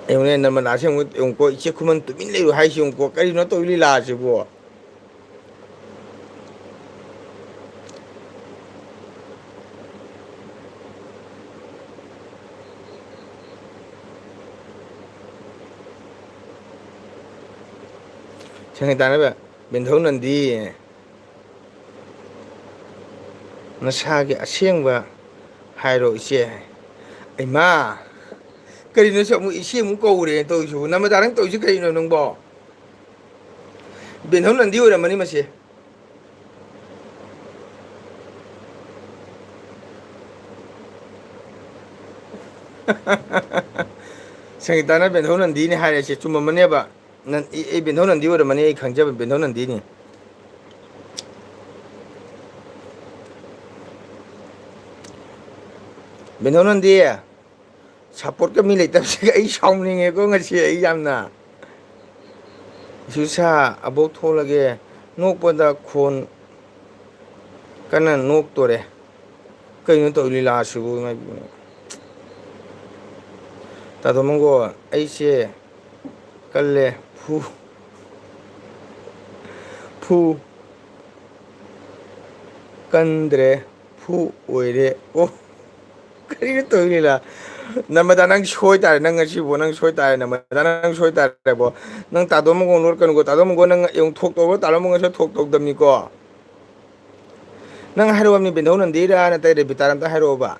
ꯌꯦꯡꯉꯨꯅꯦ, ꯅꯔꯃꯗꯥꯁꯦ ꯑꯃꯨꯛ ꯌꯦꯡꯉꯨꯀꯣ, ꯏꯆꯦ ꯈꯨꯃꯟ ꯇꯨꯃꯤꯟ ꯂꯩꯌꯨ ꯍꯥꯏꯁꯤ ꯌꯦꯡꯉꯨꯀꯣ, ꯀꯔꯤꯅꯣ ꯇꯧꯔꯤ ꯂꯤꯂꯥꯁꯤꯕꯨ? ꯁꯦꯡꯅ ꯇꯥꯟꯅꯕ, ꯕꯦꯟꯊꯧ ꯅꯟꯗꯤ꯫ ꯅꯁꯥꯒꯤ ꯑꯁꯦꯡꯕ ꯍꯥꯏꯔꯣ, ꯏꯆꯦ꯫ ꯏꯃꯥ, ꯀꯔꯤꯅꯣ ꯁꯤ ꯑꯃꯨꯛ ꯏꯆꯦ ꯑꯃꯨꯛ ꯀꯧꯔꯦ ꯇꯧꯔꯤꯁꯤꯕꯨ? ꯅꯃꯗꯥ, ꯅꯪ ꯇꯧꯔꯤꯁꯤ ꯀꯔꯤꯅꯣ ꯅꯪꯕꯣ? ꯕꯦꯟꯊꯧ ꯅꯟꯗꯤ ꯑꯣꯏꯔꯝꯃꯅꯤ ꯃꯁꯦ꯫ ꯁꯪꯒꯤꯇꯥꯅ ꯕꯦꯟꯊꯧ ꯅꯟꯗꯤꯅꯤ ꯍꯥꯏꯔꯦꯁꯦ, ꯆꯨꯝꯃꯝꯃꯅꯦꯕ꯫ ꯅꯟ-, ꯑꯩ, ꯑꯩ ꯕꯦꯟꯊꯧ ꯅꯟꯗꯤ ꯑꯣꯏꯔꯝꯃꯅꯤ, ꯑꯩ ꯈꯪꯖꯕ ꯕꯦꯟꯊꯧ ꯅꯟꯗꯤꯅꯤ꯫ ꯕꯦꯟꯊꯧ ꯅꯟꯗꯤ, ꯁꯞꯄꯣꯔꯠꯀ ꯃꯤ ꯂꯩꯇꯕꯁꯤꯒ ꯑꯩ ꯁꯥꯎꯅꯤꯡꯉꯦꯀꯣ ꯉꯁꯤ ꯑꯩ ꯌꯥꯝꯅ꯫ ꯏꯁꯨꯁꯥ ꯑꯕꯣꯛ ꯊꯣꯛꯂꯒꯦ, ꯅꯣꯛꯄꯗ ꯈꯣꯟ ꯀꯟꯅ ꯅꯣꯛꯇꯣꯔꯦ꯫ ꯀꯩꯅꯣ ꯇꯧ ꯂꯤꯂꯥꯁꯤꯕꯨ ꯏꯃꯥꯏꯕꯦꯝꯃ꯫ ꯇꯥꯗꯣ ꯃꯪꯒꯣꯜ, ꯑꯩꯁꯦ ꯀꯜꯂꯦ꯫ ꯐꯨ꯫ ꯐꯨ꯫ ꯀꯟꯗ꯭ꯔꯦ꯫ ꯐꯨ ꯑꯣꯏꯔꯦ꯫ ꯑꯣ꯫ ꯀꯔꯤꯅꯣ ꯇꯧꯔꯤ ꯂꯤꯂꯥ? ꯅꯃꯗꯥ ꯅꯪ ꯁꯣꯏ ꯇꯥꯔꯦ, ꯅꯪ ꯉꯁꯤꯕꯣ ꯅꯪ ꯁꯣꯏ ꯇꯥꯔꯦ, ꯅꯃꯗꯥ ꯅꯪ ꯁꯣꯏ ꯇꯥꯔꯦꯕꯣ꯫ ꯅꯪ ꯇꯥꯗꯣ ꯃꯪꯒꯣꯜ ꯂꯣꯠꯀꯅꯨꯀꯣ, ꯇꯥꯗꯣ ꯃꯪꯒꯣꯜ ꯅꯪ ꯌꯦꯡꯉꯨ ꯊꯣꯛ ꯇꯧꯕ꯭ꯔꯥ, ꯇꯥꯗꯣ ꯃꯪꯒꯣꯜ ꯉꯁꯤ ꯊꯣꯛ ꯇꯧꯗꯕꯅꯤꯀꯣ꯫ ꯅꯪ ꯍꯥꯏꯔꯛꯑꯣ, ꯃꯤ ꯕꯦꯟꯊꯧ ꯅꯟꯗꯤꯔꯥ ꯅꯠꯇ꯭ꯔ ꯔꯦꯕꯤꯇꯥꯔꯥ ꯑꯝꯇ ꯍꯥꯏꯔꯛꯑꯣꯕ꯫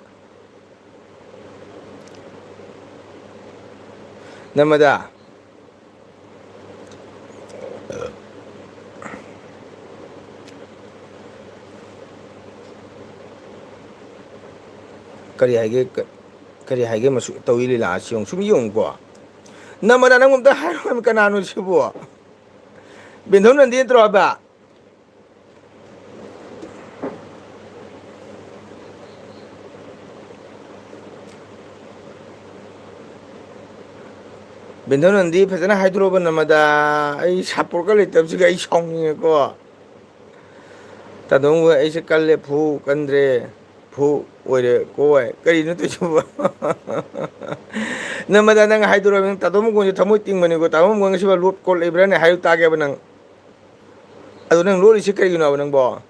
ꯅꯃꯗꯥ꯫ ꯀꯔꯤ ꯍꯥꯏꯒꯦ, ꯀ-, ꯀꯔꯤ ꯍꯥꯏꯒꯦ ꯃꯁꯨ ꯇꯧꯏ ꯂꯤꯂꯥꯁꯤ ꯌꯦꯡꯉꯨ, ꯁꯨꯝ ꯌꯦꯡꯉꯨꯀꯣ꯫ ꯅꯃꯗꯥ ꯅꯪ ꯑꯝꯇ ꯍꯥꯏꯔꯛꯑꯣ, ꯀꯅꯥꯅꯣ ꯁꯤꯕꯨ? ꯕꯦꯟꯊꯧ ꯅꯟꯗꯤ ꯅꯠꯇ꯭ꯔꯣ ꯍꯥꯏꯕ? ꯕꯦꯟꯊꯧ ꯅꯟꯗꯤ ꯐꯖꯅ ꯍꯥꯏꯗꯣꯔꯛꯑꯣꯕ ꯅꯃꯗꯥ, ꯑꯩ ꯁꯞꯄꯣꯔꯠꯀ ꯂꯩꯇꯕꯁꯤꯒ ꯑꯩ ꯁꯥꯎꯅꯤꯡꯉꯦꯀꯣ꯫ ꯇꯥꯗꯣꯝꯒ ꯑꯩꯁꯦ ꯀꯜꯂꯦ ꯐꯨ, ꯀꯟꯗ꯭ꯔꯦ ꯐꯨ ꯑꯣꯏꯔꯦ ꯀꯣꯏ꯫ ꯀꯔꯤꯅꯣ ꯇꯧꯏꯁꯤꯕꯣ? ꯅꯃꯗꯥ ꯅꯪ ꯍꯥꯏꯗꯣꯔꯛꯑꯣ, ꯅꯪ ꯇꯥꯗꯣꯝ ꯃꯒꯣꯟꯁꯦ ꯊꯃꯣꯏ ꯇꯤꯡꯕꯅꯤꯀꯣ, ꯇꯥꯗꯣꯝ ꯃꯒꯣꯟ ꯉꯁꯤꯐꯥꯎ ꯂꯣꯠ ꯀꯣꯠ ꯂꯩꯕ꯭ꯔꯥꯅꯦ? ꯍꯥꯏꯌꯨ ꯇꯥꯒꯦꯕ ꯅꯪ꯫ ꯑꯗꯣ ꯅꯪ ꯂꯣꯠꯂꯤꯁꯦ ꯀꯔꯤꯒꯤꯅꯣꯕ ꯅꯪꯕꯣ?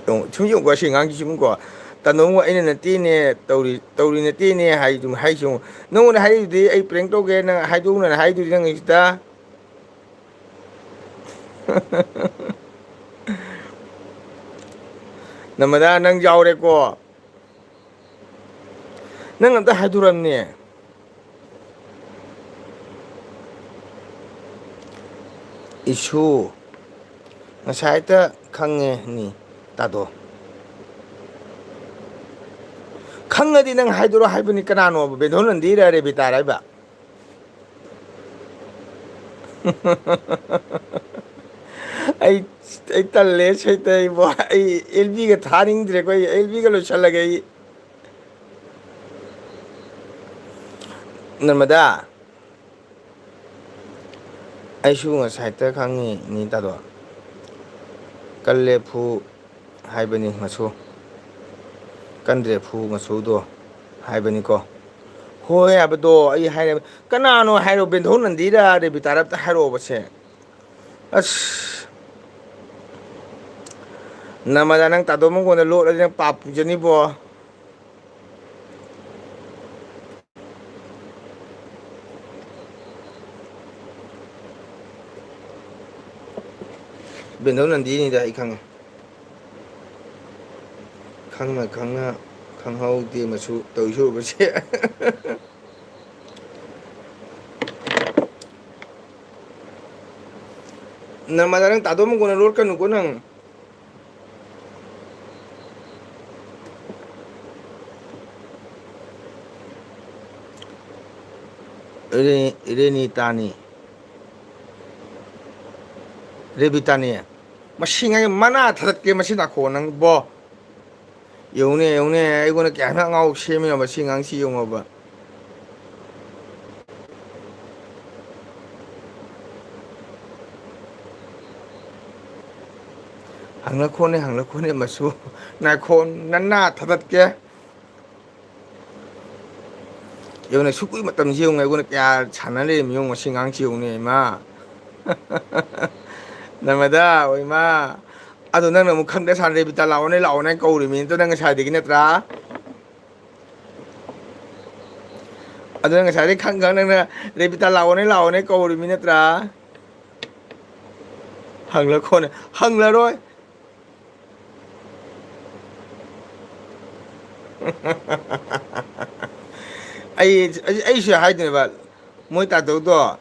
ꯌꯦꯡꯉꯨ, ꯁꯨꯝ ꯌꯦꯡꯉꯨꯀꯣ, ꯁꯤ ꯑꯉꯥꯡꯁꯤ ꯁꯨꯝꯀꯣ, ꯇꯥꯗꯣꯝꯒ ꯑꯩꯅ ꯅꯠꯇꯦꯅꯦ ꯇꯧꯔꯤ, ꯇꯧꯔꯤ ꯅꯠꯇꯦꯅꯦ ꯍꯥꯏ, ꯑꯗꯨꯝ ꯍꯥꯏꯁꯤ ꯌꯦꯡꯉꯨ꯫ ꯅꯪꯉꯣꯟꯗ ꯍꯥꯏꯔꯤꯗꯨꯗꯤ ꯑꯩ ꯄ꯭ꯔꯦꯡ ꯇꯧꯒꯦ, ꯅꯪ ꯍꯥꯏꯗꯣꯛꯎꯅ ꯍꯥꯏꯗꯨꯗꯤ ꯅꯪ ꯍꯧꯖꯤꯛꯇ꯫ ꯅꯃꯗꯥ, ꯅꯪ ꯌꯥꯎꯔꯦꯀꯣ꯫ ꯅꯪ ꯑꯝꯇ ꯍꯥꯏꯗꯣꯔꯝꯅꯦ꯫ ꯏꯁꯨ, ꯉꯁꯥꯏꯇ ꯈꯪꯉꯦ ꯅꯤ ꯇꯥꯗꯣ꯫ ꯈꯪꯉꯗꯤ ꯅꯪ ꯍꯥꯏꯗꯣꯔꯣ ꯍꯥꯏꯕꯅꯤ꯫ ꯀꯅꯥꯅꯣꯕ? ꯕꯦꯟꯊꯧ ꯅꯟꯗꯤꯔ ꯔꯦꯕꯤꯇꯥꯔ ꯍꯥꯏꯕ? ꯑꯩ, ꯑꯩ ꯇꯜꯂꯦ ꯁꯩꯇ ꯏꯕꯣ꯫ ꯑꯩ ꯑꯦꯜ ꯕꯤꯒ ꯊꯥꯅꯤꯡꯗ꯭ꯔꯦꯀꯣ꯫ ꯑꯩ ꯑꯦꯜ ꯕꯤꯒ ꯂꯣꯏꯁꯜꯂꯒꯦ ꯑꯩ꯫ ꯅꯔꯃꯗꯥ, ꯑꯩꯁꯨ ꯉꯁꯥꯏꯇ ꯈꯪꯉꯤ ꯅꯤ ꯇꯥꯗꯣ꯫ ꯀꯜꯂꯦ ꯐꯨ ꯍꯥꯏꯕꯅꯤ ꯃꯁꯨ꯫ ꯀꯟꯗ꯭ꯔꯦ ꯐꯨ ꯃꯁꯨꯗꯣ ꯍꯥꯏꯕꯅꯤꯀꯣ꯫ ꯍꯣꯏ ꯍꯥꯏꯕꯗꯣ ꯑꯩ ꯍꯥꯏꯔꯦ꯫ ꯀꯅꯥꯅꯣ ꯍꯥꯏꯔꯣ? ꯕꯦꯟꯊꯧ ꯅꯟꯗꯤꯔ ꯔꯦꯕꯤꯇꯥꯔ ꯑꯝꯇ ꯍꯥꯏꯔꯛꯑꯣꯕꯁꯦ꯫ ꯑꯁ꯫ ꯅꯃꯗꯥ, ꯅꯪ ꯇꯥꯗꯣ ꯃꯉꯣꯟꯗ ꯂꯣꯠꯂꯗꯤ ꯅꯪ ꯄꯥꯞ ꯄꯨꯖꯅꯤꯕꯣ꯫ ꯕꯦꯟꯗꯧ ꯅꯟꯗꯤꯅꯤꯗ, ꯑꯩ ꯈꯪꯉꯦ꯫ ꯈꯪꯅ ꯈꯪꯅ ꯈꯪꯍꯧꯗꯦ ꯃꯁꯨ ꯇꯧꯏ ꯁꯣꯏꯕꯁꯦ꯫ ꯅꯃꯗꯥ, ꯅꯪ ꯇꯥꯗꯣ ꯃꯉꯣꯟꯗ ꯂꯣꯠꯀꯅꯨꯀꯣ ꯅꯪ꯫ ꯔꯦ-, ꯔꯦꯅꯤꯇꯥꯅꯤ꯫ ꯔꯦꯕꯤꯇꯥꯅꯤ꯫ ꯃꯁꯤ ꯉꯥꯏ ꯃꯅꯥ ꯊꯥꯗꯠꯀꯦ ꯃꯁꯤ ꯅꯥꯈꯣ ꯅꯪꯕꯣ꯫ ꯌꯦꯡꯉꯨꯅꯦ, ꯌꯦꯡꯉꯨꯅꯦ, ꯑꯩꯉꯣꯟꯗ ꯀꯌꯥꯝ ꯑꯉꯥꯎ ꯁꯦꯝꯃꯤꯅꯣ ꯃꯁꯤ ꯑꯉꯥꯡꯁꯤ ꯌꯦꯡꯉꯣꯕ꯫ ꯍꯪꯂꯛꯈꯣꯅꯦ, ꯍꯪꯂꯛꯈꯣꯅꯦ ꯃꯁꯨ꯫ ꯅꯥꯈꯣ, ꯅꯅꯥ ꯊꯥꯗꯠꯀꯦ꯫ ꯌꯦꯡꯉꯨꯅꯦ, ꯁꯨꯛ ꯀꯨꯏ ꯃꯇꯝꯁꯤ ꯌꯦꯡꯉꯨꯅꯦ, ꯑꯩꯉꯣꯟꯗ ꯀꯌꯥ ꯁꯥꯟꯅ ꯂꯩꯔꯝꯃꯤ ꯌꯦꯡꯉꯨ, ꯃꯁꯤ ꯑꯉꯥꯡꯁꯤ ꯌꯦꯡꯉꯨꯅꯦ, ꯏꯃꯥ꯫ ꯅꯃꯗꯥ, ꯑꯣ ꯏꯃꯥ꯫ ꯑꯗꯣ ꯅꯪꯅ ꯑꯃꯨꯛ ꯈꯪꯗꯦ ꯁꯥꯟꯅ ꯔꯦꯕꯤꯇꯥ ꯂꯥꯛꯑꯣꯅꯦ, ꯂꯥꯛꯑꯣꯅꯦ ꯀꯧꯔꯤꯃꯤ꯫ ꯑꯗꯣ ꯅꯪ ꯉꯁꯥꯏꯗꯒꯤ ꯅꯠꯇ꯭ꯔꯥ? ꯑꯗꯨ ꯅꯪ ꯉꯁꯥꯏꯗꯒꯤ ꯈꯪ ꯈꯪ ꯅꯪꯅ ꯔꯦꯕꯤꯇꯥ ꯂꯥꯛꯑꯣꯅꯦ, ꯂꯥꯛꯑꯣꯅꯦ ꯀꯧꯔꯤꯃꯤ ꯅꯠꯇ꯭ꯔꯥ? ꯍꯪꯂꯛꯈꯣꯅꯦ꯫ ꯍꯪꯂꯔꯣꯏ꯫ ꯑꯩ, ꯑꯩ, ꯑꯩꯁꯨ ꯍꯥꯏꯗꯣꯏꯅꯦꯕ, ꯃꯣꯏ ꯇꯥꯗꯧꯗꯣ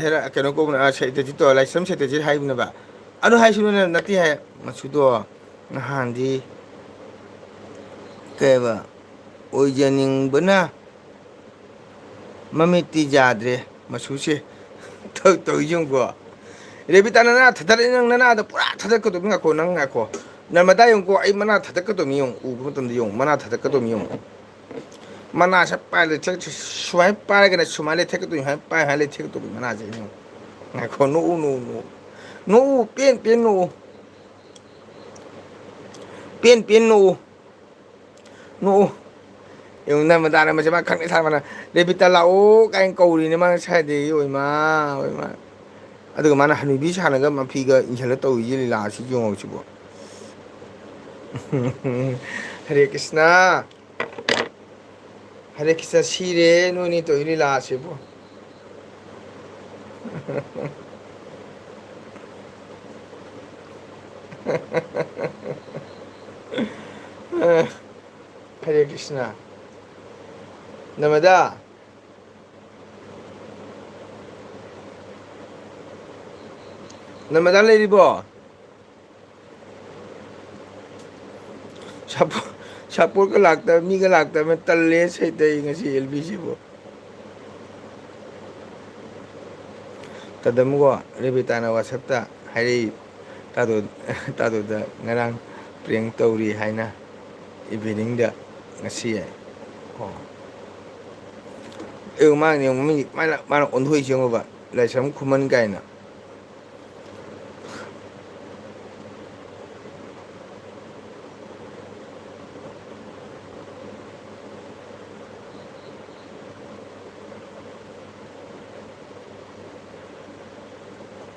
ꯍꯦꯔꯥ-, ꯀꯩꯅꯣ ꯀꯧꯕꯅꯦ, ꯑ, ꯁꯩꯇꯖꯤꯠꯇꯣ, ꯂꯥꯏꯁ꯭ꯔꯝ ꯁꯩꯇꯖꯤꯠ ꯍꯥꯏꯕꯅꯦꯕ꯫ ꯑꯗꯨ ꯍꯥꯏꯁꯅꯨꯅꯦ, ꯅꯠꯇꯦ ꯍꯥꯏ꯫ ꯃꯆꯨꯗꯣ ꯅꯍꯥꯟꯗꯤ ꯀꯩꯕ, ꯑꯣꯏꯖꯅꯤꯡꯕꯅ ꯃꯃꯤꯠꯇꯤ ꯌꯥꯗ꯭ꯔꯦ, ꯃꯆꯨꯁꯦ꯫ ꯇꯧ-, ꯇꯧꯔꯤꯁꯦ ꯌꯦꯡꯉꯨꯀꯣ꯫ ꯔꯦꯕꯤꯇꯥ, ꯅꯅꯥ ꯊꯥꯗꯔꯛꯑꯦ ꯅꯪ, ꯅꯅꯥꯗꯣ ꯄꯨꯔꯥ ꯊꯥꯗꯠꯀꯗꯧꯕꯅꯤ꯫ ꯉꯥꯏꯈꯣ, ꯅꯪ ꯉꯥꯏꯈꯣ꯫ ꯅꯔꯃꯗꯥ ꯌꯦꯡꯉꯨꯀꯣ, ꯑꯩ ꯃꯅꯥ ꯊꯥꯗꯠꯀꯗꯧꯕꯅꯤ ꯌꯦꯡꯉꯨ, ꯎꯕ ꯃꯇꯝꯗ ꯌꯦꯡꯉꯨ, ꯃꯅꯥ ꯊꯥꯗꯠꯀꯗꯧꯕꯅꯤ ꯌꯦꯡꯉꯨ꯫ ꯃꯅꯥꯁꯦ ꯄꯥꯏ ꯂꯩꯊꯦꯛ-, ꯁꯨꯃꯥꯏꯅ ꯄꯥꯏꯔꯒꯅ ꯁꯨꯃꯥꯏꯅ ꯂꯩꯊꯦꯛꯀꯗꯣꯏꯅꯤ, ꯁꯨꯃꯥꯏꯅ ꯄꯥꯏ, ꯁꯨꯃꯥꯏꯅ ꯂꯩꯊꯦꯛꯀꯗꯧꯕꯅꯤ ꯃꯅꯥꯁꯦ ꯌꯦꯡꯉꯨ꯫ ꯉꯥꯏꯈꯣ, ꯅꯣꯛꯎ, ꯅꯣꯛꯎ, ꯅꯣꯛꯎ꯫ ꯅꯣꯛꯎ, ꯄꯦꯟ ꯄꯦꯟ ꯅꯣꯛꯎ꯫ ꯄꯦꯟ ꯄꯦꯟ ꯅꯣꯛꯎ꯫ ꯅꯣꯛꯎ꯫ ꯌꯦꯡꯉꯨ, ꯅꯔꯃꯗꯥꯅ ꯃꯁꯦ ꯃꯥ ꯈꯪꯅꯩ ꯁꯥꯔ ꯃꯥꯅ, "ꯔꯦꯕꯤꯇꯥ ꯂꯥꯛꯑꯣ" ꯀꯥꯏꯅ ꯀꯧꯔꯤꯅꯦ ꯃꯥꯅ ꯁ꯭ꯋꯥꯏꯗꯒꯤ, ꯑꯣꯏꯃꯥ, ꯑꯣꯏꯃꯥ꯫ ꯑꯗꯨꯒ ꯃꯥꯅ ꯍꯅꯨꯕꯤ ꯁꯥꯟꯅꯒ ꯃꯐꯤꯒ ꯏꯟꯁꯤꯜꯂ ꯇꯧꯔꯤꯁꯦ ꯂꯤꯂꯥꯁꯤ ꯌꯦꯡꯉꯣ ꯁꯤꯕꯣ꯫ ꯍꯔꯦ ꯀ꯭ꯔꯤꯁꯅ꯫ ꯍꯔꯦ ꯀ꯭ꯔꯤꯁꯅ, ꯁꯤꯔꯦ ꯅꯣꯏꯅꯤ ꯇꯧꯔꯤ ꯂꯤꯂꯥꯁꯤꯕꯨ꯫ ꯍꯔꯦ ꯀ꯭ꯔꯤꯁꯅ꯫ ꯅꯃꯗꯥ꯫ ꯅꯃꯗꯥ ꯂꯩꯔꯤꯕꯣ? ꯁꯄꯣ-, ꯁꯄꯣꯔꯠꯀ ꯂꯥꯛꯇꯕ, ꯃꯤꯒ ꯂꯥꯛꯇꯕ, ꯇꯜꯂꯦ ꯁꯩꯇꯩ ꯉꯁꯤ ꯑꯦꯜ ꯕꯤꯁꯤꯕꯨ꯫ ꯇꯗꯝꯀꯣ, ꯔꯦꯕꯤꯇꯥꯅ WhatsApp-ꯇ ꯍꯥꯏꯔꯛꯏ, "ꯇꯥꯗꯣ-, ꯇꯥꯗꯣꯗ ꯉꯔꯥꯡ prank ꯇꯧꯔꯤ ꯍꯥꯏꯅ evening-ꯗ ꯉꯁꯤ" ꯍꯥꯏ꯫ ꯑꯣ꯫ ꯑꯦ, ꯃꯥꯅ ꯌꯦꯡꯉꯨ, ꯃꯤ ꯃꯥꯅ, ꯃꯥꯅ ꯑꯣꯟꯊꯣꯛꯏꯁꯦ ꯌꯦꯡꯉꯨꯕ, ꯂꯥꯏꯁ꯭ꯔꯝ ꯈꯨꯃꯟ ꯀꯥꯏꯅ꯫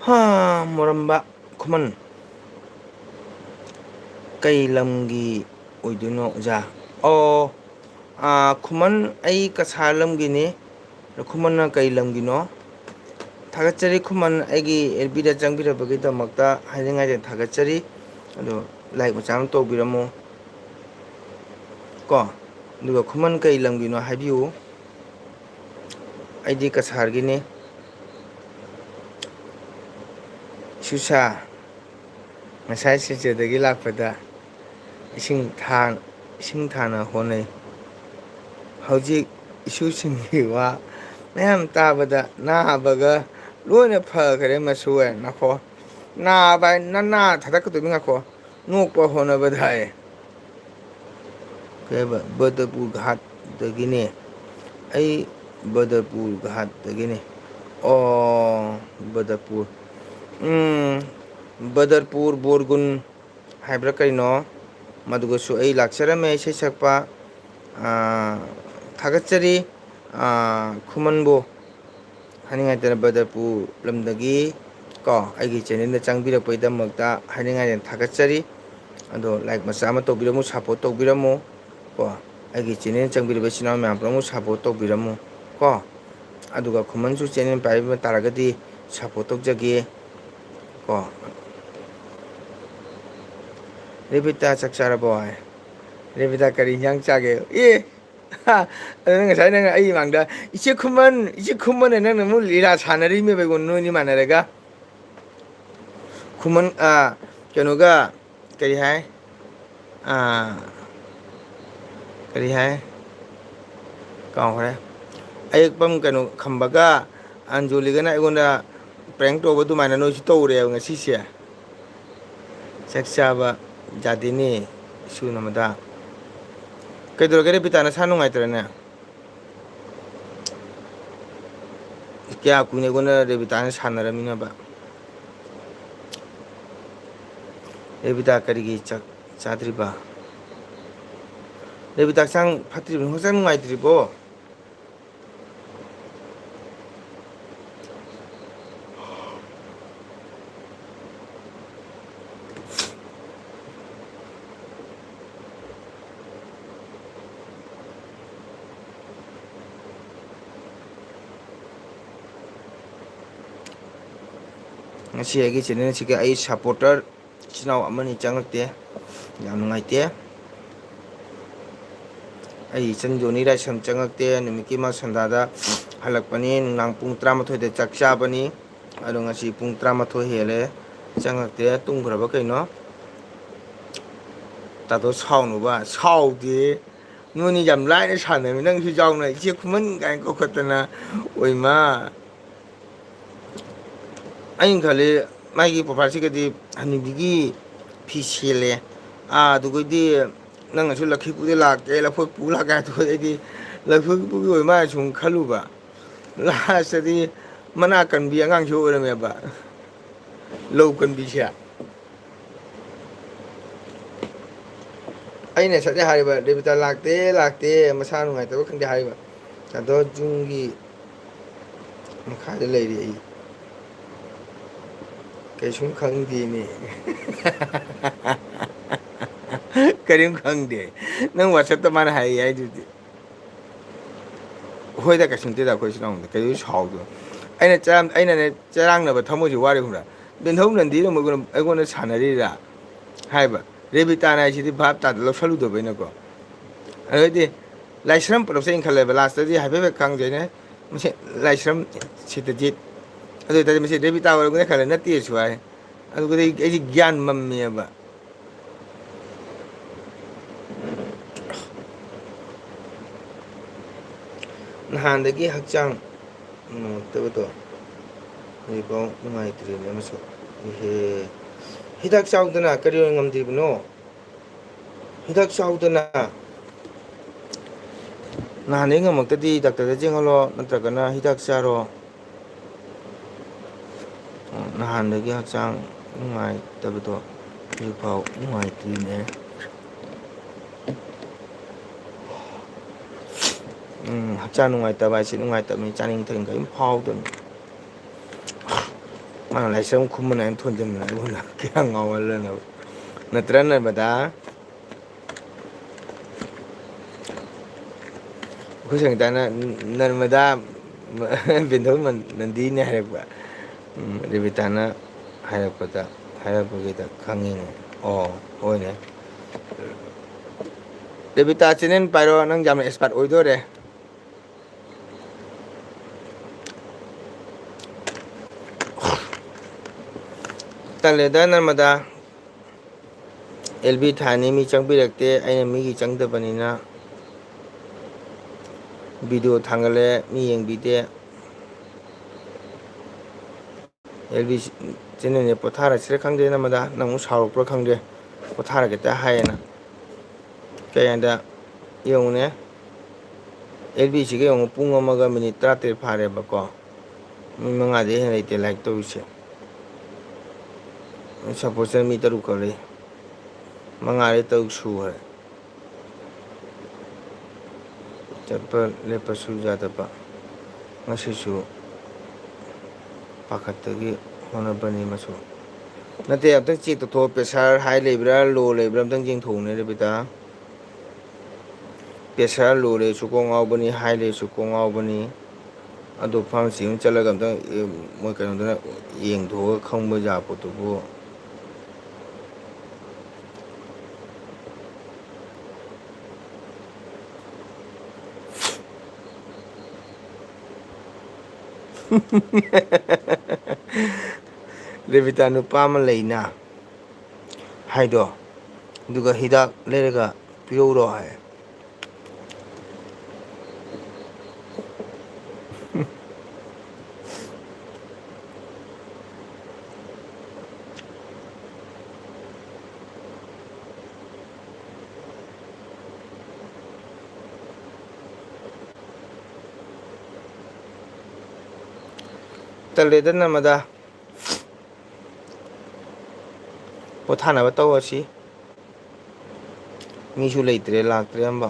ꯍꯥ, ꯃꯣꯔꯝꯕ ꯈꯨꯃꯟ꯫ ꯀꯩ ꯂꯝꯒꯤ ꯑꯣꯏꯗꯣꯏꯅꯣ, ꯑꯣꯖꯥ? ꯑꯣ, ꯑꯥ, ꯈꯨꯃꯟ, ꯑꯩ ꯀꯁꯥꯔ ꯂꯝꯒꯤꯅꯤ꯫ ꯑꯗꯣ ꯈꯨꯃꯟꯅ ꯀꯩ ꯂꯝꯒꯤꯅꯣ? ꯊꯥꯒꯠꯆꯔꯤ ꯈꯨꯃꯟ, ꯑꯩꯒꯤ ꯑꯦꯜ ꯕꯤꯗ ꯆꯪꯕꯤꯔꯛꯄꯒꯤꯗꯃꯛꯇ ꯍꯥꯏꯅꯤꯡꯉꯥꯏꯗ ꯊꯥꯒꯠꯆꯔꯤ꯫ ꯑꯗꯣ like ꯃꯆꯥ ꯑꯃ ꯇꯧꯕꯤꯔꯝꯃꯣ ꯀꯣ꯫ ꯑꯗꯨꯒ ꯈꯨꯃꯟ ꯀꯩ ꯂꯝꯒꯤꯅꯣ ꯍꯥꯏꯕꯤꯌꯨ꯫ ꯑꯩꯗꯤ ꯀꯁꯥꯔꯒꯤꯅꯤ꯫ ꯁꯨꯁꯥ, ꯉꯁꯥꯏ ꯁꯤꯜꯆꯔꯗꯒꯤ ꯂꯥꯛꯄꯗ ꯏꯁꯤꯡ ꯊꯥ-, ꯏꯁꯤꯡ ꯊꯥꯅ ꯍꯣꯠꯅꯩ꯫ ꯍꯧꯖꯤꯛ ꯏꯁꯨꯁꯤꯡꯒꯤ ꯋꯥ ꯃꯌꯥꯝ ꯇꯥꯕꯗ ꯅꯥꯕꯒ ꯂꯣꯏꯅ ꯐꯈ꯭ꯔꯦ ꯃꯁꯨ ꯍꯥꯏ꯫ ꯅꯈꯣ ꯅꯥꯕ ꯍꯥꯏ, ꯅꯅꯥ ꯊꯥꯗꯛꯀꯗꯣꯏꯅꯤ꯫ ꯉꯥꯈꯣ, ꯅꯣꯛꯄ ꯍꯣꯠꯅꯕꯗ ꯍꯥꯏ꯫ ꯀꯩ ꯍꯥꯏꯕ? ꯕꯗꯔꯄꯨꯔ ꯘꯥꯠꯇꯒꯤꯅꯦ꯫ ꯑꯩ ꯕꯗꯔꯄꯨꯔ ꯘꯥꯠꯇꯒꯤꯅꯦ꯫ ꯑꯣ, ꯕꯗꯔꯄꯨꯔ꯫ ꯎꯝ, ꯕꯗꯔꯄꯨꯔ ꯕꯣꯔꯒꯨꯟ ꯍꯥꯏꯕ꯭ꯔꯥ ꯀꯔꯤꯅꯣ, ꯃꯗꯨꯒꯁꯨ ꯑꯩ ꯂꯥꯛꯆꯔꯝꯃꯦ ꯏꯁꯩ ꯁꯛꯄ꯫ ꯑꯥ, ꯊꯥꯒꯠꯆꯔꯤ, ꯑꯥ, ꯈꯨꯃꯟꯕꯨ꯫ ꯍꯥꯏꯅꯤꯡꯉꯥꯏꯇꯅ ꯕꯗꯔꯄꯨꯔ ꯂꯝꯗꯒꯤ ꯀꯣ, ꯑꯩꯒꯤ ꯆꯦꯅꯦꯜꯗ ꯆꯪꯕꯤꯔꯛꯄꯒꯤꯗꯃꯛꯇ ꯍꯥꯏꯅꯤꯡꯉꯥꯏꯇꯅ ꯊꯥꯒꯠꯆꯔꯤ꯫ ꯑꯗꯣ ꯂꯥꯏꯛ ꯃꯆꯥ ꯑꯃ ꯇꯧꯕꯤꯔꯝꯃꯨ, ꯁꯞꯄꯣꯔꯠ ꯇꯧꯕꯤꯔꯝꯃꯨ ꯀꯣ꯫ ꯑꯩꯒꯤ ꯆꯦꯅꯦꯜ ꯆꯪꯕꯤꯔꯤꯕ ꯏꯆꯤꯟ ꯏꯅꯥꯎ ꯃꯌꯥꯝ ꯄꯨꯝꯅꯃꯛ ꯁꯞꯄꯣꯔꯠ ꯇꯧꯕꯤꯔꯝꯃꯨ ꯀꯣ꯫ ꯑꯗꯨꯒ ꯈꯨꯃꯟꯁꯨ ꯆꯦꯅꯦꯜ ꯄꯥꯏꯕꯤꯕ ꯇꯥꯔꯒꯗꯤ ꯁꯞꯄꯣꯔꯠ ꯇꯧꯖꯒꯦ ꯀꯣ꯫ ꯔꯦꯕꯤꯇꯥ, ꯆꯥꯛ ꯆꯥꯔꯕꯣ ꯍꯥꯏ꯫ ꯔꯦꯕꯤꯇꯥ, ꯀꯔꯤ ꯏꯟꯖꯥꯡ ꯆꯥꯒꯦ? ꯑꯦ! ꯑꯗꯨ ꯅꯪ ꯉꯁꯥꯏ ꯅꯪ ꯑꯩ ꯃꯥꯡꯗ, "ꯏꯆꯦ ꯈꯨꯃꯟ, ꯏꯆꯦ ꯈꯨꯃꯟ" ꯍꯥꯏꯅ ꯅꯪꯅ ꯑꯃꯨꯛ ꯂꯤꯂꯥ ꯁꯥꯟꯅꯔꯤꯃꯦꯕ ꯑꯩꯉꯣꯟꯗ, ꯅꯣꯏꯅꯤ ꯃꯥꯟꯅꯔꯒ꯫ ꯈꯨꯃꯟ, ꯑꯥ, ꯀꯩꯅꯣꯒ, ꯀꯔꯤ ꯍꯥꯏ? ꯑꯥ, ꯀꯔꯤ ꯍꯥꯏ? ꯀꯥꯎꯈ꯭ꯔꯦ꯫ ꯑꯌꯦꯛꯄꯝ ꯀꯩꯅꯣ ꯈꯝꯕꯒ ꯑꯟꯖꯣꯂꯤꯒꯅ ꯑꯩꯉꯣꯟꯗ prank ꯇꯧꯕ ꯑꯗꯨꯃꯥꯏꯅ ꯅꯣꯏꯁꯨ ꯇꯧꯔꯦꯕ ꯉꯁꯤꯁꯦ꯫ ꯆꯥꯛ ꯆꯥꯕ ꯌꯥꯗꯦꯅꯦ ꯏꯁꯨ ꯅꯃꯗ꯫ ꯀꯩꯗꯧꯔꯒꯦ ꯔꯦꯕꯤꯇꯥ, ꯅꯁꯥ ꯅꯨꯡꯉꯥꯏꯇ꯭ꯔꯅꯦ? ꯀꯌꯥ ꯀꯨꯏꯅ ꯑꯩꯉꯣꯟꯗ ꯔꯦꯕꯤꯇꯥꯅ ꯁꯥꯟꯅꯔꯝꯃꯤꯅꯣꯕ? ꯔꯦꯕꯤꯇꯥ ꯀꯔꯤꯒꯤ ꯆꯥꯛ ꯆꯥꯗ꯭ꯔꯤꯕ? ꯔꯦꯕꯤꯇꯥ ꯍꯛꯆꯥꯡ ꯐꯠꯇ꯭ꯔꯤꯕꯅꯤ, ꯍꯛꯆꯥꯡ ꯅꯨꯡꯉꯥꯏꯇ꯭ꯔꯤꯕꯣ? ꯉꯁꯤ ꯑꯩꯒꯤ ꯆꯦꯅꯦꯜꯁꯤꯒꯤ ꯑꯩ ꯁꯞꯄꯣꯔꯇꯔ ꯏꯆꯤꯟ ꯏꯅꯥꯎ ꯑꯃꯅꯤ ꯆꯪꯂꯛꯇꯦ, ꯌꯥꯝ ꯅꯨꯡꯉꯥꯏꯇꯦ꯫ ꯑꯩ ꯏꯆꯟ ꯖꯣꯅꯤ ꯔꯥꯏꯁꯝ ꯆꯪꯉꯛꯇꯦ꯫ ꯅꯨꯃꯤꯠꯀꯤ ꯃꯥ ꯁꯟꯗꯥꯗ ꯍꯜꯂꯛꯄꯅꯤ꯫ ꯅꯨꯡꯗꯥꯡ ꯄꯨꯡ ꯇꯔꯥꯃꯥꯊꯣꯏꯗ ꯆꯥꯛ ꯆꯥꯕꯅꯤ꯫ ꯑꯗꯣ ꯉꯁꯤ ꯄꯨꯡ ꯇꯔꯥꯃꯥꯊꯣꯏ ꯍꯦꯜꯂꯦ꯫ ꯆꯪꯉꯛꯇꯦ꯫ ꯇꯨꯝꯈ꯭ꯔꯕ ꯀꯩꯅꯣ? ꯇꯥꯗꯣ ꯁꯥꯎꯅꯨꯕ꯫ ꯁꯥꯎꯗꯦ꯫ ꯅꯣꯏꯅꯤ ꯌꯥꯝ ꯂꯥꯏꯅ ꯁꯥꯟꯅꯔꯃꯤ꯫ ꯅꯪꯁꯨ ꯌꯥꯎꯅ "ꯏꯆꯦ ꯈꯨꯃꯟ" ꯀꯥꯏꯅ ꯀꯧꯈꯠꯇꯅ꯫ ꯑꯣꯏꯃ꯫ ꯑꯩꯅ ꯈꯜꯂꯤ ꯃꯥꯒꯤ ꯄ꯭ꯔꯣꯐꯥꯏꯜꯁꯤꯒꯗꯤ ꯍꯅꯨꯕꯤꯒꯤ ꯐꯤ ꯁꯦꯠꯂꯦ꯫ ꯑꯥ, ꯑꯗꯨꯒꯩꯗꯤ ꯅꯪꯅꯁꯨ "ꯂꯛꯈꯤꯄꯨꯔꯗ ꯂꯥꯛꯀꯦ, ꯂꯐꯣꯏ ꯄꯨ ꯂꯥꯛꯀꯦ" ꯍꯥꯏꯗꯨꯒ ꯑꯩꯗꯤ ꯂꯐꯣꯏ ꯄꯨꯒꯤ ꯑꯣꯏ ꯃꯥꯜꯂꯦ ꯁꯨꯝ ꯈꯜꯂꯨꯕ꯫ ꯂꯥꯁꯇꯗꯤ ꯃꯅꯥ ꯀꯟꯕꯤ ꯑꯉꯥꯡꯁꯨ ꯑꯣꯏꯔꯝꯃꯦꯕ꯫ ꯂꯧ ꯀꯟꯕꯤꯁꯦ꯫ ꯑꯩꯅ ꯉꯁꯥꯏꯗꯩ ꯍꯥꯏꯔꯤꯕ, "ꯔꯦꯕꯤꯇꯥ ꯂꯥꯛꯇꯦ, ꯂꯥꯛꯇꯦ, ꯃꯁꯥ ꯅꯨꯡꯉꯥꯏꯇꯕ ꯈꯪꯗꯦ" ꯍꯥꯏꯔꯤꯕ꯫ ꯑꯗꯣ ꯌꯨꯝꯒꯤ ꯃꯈꯥꯗ ꯂꯩꯔꯤ ꯑꯩ꯫ ꯀꯩꯁꯨꯝ ꯈꯪꯗꯦꯅꯦ꯫ ꯀꯔꯤꯝ ꯈꯪꯗꯦ꯫ ꯅꯪ WhatsApp-ꯇ ꯃꯥꯅ ꯍꯥꯏꯔꯛꯏ ꯍꯥꯏꯗꯨꯗꯤ꯫ ꯍꯣꯏꯗ, ꯀꯩꯁꯨ ꯅꯠꯇꯦꯗ, ꯑꯩꯈꯣꯏ ꯏꯆꯤꯜ ꯏꯅꯥꯎꯅꯤꯗ꯫ ꯀꯩꯗꯧ ꯁꯥꯎꯗꯣꯏꯅꯣ? ꯑꯩꯅ ꯆꯔꯥꯡ-, ꯑꯩꯅꯅꯦ, ꯆꯔꯥꯡꯅꯕ ꯊꯃꯣꯏꯁꯦ ꯋꯥꯔꯦ, ꯈꯪꯕ꯭ꯔꯥ? ꯕꯦꯟꯊꯧ ꯅꯟꯗꯤꯅ ꯑꯃꯨꯛ ꯑꯩꯉꯣꯟꯗ, ꯑꯩꯉꯣꯟꯗ ꯁꯥꯟꯅꯔꯤꯔꯥ ꯍꯥꯏꯕ꯫ ꯔꯦꯕꯤꯇꯥꯅ ꯍꯥꯏꯁꯤꯗꯤ ꯚꯥꯞ ꯇꯥꯗ ꯂꯧꯁꯜꯂꯨꯗꯕꯩꯅꯀꯣ꯫ ꯑꯗꯨꯗꯩꯗꯤ ꯂꯥꯏꯁ꯭ꯔꯝ ꯄꯨꯂꯞꯁꯦ ꯏꯟꯈꯠꯂꯦꯕ꯫ ꯂꯥꯁꯇꯗꯤ ꯍꯥꯏꯐꯦꯠ ꯍꯥꯏꯐꯦꯠ ꯈꯪꯗꯦꯅꯦ꯫ ꯃꯁꯤ ꯂꯥꯏꯁ꯭ꯔꯝ ꯁꯤꯇꯖꯤꯠ꯫ ꯑꯗꯨ ꯑꯣꯏꯇꯥꯔꯗꯤ ꯃꯁꯤ ꯔꯦꯕꯤꯇꯥ ꯑꯣꯏꯔꯝꯒꯅꯤ ꯈꯜꯂꯦ, ꯅꯠꯇꯦꯁꯨ ꯍꯥꯏ꯫ ꯑꯗꯨꯒꯗꯤ ꯑꯩꯁꯦ ꯒ꯭ꯌꯥꯟ ꯃꯝꯃꯦꯕ꯫ ꯅꯍꯥꯟꯗꯒꯤ ꯍꯛꯆꯥꯡ ꯅꯨꯡꯉꯥꯏꯇꯕꯗꯣ ꯍꯧꯖꯤꯛꯐꯥꯎ ꯅꯨꯡꯉꯥꯏꯇ꯭ꯔꯤꯅꯦ ꯑꯃꯁꯨ꯫ ꯏꯍꯦ꯫ ꯍꯤꯗꯥꯛ ꯆꯥꯎꯗꯅ ꯀꯔꯤ ꯑꯣꯏꯅ ꯉꯝꯗ꯭ꯔꯤꯕꯅꯣ? ꯍꯤꯗꯥꯛ ꯆꯥꯎꯗꯅ꯫ ꯅꯍꯥꯟꯗꯒꯤ ꯉꯝꯃꯛꯇꯗꯤ ꯗꯥꯛꯇꯔꯗ ꯆꯦꯡꯍꯜꯂꯣ, ꯅꯠꯇ꯭ꯔꯒꯅ ꯍꯤꯗꯥꯛ ꯆꯥꯔꯣ꯫ ꯅꯍꯥꯟꯗꯒꯤ ꯍꯛꯆꯥꯡ ꯅꯨꯡꯉꯥꯏꯇꯕꯗꯣ ꯍꯧꯖꯤꯛꯐꯥꯎ ꯅꯨꯡꯉꯥꯏꯇ꯭ꯔꯤꯅꯦ꯫ ꯎꯝ, ꯍꯛꯆꯥꯡ ꯅꯨꯡꯉꯥꯏꯇꯕ ꯍꯥꯏꯁꯦ ꯅꯨꯡꯉꯥꯏꯇꯕꯅꯤ, ꯆꯥꯅꯤꯡ ꯊꯛꯅꯤꯡ ꯀꯔꯤꯝ ꯐꯥꯎꯗꯕꯅꯤ꯫ ꯃꯥꯅ ꯂꯥꯏꯁ꯭ꯔꯝ ꯈꯨꯝꯕꯅꯦꯅ ꯊꯣꯟꯖꯟꯕꯅꯦ ꯑꯩꯉꯣꯟꯗ, ꯀꯌꯥ ꯉꯥꯎꯍꯜꯂꯅꯕ꯫ ꯅꯠꯇ꯭ꯔ ꯅꯔꯃꯗꯥ? ꯑꯩꯈꯣꯏ ꯁꯪꯒꯤꯇꯥꯅ ꯅꯔꯃꯗꯥ, ꯕꯦꯟꯊꯧ ꯅꯟꯗꯤꯅꯤ ꯍꯥꯏꯔꯛꯄ꯫ ꯎꯝ, ꯔꯦꯕꯤꯇꯥꯅ ꯍꯥꯏꯔꯛꯄꯗ, ꯍꯥꯏꯔꯛꯄꯒꯤꯗ ꯈꯪꯉꯤꯅꯦ꯫ ꯑꯣ, ꯍꯣꯏꯅꯦ꯫ ꯔꯦꯕꯤꯇꯥ, ꯆꯦꯅꯦꯜ ꯄꯥꯏꯔꯣ, ꯅꯪ ꯌꯥꯝꯅ ꯑꯦꯛꯁꯄꯥꯔꯠ ꯑꯣꯏꯗꯣꯔꯦ꯫ ꯇꯜꯂꯦꯗ ꯅꯔꯃꯗꯥ꯫ ꯑꯦꯜ ꯕꯤ ꯊꯥꯅꯤ ꯃꯤ ꯆꯪꯕꯤꯔꯛꯇꯦ, ꯑꯩꯅ ꯃꯤꯒꯤ ꯆꯪꯗꯕꯅꯤꯅ꯫ ꯚꯤꯗꯤꯑꯣ ꯊꯥꯡꯒꯠꯂꯦ, ꯃꯤ ꯌꯦꯡꯕꯤꯗꯦ꯫ ꯑꯦꯜ ꯕꯤ ꯆꯦꯅꯦꯜꯁꯦ ꯄꯣꯊꯥꯔꯁꯤꯔ ꯈꯪꯗꯦ ꯅꯔꯃꯗꯥ, ꯅꯪ ꯑꯃꯨꯛ ꯁꯥꯎꯔꯛꯄ꯭ꯔꯥ ꯈꯪꯗꯦ꯫ ꯄꯣꯊꯥꯔꯒꯦꯇ ꯍꯥꯏꯌꯦꯅ꯫ ꯀꯩ ꯍꯥꯏꯗ ꯌꯦꯡꯉꯨꯅꯦ, ꯑꯦꯜ ꯕꯤꯁꯤꯒ ꯌꯦꯡꯉꯨ, ꯄꯨꯡ ꯑꯃꯒ ꯃꯤꯅꯤꯠ ꯇꯔꯥꯇꯔꯦꯠ ꯐꯥꯔꯦꯕꯀꯣ꯫ ꯃꯤ ꯃꯉꯥꯗꯩ ꯍꯦꯟꯅ ꯂꯩꯇꯦ ꯂꯥꯏꯛ ꯇꯧꯔꯤꯁꯦ꯫ ꯁꯞꯄꯣꯔꯇꯔ ꯃꯤ ꯇꯔꯨꯛ ꯈꯛ ꯂꯩ꯫ ꯃꯉꯥꯗꯩ ꯇꯔꯨꯛ ꯁꯨꯈ꯭ꯔꯦ꯫ ꯆꯠꯄ ꯂꯦꯞꯄꯁꯨ ꯌꯥꯗꯕ꯫ ꯉꯁꯤꯁꯨ ꯄꯥꯈꯠꯇꯒꯤ ꯍꯣꯠꯅꯕꯅꯤ ꯃꯁꯨ꯫ ꯅꯠꯇꯦ, ꯑꯝꯇꯪ ꯆꯦꯛ ꯇꯧꯊꯣꯛꯑꯣ, ꯄ꯭ꯔꯦꯁꯔ ꯍꯥꯏ ꯂꯩꯕ꯭ꯔꯥ, ꯂꯣ ꯂꯩꯕ꯭ꯔꯥ, ꯑꯝꯇꯪ ꯌꯦꯡꯊꯣꯛꯎꯅꯦ ꯔꯦꯕꯤꯇꯥ꯫ ꯄ꯭ꯔꯦꯁꯔ ꯂꯣ ꯂꯩꯔꯁꯨ ꯀꯣꯛ ꯉꯥꯎꯕꯅꯤ, ꯍꯥꯏ ꯂꯩꯔꯁꯨ ꯀꯣꯛ ꯉꯥꯎꯕꯅꯤ꯫ ꯑꯗꯣ ꯐꯥꯔꯃꯥꯁꯤ ꯑꯃ ꯆꯠꯂꯒ ꯑꯝꯇꯪ, ꯑꯦ, ꯃꯣꯏ ꯀꯩꯅꯣꯗꯨꯅ ꯌꯦꯡꯊꯣꯛꯑꯒ ꯈꯪꯕ ꯌꯥꯕ ꯄꯣꯠꯇꯨꯕꯨ꯫ ꯔꯦꯕꯤꯇꯥ, ꯅꯨꯄꯥ ꯑꯃ ꯂꯩꯅ ꯍꯥꯏꯗꯣ, ꯑꯗꯨꯒ ꯍꯤꯗꯥꯛ ꯂꯩꯔꯒ ꯄꯤꯔꯛꯎꯔꯣ ꯍꯥꯏ꯫ ꯇꯜꯂꯦꯗ ꯅꯃꯗ꯫ ꯄꯣꯊꯥꯅꯕ ꯇꯧꯔꯁꯤ꯫ ꯃꯤꯁꯨ ꯂꯩꯇ꯭ꯔꯦ, ꯂꯥꯛꯇ꯭ꯔꯦ ꯑꯝꯕ꯫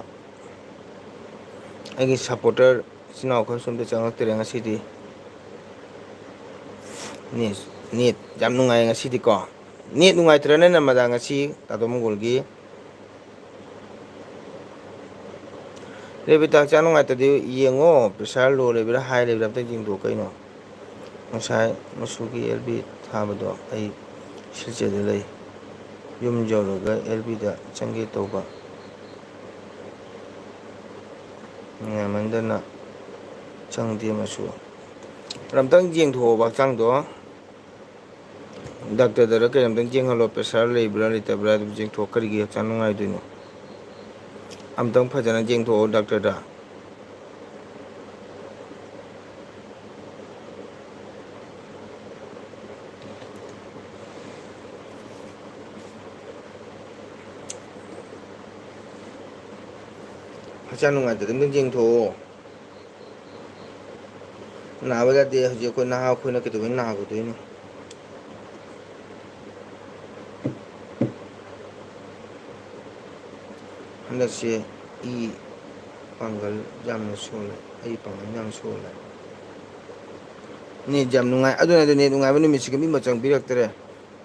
ꯑꯩꯒꯤ ꯁꯞꯄꯣꯔꯇꯔ ꯏꯆꯤꯟ ꯏꯅꯥꯎ ꯈꯔꯁꯨ ꯑꯝꯇ ꯆꯪꯉꯛꯇ꯭ꯔꯦ ꯉꯁꯤꯗꯤ꯫ ꯅꯦꯠ, ꯅꯦꯠ ꯌꯥꯝ ꯅꯨꯡꯉꯥꯏ ꯉꯁꯤꯗꯤꯀꯣ꯫ ꯅꯦꯠ ꯅꯨꯡꯉꯥꯏꯇ꯭ꯔꯅꯦ ꯅꯃꯗ ꯉꯁꯤ ꯇꯥꯗꯣ ꯃꯪꯒꯣꯜꯒꯤ? ꯔꯦꯕꯤꯇꯥ, ꯍꯛꯆꯥꯡ ꯅꯨꯡꯉꯥꯏꯇꯗꯤ ꯌꯦꯡꯉꯣ, ꯄ꯭ꯔꯦꯁꯔ ꯂꯣ ꯂꯩꯕ꯭ꯔꯥ ꯍꯥꯏ ꯂꯩꯕ꯭ꯔꯥ ꯑꯝꯇ ꯌꯦꯡꯊꯣꯛꯑꯣ ꯀꯩꯅꯣ꯫ ꯉꯁꯥꯏ ꯃꯁꯨꯒꯤ ꯑꯦꯜ ꯕꯤ ꯊꯥꯕꯗꯣ ꯑꯩ ꯁꯤꯜꯆꯔꯗ ꯂꯩ꯫ ꯌꯨꯝ ꯌꯧꯔꯒ ꯑꯦꯜ ꯕꯤꯗ ꯆꯪꯒꯦ ꯇꯧꯕ꯫ ꯅꯨꯡꯉꯥꯏꯃꯟꯗꯅ ꯆꯪꯗꯦ ꯃꯆꯨ꯫ ꯑꯝꯇꯪ ꯌꯦꯡꯊꯣꯛꯑꯣꯕ ꯍꯛꯆꯥꯡꯗꯣ꯫ ꯗꯥꯛꯇꯔꯗꯔ ꯀꯩꯅꯣꯝꯇꯪ ꯌꯦꯡꯍꯜꯂꯣ, ꯄ꯭ꯔꯦꯁꯔ ꯂꯩꯕ꯭ꯔꯥ ꯂꯩꯇꯕ꯭ꯔꯥ ꯑꯗꯨꯝ ꯌꯦꯡꯊꯣꯛꯑꯣ꯫ ꯀꯔꯤꯒꯤ ꯍꯛꯆꯥꯡ ꯅꯨꯡꯉꯥꯏꯗꯣꯏꯅꯣ? ꯑꯝꯇꯪ ꯐꯖꯅ ꯌꯦꯡꯊꯣꯛꯑꯣ ꯗꯥꯛꯇꯔꯗ꯫ ꯍꯛꯆꯥꯡ ꯅꯨꯡꯉꯥꯏꯇꯗꯤ ꯑꯝꯇꯪ ꯌꯦꯡꯊꯣꯛꯑꯣ꯫ ꯅꯥꯕ ꯌꯥꯗꯦ꯫ ꯍꯧꯖꯤꯛ ꯑꯩꯈꯣꯏ ꯅꯍꯥ ꯑꯩꯈꯣꯏꯅ ꯀꯩꯗꯧꯕꯩ ꯅꯥꯒꯗꯣꯏꯅꯣ? ꯍꯟꯗꯛꯁꯦ ꯏ ꯄꯥꯡꯒꯜ ꯌꯥꯝꯅ ꯁꯣꯜꯂꯦ꯫ ꯑꯩ ꯄꯥꯡꯒꯜ ꯌꯥꯝ ꯁꯣꯜꯂꯦ꯫ ꯅꯦꯠ ꯌꯥꯝ ꯅꯨꯡꯉꯥꯏ꯫ ꯑꯗꯨꯅ ꯑꯗꯨ ꯅꯦꯠ ꯅꯨꯡꯉꯥꯏꯕ ꯅꯨꯃꯤꯠꯁꯤꯒ ꯃꯤ ꯃꯆꯪ ꯄꯤꯔꯛꯇ꯭ꯔꯦ꯫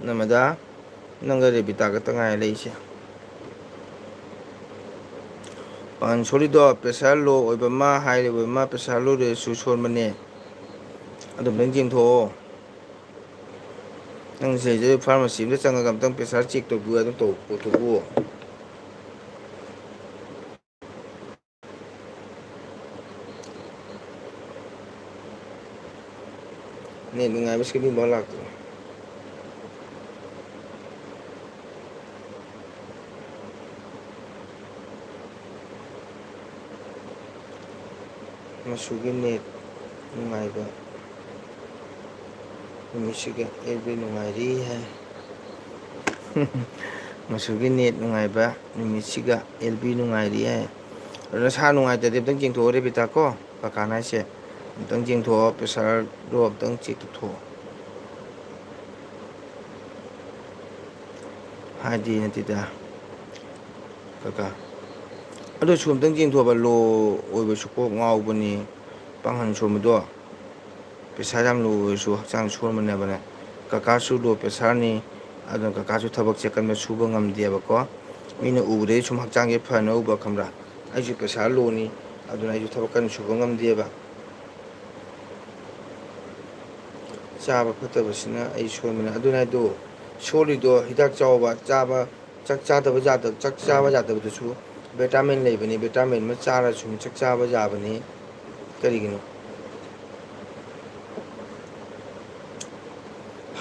ꯅꯃꯗ ꯅꯪꯒ ꯔꯦꯕꯤꯇꯥ ꯈꯛꯇ ꯉꯥꯏꯔ ꯂꯩꯁꯦ꯫ ꯄꯥꯡꯒꯜ ꯁꯣꯜꯂꯤꯗꯣ ꯄ꯭ꯔꯦꯁꯔ ꯂꯣ ꯑꯣꯏꯕ ꯑꯃ, ꯍꯥꯏ ꯑꯣꯏꯕ ꯑꯃ, ꯄ꯭ꯔꯦꯁꯔ ꯂꯣ ꯔꯦꯁꯁꯨ ꯁꯣꯟꯕꯅꯦ꯫ ꯑꯗꯨꯝꯇꯪ ꯌꯦꯡꯊꯣꯛꯑꯣ꯫ ꯅꯪ ꯁꯤꯗꯩꯁꯤꯗ ꯐꯥꯔꯃꯥꯁꯤ ꯑꯃꯗ ꯆꯪꯉꯒ ꯑꯝꯇꯪ ꯄ꯭ꯔꯦꯁꯔ ꯆꯦꯛ ꯇꯧꯕꯤꯌꯨ ꯍꯥꯏꯗꯅ ꯇꯧꯕ ꯄꯣꯠꯇꯨꯕꯨ꯫ ꯅꯦꯠ ꯅꯨꯡꯉꯥꯏꯕ ꯁꯦꯝꯕꯤꯕ ꯂꯥꯛꯇ꯭ꯔꯣ? ꯃꯆꯨꯒꯤ ꯅꯦꯠ ꯅꯨꯡꯉꯥꯏꯕ ꯅꯨꯃꯤꯠꯁꯤꯒ ꯑꯦꯜ ꯕꯤ ꯅꯨꯡꯉꯥꯏꯔꯤ ꯍꯥꯏ꯫ ꯃꯆꯨꯒꯤ ꯅꯦꯠ ꯅꯨꯡꯉꯥꯏꯕ ꯅꯨꯃꯤꯠꯁꯤꯒ ꯑꯦꯜ ꯕꯤ ꯅꯨꯡꯉꯥꯏꯔꯤ ꯍꯥꯏ꯫ ꯑꯗꯨ ꯅꯁꯥ ꯅꯨꯡꯉꯥꯏꯇ꯭ꯔꯗꯤ ꯑꯝꯇꯪ ꯌꯦꯡꯊꯣꯛꯑꯣ ꯔꯦꯕꯤꯇꯥ ꯀꯣ, ꯀꯀꯥꯅ ꯍꯥꯏꯁꯦ꯫ ꯑꯝꯇꯪ ꯌꯦꯡꯊꯣꯛꯑꯣ, ꯄ꯭ꯔꯦꯁꯔꯗꯣ ꯑꯝꯇꯪ ꯆꯦꯛ ꯇꯧꯊꯣꯛꯑꯣ꯫ ꯍꯥꯏꯗꯤ ꯅꯠꯇꯦꯗ ꯀꯀꯥ, ꯑꯗꯨꯁꯨ ꯑꯝꯇꯪ ꯌꯦꯡꯊꯣꯛꯑꯕ꯫ ꯂꯣ ꯑꯣꯏꯕꯁꯨ ꯀꯣꯛ ꯉꯥꯎꯕꯅꯤ, ꯄꯥꯡꯒꯜ ꯁꯣꯟꯕꯗꯣ꯫ ꯄ꯭ꯔꯦꯁꯔ ꯌꯥꯝ ꯂꯣ ꯑꯣꯏꯔꯁꯨ ꯍꯛꯆꯥꯡ ꯁꯣꯟꯕꯅꯦꯕꯅꯦ꯫ ꯀꯀꯥꯁꯨ ꯂꯣ ꯄ꯭ꯔꯦꯁꯔꯅꯤ, ꯑꯗꯨꯅ ꯀꯀꯥꯁꯨ ꯊꯕꯛꯁꯦ ꯀꯟꯅ ꯁꯨꯕ ꯉꯝꯗꯦꯕꯀꯣ꯫ ꯃꯤꯅ ꯎꯕꯗꯩ ꯁꯨꯝ ꯍꯛꯆꯥꯡꯁꯦ ꯐꯅ ꯎꯕ, ꯈꯪꯕ꯭ꯔꯥ? ꯑꯩꯁꯨ ꯄ꯭ꯔꯦꯁꯔ ꯂꯣꯅꯤ, ꯑꯗꯨꯅ ꯑꯩꯁꯨ ꯊꯕꯛ ꯀꯟꯅ ꯁꯨꯕ ꯉꯝꯗꯦꯕ꯫ ꯆꯥꯕ ꯐꯠꯇꯕꯁꯤꯅ ꯑꯩ ꯁꯣꯟꯕꯅꯦ꯫ ꯑꯗꯨꯅ ꯍꯥꯏꯗꯣ, ꯁꯣꯜꯂꯤꯗꯣ ꯍꯤꯗꯥꯛ ꯆꯥꯎꯕ, ꯆꯥꯕ, ꯆꯥꯛ ꯆꯥꯗꯕ ꯌꯥꯗꯕ, ꯆꯥꯛ ꯆꯥꯕ ꯌꯥꯗꯕꯗꯨꯁꯨ ꯚꯤꯇꯥꯃꯤꯟ ꯂꯩꯕꯅꯤ, ꯚꯤꯇꯥꯃꯤꯟ ꯑꯃ ꯆꯥꯔ ꯁꯨꯝ ꯆꯥꯛ ꯆꯥꯕ ꯌꯥꯕꯅꯤ꯫ ꯀꯔꯤꯒꯤꯅꯣ?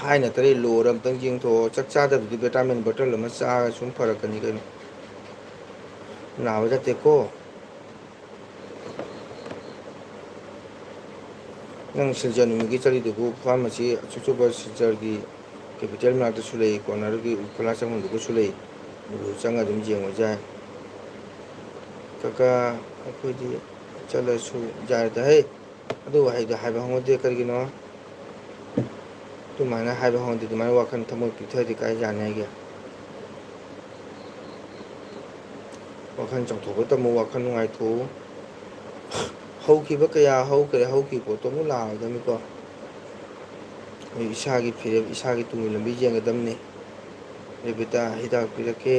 ꯍꯥꯏ ꯅꯠꯇ꯭ꯔꯦ, ꯂꯣꯔ ꯑꯝꯇꯪ ꯌꯦꯡꯊꯣꯛꯑꯣ꯫ ꯆꯥꯛ ꯆꯥꯗꯕꯗꯤ ꯚꯤꯇꯥꯃꯤꯟ ꯕꯣꯇꯜ ꯑꯃ ꯆꯥꯔꯒ ꯁꯨꯝ ꯐꯔꯛꯀꯅꯤ ꯀꯩꯅꯣ꯫ ꯅꯥꯕ ꯅꯠꯇꯦꯀꯣ꯫ ꯅꯪ ꯁꯤꯜꯆꯔ ꯅꯨꯃꯤꯠꯀꯤ ꯆꯠꯂꯤꯗꯨꯕꯨ ꯐꯥꯔꯃꯥꯁꯤ ꯑꯆꯧ ꯑꯆꯧꯕ ꯁꯤꯜꯆꯔꯒꯤ ꯀꯦꯄꯤꯇꯦꯜ ꯃꯅꯥꯛꯇꯁꯨ ꯂꯩ, ꯀꯣꯔꯅꯔꯒꯤ ꯎꯈ꯭ꯔꯨꯂꯥ ꯆꯪꯐꯝꯗꯨꯗꯁꯨ ꯂꯩ, ꯑꯗꯨ ꯆꯪꯉ ꯑꯗꯨꯝ ꯌꯦꯡꯕ ꯌꯥꯏ꯫ ꯀꯀꯥ, ꯑꯩꯈꯣꯏꯗꯤ ꯆꯠꯂꯁꯨ ꯌꯥꯔꯦꯗ ꯍꯦ꯫ ꯑꯗꯨ ꯋꯥꯍꯩꯗꯣ ꯍꯥꯏꯕ ꯍꯧꯅꯗꯦ ꯀꯔꯤꯒꯤꯅꯣ? ꯑꯗꯨꯃꯥꯏꯅ ꯍꯥꯏꯕ ꯍꯧꯅꯗꯦ, ꯑꯗꯨꯃꯥꯏꯅ ꯋꯥꯈꯜ ꯊꯃꯣꯏ ꯄꯤꯛꯊꯔꯗꯤ ꯀꯥꯏ ꯌꯥꯅꯤ ꯍꯥꯏꯒꯦ? ꯋꯥꯈꯜ ꯆꯥꯎꯊꯣꯛꯄ ꯇꯝꯃꯨ, ꯋꯥꯈꯜ ꯅꯨꯡꯉꯥꯏꯊꯣꯛꯎ꯫ ꯍꯧꯈꯤꯕ ꯀꯌꯥ ꯍꯧꯈ꯭ꯔꯦ, ꯍꯧꯈꯤꯕ ꯄꯣꯠꯇꯣ ꯑꯃꯨꯛ ꯂꯥꯛꯑꯣꯏꯗꯕꯅꯤꯀꯣ꯫ ꯑꯩ ꯏꯁꯥꯒꯤ ꯐꯤꯔꯦꯞ, ꯏꯁꯥꯒꯤ ꯇꯨꯡꯒꯤ ꯂꯝꯕꯤ ꯌꯦꯡꯒꯗꯕꯅꯤ꯫ ꯔꯦꯕꯤꯇꯥ, ꯍꯤꯗꯥꯛ ꯄꯤꯔꯛꯀꯦ꯫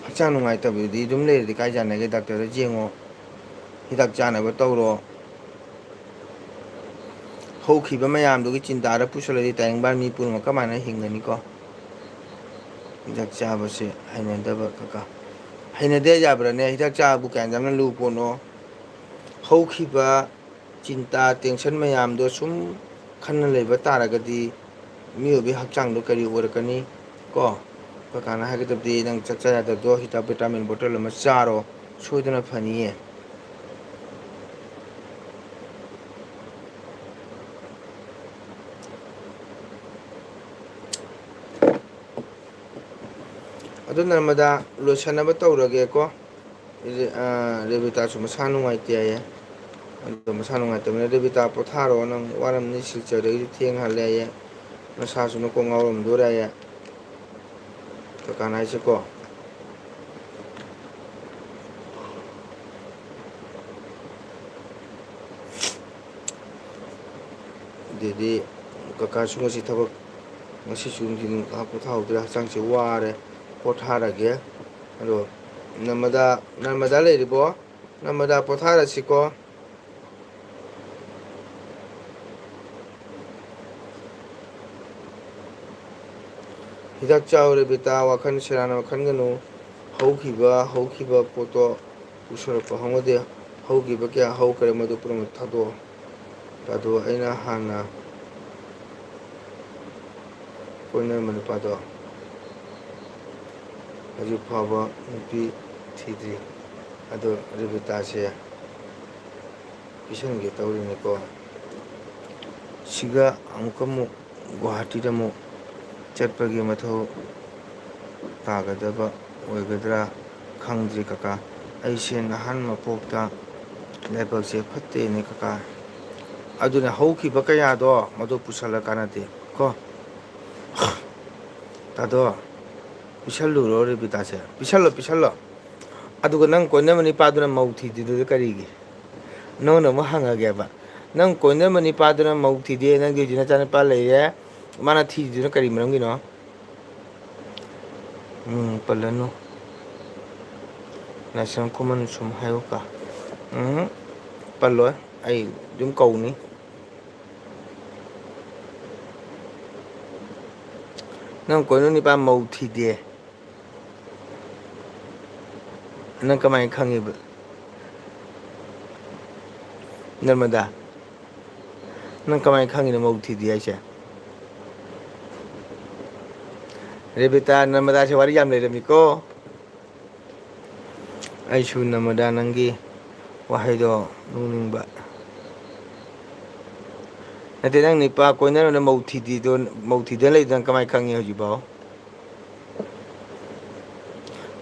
ꯍꯛꯆꯥꯡ ꯅꯨꯡꯉꯥꯏꯇꯕꯗꯨꯗꯤ ꯑꯗꯨꯝ ꯂꯩꯔꯗꯤ ꯀꯥꯏ ꯆꯥꯟꯅꯒꯦ? ꯗꯥꯛꯇꯔꯗ ꯌꯦꯡꯉꯣ, ꯍꯤꯗꯥꯛ ꯆꯥꯅꯕ ꯇꯧꯔꯣ꯫ ꯍꯧꯈꯤꯕ ꯃꯌꯥꯝꯗꯨꯒꯤ ꯆꯤꯟꯇꯥꯗ ꯄꯨꯁꯜꯂꯗꯤ ꯇꯥꯏꯕꯪꯄꯥꯟ ꯃꯤ ꯄꯨꯝꯅꯃꯛ ꯀꯃꯥꯏꯅ ꯍꯤꯡꯒꯅꯤꯀꯣ? ꯍꯤꯗꯥꯛ ꯆꯥꯕꯁꯦ ꯍꯩꯅꯗꯕ ꯀꯀꯥ꯫ ꯍꯩꯅꯗꯦ ꯌꯥꯕ꯭ꯔꯥꯅꯦ? ꯍꯤꯗꯥꯛ ꯆꯥꯕꯕꯨ ꯀꯌꯥꯝ ꯌꯥꯝꯅ ꯂꯨꯕ ꯄꯣꯠꯅꯣ? ꯍꯧꯈꯤꯕ ꯆꯤꯟꯇꯥ, ꯇꯦꯟꯁꯟ ꯃꯌꯥꯝꯗꯣ ꯁꯨꯝ ꯈꯟꯅ ꯂꯩꯕ ꯇꯥꯔꯒꯗꯤ ꯃꯤꯑꯣꯏꯕꯒꯤ ꯍꯛꯆꯥꯡꯗꯣ ꯀꯔꯤ ꯑꯣꯏꯔꯛꯀꯅꯤ ꯀꯣ? ꯀꯀꯥꯅ ꯍꯥꯏꯒꯗꯕꯗꯤ ꯅꯪ ꯆꯥꯛꯆꯥ ꯌꯥꯗꯕꯗꯣ ꯍꯤꯗꯥꯛ ꯚꯤꯇꯥꯃꯤꯟ ꯕꯣꯇꯜ ꯑꯃ ꯆꯥꯔꯣ, ꯁꯣꯏꯗꯅ ꯐꯅꯤꯌꯦ꯫ ꯑꯗꯨ ꯅꯔꯃꯗꯥ, ꯂꯣꯏꯁꯟꯅꯕ ꯇꯧꯔꯒꯦꯀꯣ꯫ ꯔꯦ-, ꯑ, ꯔꯦꯕꯤꯇꯥꯁꯨ ꯃꯁꯥ ꯅꯨꯡꯉꯥꯏꯇꯦ ꯍꯥꯏꯌꯦ꯫ ꯑꯗꯣ ꯃꯁꯥ ꯅꯨꯡꯉꯥꯏꯇꯕꯅꯤꯅ, "ꯔꯦꯕꯤꯇꯥ, ꯄꯣꯊꯥꯔꯣ, ꯅꯪ ꯋꯥꯔꯝꯅꯤ, ꯁꯤꯜꯆꯔꯗꯒꯤꯗꯤ ꯊꯦꯡꯍꯜꯂꯦ" ꯍꯥꯏꯌꯦ꯫ ꯅꯁꯥꯁꯨ ꯅꯀꯣꯛ ꯉꯥꯎꯔꯝꯗꯣꯔꯦ ꯍꯥꯏꯌꯦ꯫ ꯀꯀꯥꯅ ꯍꯥꯏꯁꯦꯀꯣ꯫ ꯑꯗꯨꯗꯤ ꯀꯀꯥꯁꯨ ꯉꯁꯤ ꯊꯕꯛ, ꯉꯁꯤꯁꯨ ꯅꯨꯡꯊꯤꯜ ꯉꯥꯏꯍꯥꯛ ꯄꯣꯊꯥꯍꯧꯗ꯭ꯔꯦ, ꯍꯛꯆꯥꯡꯁꯦ ꯋꯥꯔꯦ, ꯄꯣꯊꯥꯔꯒꯦ꯫ ꯑꯗꯣ ꯅꯔꯃꯗꯥ, ꯅꯔꯃꯗꯥ ꯂꯩꯔꯤꯕꯣ? ꯅꯔꯃꯗꯥ, ꯄꯣꯊꯥꯔꯁꯤꯀꯣ꯫ ꯍꯤꯗꯥꯛ ꯆꯥꯎ ꯔꯦꯕꯤꯇꯥ, ꯋꯥꯈꯜ ꯁꯦꯔꯥꯟꯅ ꯈꯟꯒꯅꯨ꯫ ꯍꯧꯈꯤꯕ, ꯍꯧꯈꯤꯕ ꯄꯣꯠꯇꯣ ꯄꯨꯁꯜꯂꯛꯄ ꯍꯧꯅꯗꯦ꯫ ꯍꯧꯈꯤꯕ ꯀꯌꯥ ꯍꯧꯈ꯭ꯔꯦ, ꯃꯗꯨ ꯄꯨꯝꯅꯃꯛ ꯊꯥꯗꯣꯛꯑꯣ꯫ ꯇꯥꯗꯣ, ꯑꯩꯅ ꯍꯥꯟꯅ ꯀꯣꯏꯅꯔꯝꯕ ꯅꯨꯄꯥꯗꯣ ꯍꯧꯖꯤꯛ ꯐꯥꯎꯕ ꯅꯨꯄꯤ ꯊꯤꯗ꯭ꯔꯤ꯫ ꯑꯗꯣ ꯔꯦꯕꯤꯇꯥꯁꯦ ꯄꯤꯁꯟꯒꯦ ꯇꯧꯔꯤꯅꯤꯀꯣ꯫ ꯁꯤꯒ ꯑꯃꯨꯛꯀ ꯑꯃꯨꯛ ꯒꯨꯋꯥꯍꯥꯇꯤꯗ ꯑꯃꯨꯛ ꯆꯠꯄꯒꯤ ꯃꯊꯧ ꯇꯥꯒꯗꯕ ꯑꯣꯏꯒꯗ꯭ꯔꯥ ꯈꯪꯗ꯭ꯔꯤ ꯀꯀꯥ꯫ ꯑꯩꯁꯦ ꯅꯍꯥꯟ ꯃꯄꯣꯛꯇ ꯂꯥꯏꯕꯛꯁꯦ ꯐꯠꯇꯦꯅꯦ ꯀꯀꯥ꯫ ꯑꯗꯨꯅ ꯍꯧꯈꯤꯕ ꯀꯌꯥꯗꯣ ꯃꯗꯨ ꯄꯨꯁꯜꯂ ꯀꯥꯟꯅꯗꯦ ꯀꯣ꯫ ꯇꯥꯗꯣ, ꯄꯤꯁꯜꯂꯨꯔꯣ ꯔꯦꯕꯤꯇꯥꯁꯦ, ꯄꯤꯁꯜꯂꯣ, ꯄꯤꯁꯜꯂꯣ꯫ ꯑꯗꯨꯒ ꯅꯪ ꯀꯣꯏꯅꯕ ꯅꯤꯄꯥꯗꯨꯅ ꯃꯧ ꯊꯤꯗ꯭ꯔꯤꯗꯨꯗꯤ ꯀꯔꯤꯒꯤ? ꯅꯉꯣꯟꯗ ꯑꯃꯨꯛ ꯍꯪꯉꯒꯦꯕ, ꯅꯪ ꯀꯣꯏꯅꯕ ꯅꯤꯄꯥꯗꯨꯅ ꯃꯧ ꯊꯤꯗꯦ, ꯅꯪꯒꯤ ꯍꯧꯖꯤꯛ ꯅꯆꯥꯅꯨꯄꯥ ꯂꯩꯔꯦ, ꯃꯥꯅ ꯊꯤꯗ꯭ꯔꯤꯗꯨꯅ ꯀꯔꯤ ꯃꯔꯝꯒꯤꯅꯣ? ꯎꯝ, ꯄꯜꯂꯅꯨ꯫ ꯂꯥꯏꯁ꯭ꯔꯝ ꯈꯨꯃꯟ ꯁꯨꯝ ꯍꯥꯏꯌꯨꯀ꯫ ꯎꯝ, ꯄꯜꯂꯣꯏ꯫ ꯑꯩ ꯑꯗꯨꯝ ꯀꯧꯅꯤ꯫ ꯅꯪ ꯀꯣꯏꯅ ꯅꯤꯄꯥ ꯃꯧ ꯊꯤꯗꯦ꯫ ꯅꯪ ꯀꯃꯥꯏꯅ ꯈꯪꯉꯤꯕ? ꯅꯔꯃꯗꯥ, ꯅꯪ ꯀꯃꯥꯏꯅ ꯈꯪꯉꯤꯅꯣ ꯃꯧ ꯊꯤꯗꯦ ꯍꯥꯏꯁꯦ? ꯔꯦꯕꯤꯇꯥ, ꯅꯔꯃꯗꯥꯁꯦ ꯋꯥꯔꯤ ꯌꯥꯝ ꯂꯩꯔꯝꯃꯤꯀꯣ꯫ ꯑꯩꯁꯨ ꯅꯔꯃꯗꯥ ꯅꯪꯒꯤ ꯋꯥꯍꯩꯗꯣ ꯅꯣꯛꯅꯤꯡꯕ꯫ ꯅꯠꯇꯦ, ꯅꯪ ꯅꯤꯄꯥ ꯀꯣꯏꯅꯔꯅ ꯃꯧ ꯊꯤꯗꯤꯗꯣ, ꯃꯧ ꯊꯤꯗꯅ ꯂꯩꯗꯅ ꯀꯃꯥꯏꯅ ꯈꯪꯉꯤ ꯍꯧꯖꯤꯛꯐꯥꯎ?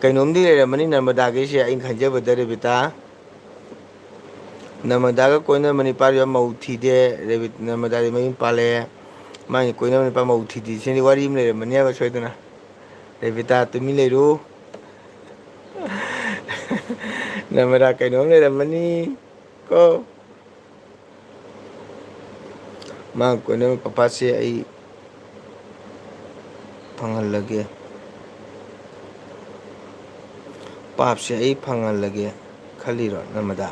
ꯀꯩꯅꯣꯝꯗꯤ ꯂꯩꯔꯝꯃꯅꯤ ꯅꯔꯃꯗꯥꯒꯤꯁꯦ, ꯑꯩꯅ ꯈꯟꯖꯕꯗ, ꯔꯦꯕꯤꯇꯥ꯫ ꯅꯔꯃꯗꯥꯒ ꯀꯣꯏꯅꯔꯝꯕ ꯅꯤꯄꯥꯗꯨ ꯃꯧ ꯊꯤꯗꯦ, ꯔꯦꯕꯤ-, ꯅꯔꯃꯗꯥꯗꯤ ꯃꯌꯨꯝ ꯄꯥꯜꯂꯦ꯫ ꯃꯥꯒꯤ ꯀꯣꯏꯅꯕ ꯅꯤꯄꯥ ꯃꯧ ꯊꯤꯗꯦ꯫ ꯁꯤꯗꯤ ꯋꯥꯔꯤ ꯑꯃ ꯂꯩꯔꯝꯃꯅꯦꯕ ꯁꯣꯏꯗꯅ꯫ ꯔꯦꯕꯤꯇꯥ, ꯇꯨꯃꯤꯟ ꯂꯩꯔꯨ꯫ ꯅꯔꯃꯗꯥ, ꯀꯩꯅꯣꯝ ꯂꯩꯔꯝꯃꯅꯤ ꯀꯣ꯫ ꯃꯥ ꯀꯣꯏꯅꯕ ꯄꯄꯥꯁꯦ ꯑꯩ ꯐꯪꯍꯜꯂꯒꯦ꯫ ꯄꯥꯞꯁꯦ ꯑꯩ ꯐꯪꯍꯜꯂꯒꯦ ꯈꯜꯂꯤꯔꯣ, ꯅꯔꯃꯗꯥ?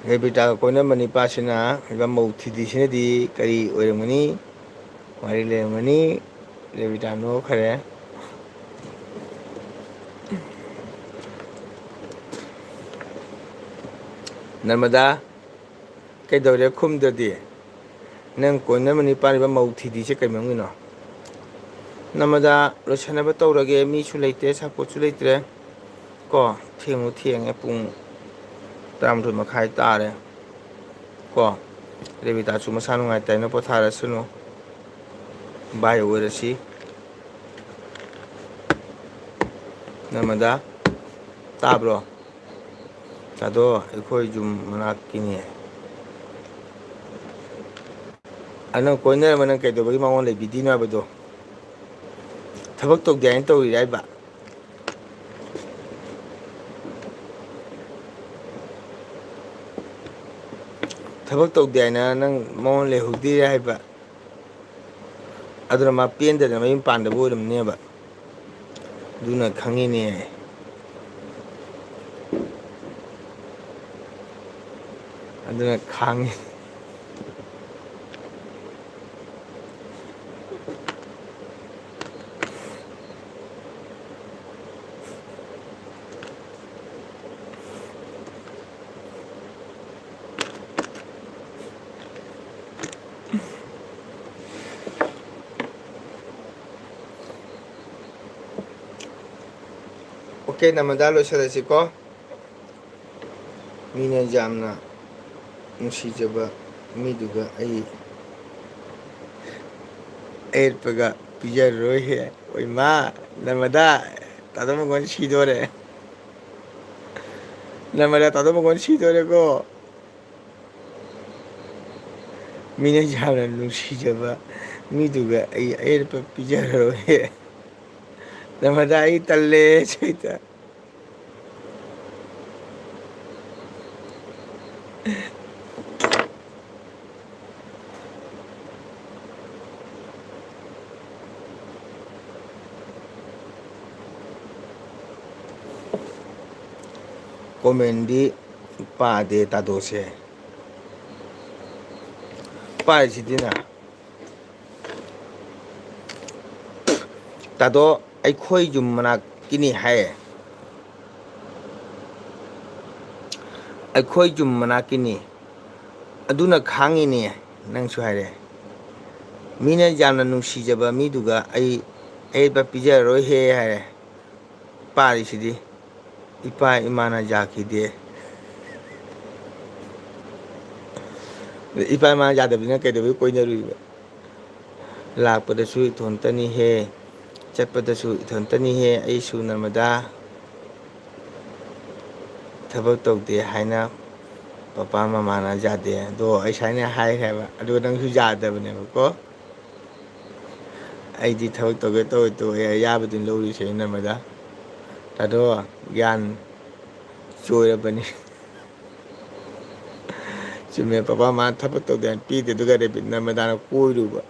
ꯔꯦꯕꯤꯇꯥꯒ ꯀꯣꯏꯅꯕ ꯅꯤꯄꯥꯁꯤꯅ ꯍꯥꯏꯕ ꯃꯧ ꯊꯤꯗ꯭ꯔꯤꯁꯤꯅꯗꯤ ꯀꯔꯤ ꯑꯣꯏꯔꯝꯒꯅꯤ? ꯋꯥꯔꯤ ꯂꯩꯔꯝꯒꯅꯤ꯫ ꯔꯦꯕꯤꯇꯥ ꯅꯣꯛꯈ꯭ꯔꯦ꯫ ꯅꯔꯃꯗꯥ, ꯀꯩꯗꯧꯔꯦ ꯈꯨꯝꯗ꯭ꯔꯗꯤ? ꯅꯪ ꯀꯣꯏꯅꯕ ꯅꯤꯄꯥꯅꯤꯕ ꯃꯧ ꯊꯤꯗ꯭ꯔꯤꯁꯦ ꯀꯩ ꯃꯔꯝꯒꯤꯅꯣ? ꯅꯔꯃꯗꯥ, ꯂꯣꯏꯁꯟꯅꯕ ꯇꯧꯔꯒꯦ, ꯃꯤꯁꯨ ꯂꯩꯇ꯭ꯔꯦ, ꯁꯥꯄꯣꯠꯁꯨ ꯂꯩꯇ꯭ꯔꯦ꯫ ꯀꯣ, ꯊꯦꯡꯉꯨ ꯊꯦꯡꯉꯦ, ꯄꯨꯡ ꯇꯔꯥꯃꯥꯊꯣꯏ ꯃꯈꯥꯏ ꯇꯥꯔꯦ꯫ ꯀꯣ, ꯔꯦꯕꯤꯇꯥꯁꯨ ꯃꯁꯥ ꯅꯨꯡꯉꯥꯏꯇꯦꯅ ꯄꯣꯊꯥꯔꯁꯅꯨ꯫ ꯕꯥꯏ ꯑꯣꯏꯔꯁꯤ꯫ ꯅꯔꯃꯗꯥ, ꯇꯥꯕ꯭ꯔꯣ? ꯑꯗꯣ ꯑꯩꯈꯣꯏ ꯌꯨꯝ ꯃꯅꯥꯛꯀꯤꯅꯦ꯫ ꯑ, ꯅꯪ ꯀꯣꯏꯅꯔꯝꯕ ꯅꯪ ꯀꯩꯗꯧꯕꯒꯤ ꯃꯉꯣꯟ ꯂꯩꯕꯤꯗꯤꯅꯣ ꯍꯥꯏꯕꯗꯣ? ꯊꯕꯛ ꯇꯧꯗꯦ ꯍꯥꯏꯅ ꯇꯧꯔꯤꯔ ꯍꯥꯏꯕ? ꯊꯕꯛ ꯇꯧꯗꯦ ꯍꯥꯏꯅ ꯅꯪ ꯃꯉꯣꯟ ꯂꯩꯍꯧꯗꯦ ꯍꯥꯏꯕ? ꯑꯗꯨꯅ ꯃꯥ ꯄꯦꯟꯗꯗꯅ ꯃꯌꯨꯝ ꯄꯥꯟꯗꯕ ꯑꯣꯏꯔꯝꯅꯦꯕ꯫ ꯑꯗꯨꯅ ꯈꯪꯉꯤꯅꯦ꯫ ꯑꯗꯨꯅ ꯈꯥꯡꯉꯤ꯫ ꯑꯣꯀꯦ, ꯅꯔꯃꯗꯥ, ꯂꯣꯏꯁꯤꯜꯂꯁꯤꯀꯣ꯫ ꯃꯤꯅ ꯌꯥꯝꯅ ꯅꯨꯡꯁꯤꯖꯕ ꯃꯤꯗꯨꯒ ꯑꯩ ꯑꯌꯦꯠꯄꯒ ꯄꯤꯖꯔꯔꯣꯏꯍꯦ꯫ ꯑꯣꯏꯃꯥ, ꯅꯔꯃꯗꯥ, ꯇꯥꯗꯣ ꯃꯉꯣꯟ ꯁꯤꯗꯣꯔꯦ꯫ ꯅꯔꯃꯗꯥ, ꯇꯥꯗꯣ ꯃꯉꯣꯟ ꯁꯤꯗꯣꯔꯦꯀꯣ꯫ ꯃꯤꯅ ꯌꯥꯝꯅ ꯅꯨꯡꯁꯤꯖꯕ ꯃꯤꯗꯨꯒ ꯑꯩ ꯑꯌꯦꯠꯄ ꯄꯤꯖꯔꯔꯣꯏ꯫ ꯅꯔꯃꯗꯥ, ꯑꯩ ꯇꯜꯂꯦ, ꯁꯩꯇ꯫ ꯀꯣꯃꯦꯟꯗꯤ ꯄꯥꯗꯦ ꯇꯥꯗꯣꯁꯦ꯫ ꯄꯥꯏꯁꯤꯗꯤꯅ꯫ ꯇꯥꯗꯣ, ꯑꯩꯈꯣꯏ ꯌꯨꯝ ꯃꯅꯥꯛꯀꯤꯅꯤ ꯍꯥꯏꯌꯦ꯫ ꯑꯩꯈꯣꯏ ꯌꯨꯝ ꯃꯅꯥꯛꯀꯤꯅꯤ꯫ ꯑꯗꯨꯅ ꯈꯥꯡꯉꯤꯅꯦ, ꯅꯪꯁꯨ ꯍꯥꯏꯔꯦ꯫ ꯃꯤꯅ ꯌꯥꯝꯅ ꯅꯨꯡꯁꯤꯖꯕ ꯃꯤꯗꯨꯒ ꯑꯩ ꯑꯌꯦꯠꯄ ꯄꯤꯖꯔꯔꯣꯏꯍꯦ ꯍꯥꯏꯔꯦ꯫ ꯄꯥꯔꯤꯁꯤꯗꯤ, "ꯏꯄꯥ ꯏꯃꯥꯅ ꯌꯥꯈꯤꯗꯦ"꯫ ꯏꯄꯥ ꯏꯃꯥꯅ ꯌꯥꯗꯕꯅꯤꯅ ꯀꯩꯗꯧꯕꯩ ꯀꯣꯏꯅꯔꯨꯏꯕ? "ꯂꯥꯛꯄꯗꯁꯨ ꯏꯊꯣꯟꯇꯅꯤꯍꯦ, ꯆꯠꯄꯗꯁꯨ ꯏꯊꯣꯟꯇꯅꯤꯍꯦ, ꯑꯩꯁꯨ ꯅꯔꯃꯗꯥ꯫ ꯊꯕꯛ ꯇꯧꯗꯦ ꯍꯥꯏꯅ ꯄꯄꯥ ꯃꯃꯥꯅ ꯌꯥꯗꯦ꯫ ꯑꯗꯣ ꯑꯩ ꯁꯨꯃꯥꯏꯅ ꯍꯥꯏ ꯍꯥꯏꯕ, ꯑꯗꯨꯒ ꯅꯪꯁꯨ ꯌꯥꯗꯕꯅꯦꯕꯀꯣ꯫ ꯑꯩꯗꯤ ꯊꯕꯛ ꯇꯧꯒꯦ ꯇꯧꯋꯦ ꯇꯣꯛꯑꯦ, ꯑꯌꯥꯕꯗꯨꯅꯤ ꯂꯧꯔꯤꯁꯦ ꯅꯔꯃꯗꯥ꯫ ꯇꯥꯗꯣ, ꯒ꯭ꯌꯥꯟ ꯆꯣꯏꯔꯕꯅꯤ"꯫ ꯆꯨꯝꯃꯦ, ꯄꯄꯥ ꯃꯥꯅ ꯊꯕꯛ ꯇꯧꯗꯦ ꯍꯥꯏꯅ ꯄꯤꯗꯦ꯫ ꯑꯗꯨꯒ ꯔꯦꯕꯤꯠ ꯅꯔꯃꯗꯥꯅ ꯀꯣꯏꯔꯨꯕ꯫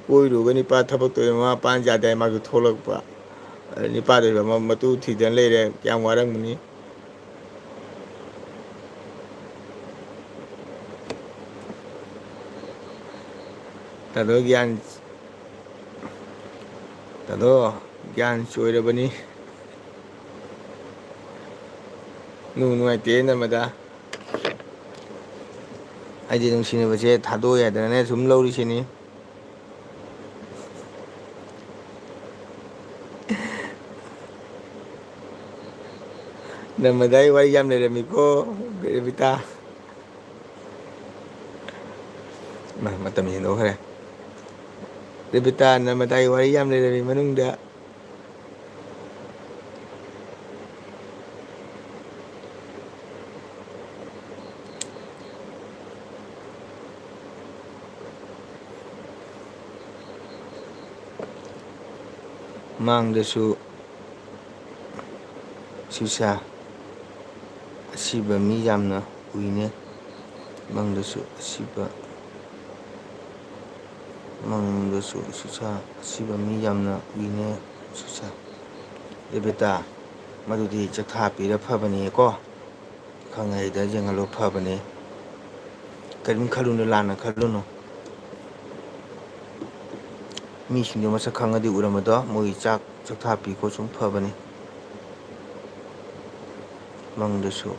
ꯀꯣꯏꯔꯨꯕꯒ ꯅꯤꯄꯥ ꯊꯕꯛ ꯇꯧꯗꯦ, ꯃꯃꯥ ꯃꯄꯥꯅ ꯌꯥꯗꯦ ꯍꯥꯏ ꯃꯥꯁꯨ ꯊꯣꯛꯂꯛꯄ꯫ ꯑꯗ ꯅꯤꯄꯥꯗꯨꯁꯨ ꯃ-, ꯃꯇꯨ ꯊꯤꯗꯅ ꯂꯩꯔꯦ꯫ ꯀꯌꯥꯝ ꯋꯥꯔꯝꯒꯅꯤ꯫ ꯇꯥꯗꯣ ꯒ꯭ꯌꯥꯟ, ꯇꯥꯗꯣ ꯒ꯭ꯌꯥꯟ ꯆꯣꯏꯔꯕꯅꯤ꯫ ꯅꯨꯡ ꯅꯨꯡꯉꯥꯏꯇꯦ ꯅꯔꯃꯗꯥ꯫ ꯑꯩꯗꯤ ꯅꯨꯡꯁꯤꯅꯕꯁꯦ ꯊꯥꯗꯣꯛꯑꯣ ꯌꯥꯗꯅꯅꯦ ꯁꯨꯝ ꯂꯧꯔꯤꯁꯤꯅꯤ꯫ ꯅꯔꯃꯗꯥꯒꯤ ꯋꯥꯔꯤ ꯌꯥꯝ ꯂꯩꯔꯝꯃꯤꯀꯣ, ꯔꯦꯕꯤꯇꯥ꯫ ꯃ-, ꯃꯇꯝ ꯍꯦꯟꯗꯣꯛꯈ꯭ꯔꯦ꯫ ꯔꯦꯕꯤꯇꯥ, ꯅꯔꯃꯗꯥꯒꯤ ꯋꯥꯔꯤ ꯌꯥꯝ ꯂꯩꯔꯝꯃꯤ ꯃꯅꯨꯡꯗ꯫ ꯃꯥꯡꯗꯁꯨ ꯁꯤꯁꯥ ꯑꯁꯤꯕ ꯃꯤ ꯌꯥꯝꯅ ꯎꯏꯅꯦ꯫ ꯃꯪꯗꯁꯨ ꯑꯁꯤꯕ, ꯃꯪꯗꯁꯨ ꯁꯤꯁꯥ ꯑꯁꯤꯕ ꯃꯤ ꯌꯥꯝꯅ ꯎꯏꯅꯦ꯫ ꯁꯤꯁꯥ, ꯔꯦꯕꯤꯇꯥ, ꯃꯗꯨꯗꯤ ꯆꯠꯊꯥ ꯄꯤꯔ ꯐꯕꯅꯤꯀꯣ꯫ ꯈꯪꯉꯦ ꯍꯥꯏꯗ ꯌꯦꯡꯍꯜꯂꯣ, ꯐꯕꯅꯦ꯫ ꯀꯔꯤꯝ ꯈꯜꯂꯨꯅꯨ, ꯂꯥꯟꯅ ꯈꯜꯂꯨꯅꯨ꯫ ꯃꯤꯁꯤꯡꯗꯣ ꯃꯁꯛ ꯈꯪꯉꯗꯤ ꯎꯔꯝꯕꯗꯣ, ꯃꯣꯏꯒꯤ ꯆꯥꯛ ꯆꯥꯛꯊꯥ ꯄꯤꯀꯣ, ꯁꯨꯝ ꯐꯕꯅꯤ꯫ ꯃꯪꯗꯁꯨ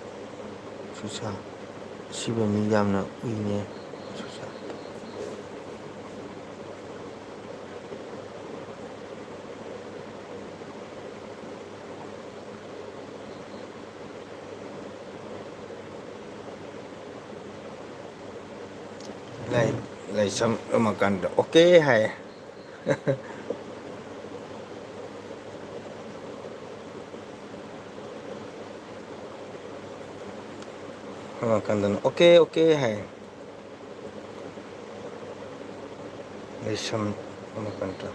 ꯁꯨꯁꯥ ꯑꯁꯤꯕ ꯃꯤ ꯌꯥꯝꯅ ꯎꯏꯅꯦ꯫ ꯁꯨꯁꯥ꯫ ꯂꯥꯏ-, ꯂꯥꯏꯁ꯭ꯔꯝ ꯔꯃꯀꯥꯟꯇ ꯑꯣꯀꯦ ꯍꯥꯏ꯫ ꯔꯃꯀꯥꯟꯇꯅ ꯑꯣꯀꯦ, ꯑꯣꯀꯦ ꯍꯥꯏ꯫ ꯂꯥꯏꯁ꯭ꯔꯝ ꯔꯃꯀꯥꯟꯇ꯫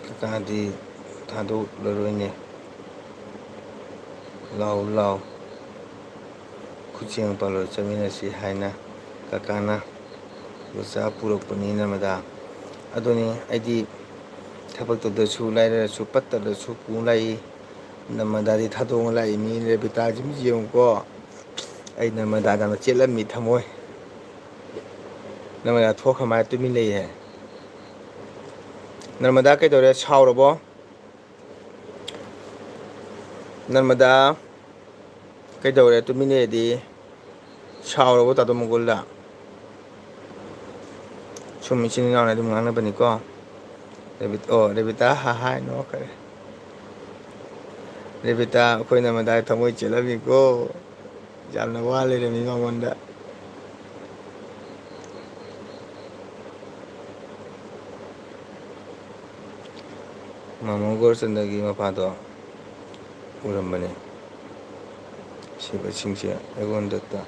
ꯀꯀꯥꯗꯤ ꯊꯥꯗꯣꯛꯂꯔꯣꯏꯅꯦ꯫ ꯂꯥꯎ, ꯂꯥꯎ꯫ ꯈꯨꯠꯁꯦꯝ ꯄꯥꯂꯣꯏ ꯆꯠꯃꯤꯟꯅꯁꯤ ꯍꯥꯏꯅ ꯀꯀꯥꯅ ꯌꯣꯠꯆꯥ ꯄꯨꯔꯛꯄꯅꯤ ꯅꯔꯃꯗꯥ꯫ ꯑꯗꯨꯅꯤ ꯑꯩꯗꯤ ꯊꯕꯛ ꯇꯧꯗ꯭ꯔꯁꯨ ꯂꯥꯏꯔꯔꯁꯨ ꯄꯠꯇ꯭ꯔꯁꯨ ꯄꯨ ꯂꯥꯛꯏ꯫ ꯅꯔꯃꯗꯥꯗꯤ ꯊꯥꯗꯣꯛꯑ ꯂꯥꯛꯏ ꯃꯤ ꯔꯦꯕꯤꯇꯥꯁꯤ ꯃꯤ ꯌꯦꯡꯉꯨꯀꯣ꯫ ꯑꯩ ꯅꯔꯃꯗꯥꯗ ꯑꯃ ꯆꯦꯜꯂꯝꯃꯤ ꯊꯃꯣꯏ꯫ ꯅꯔꯃꯗꯥ ꯊꯣꯛꯈ꯭ꯔ ꯃꯥꯜꯂꯦ ꯇꯨꯃꯤꯟ ꯂꯩꯌꯦ꯫ ꯅꯔꯃꯗꯥ ꯀꯩꯗꯧꯔꯦ? ꯁꯥꯎꯔꯕꯣ? ꯅꯔꯃꯗꯥ ꯀꯩꯗꯧꯔꯦ? ꯇꯨꯃꯤꯟ ꯂꯩꯔꯗꯤ ꯁꯥꯎꯔꯕꯣ ꯇꯥꯗꯣ ꯃꯒꯨꯜꯗ? ꯁꯨꯝ ꯏꯆꯤꯟ ꯏꯅꯥꯎꯅ ꯑꯗꯨꯝ ꯉꯥꯡꯅꯕꯅꯤꯀꯣ꯫ ꯔꯦꯕꯤꯠ-, ꯑꯣ, ꯔꯦꯕꯤꯇꯥ ꯍꯥ ꯍꯥꯏ ꯅꯣꯛꯈ꯭ꯔꯦ꯫ ꯔꯦꯕꯤꯇꯥ, ꯑꯩꯈꯣꯏ ꯅꯔꯃꯗꯥꯒꯤ ꯊꯃꯣꯏ ꯆꯦꯜꯂꯝꯃꯤꯀꯣ꯫ ꯌꯥꯝꯅ ꯋꯥ ꯂꯩꯔꯝꯃꯤ ꯃꯉꯣꯟꯗ꯫ ꯃꯥꯃꯣ ꯒꯣꯔꯆꯟꯗꯒꯤ ꯃꯄꯥꯗꯣ ꯎꯔꯝꯕꯅꯦ꯫ ꯁꯤꯕꯁꯤꯡꯁꯦ ꯑꯩꯉꯣꯟꯗꯇ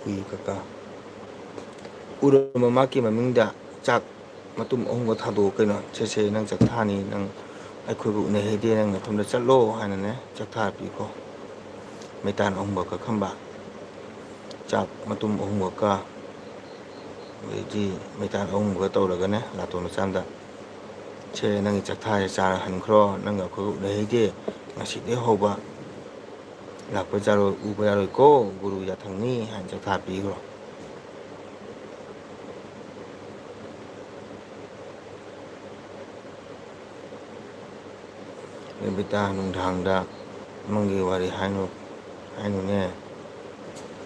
ꯎꯏ ꯀꯀꯥ꯫ ꯎꯔꯝꯕ ꯃꯍꯥꯛꯀꯤ ꯃꯃꯤꯡꯗ ꯆꯥꯛ ꯃꯇꯨꯝ ꯑꯍꯨꯝꯒ ꯊꯥꯗꯣꯛꯑꯣ ꯀꯩꯅꯣ꯫ ꯁꯦ, ꯁꯦ, ꯅꯪ ꯆꯥꯛꯊꯥꯅꯤ, ꯅꯪ ꯑꯩꯈꯣꯏꯕꯨ ꯎꯅꯍꯩꯗꯦ, ꯅꯪ ꯅꯊꯟꯗ ꯆꯠꯂꯣ ꯍꯥꯏꯅꯅꯦ, ꯆꯥꯛꯊꯥꯔ ꯄꯤꯀꯣ꯫ ꯃꯩꯇꯥꯟ ꯑꯍꯨꯝꯒ ꯀꯛꯈꯟꯕ, ꯆꯥꯛ ꯃꯇꯨꯝ ꯑꯍꯨꯝꯒꯀ, ꯑꯗꯩꯗꯤ ꯃꯩꯇꯥꯟ ꯑꯍꯨꯝꯒ ꯇꯧꯔꯒꯅꯦ, ꯂꯥꯇꯣꯟ ꯃꯆꯥ ꯑꯃꯗ "ꯁꯦ, ꯅꯪꯒꯤ ꯆꯥꯛꯊꯥꯁꯦ ꯆꯥꯔ ꯍꯟꯈ꯭ꯔꯣ, ꯅꯪꯒ ꯑꯩꯈꯣꯏꯒ ꯎꯅꯍꯩꯗꯦ, ꯉꯁꯤꯗꯒꯤ ꯍꯧꯕ ꯂꯥꯛꯄ ꯌꯥꯔꯣꯏ, ꯎꯕ ꯌꯥꯔꯣꯏꯀꯣ, ꯒꯨꯔꯨ ꯌꯥꯊꯪꯅꯤ" ꯍꯥꯏꯅ ꯆꯥꯛꯊꯥ ꯄꯤꯈ꯭ꯔꯣ꯫ ꯔꯦꯕꯤꯇꯥ, ꯅꯨꯡꯗꯥꯡꯗ ꯃꯪꯒꯤ ꯋꯥꯔꯤ ꯍꯥꯏꯅꯨ, ꯍꯥꯏꯅꯨꯅꯦ꯫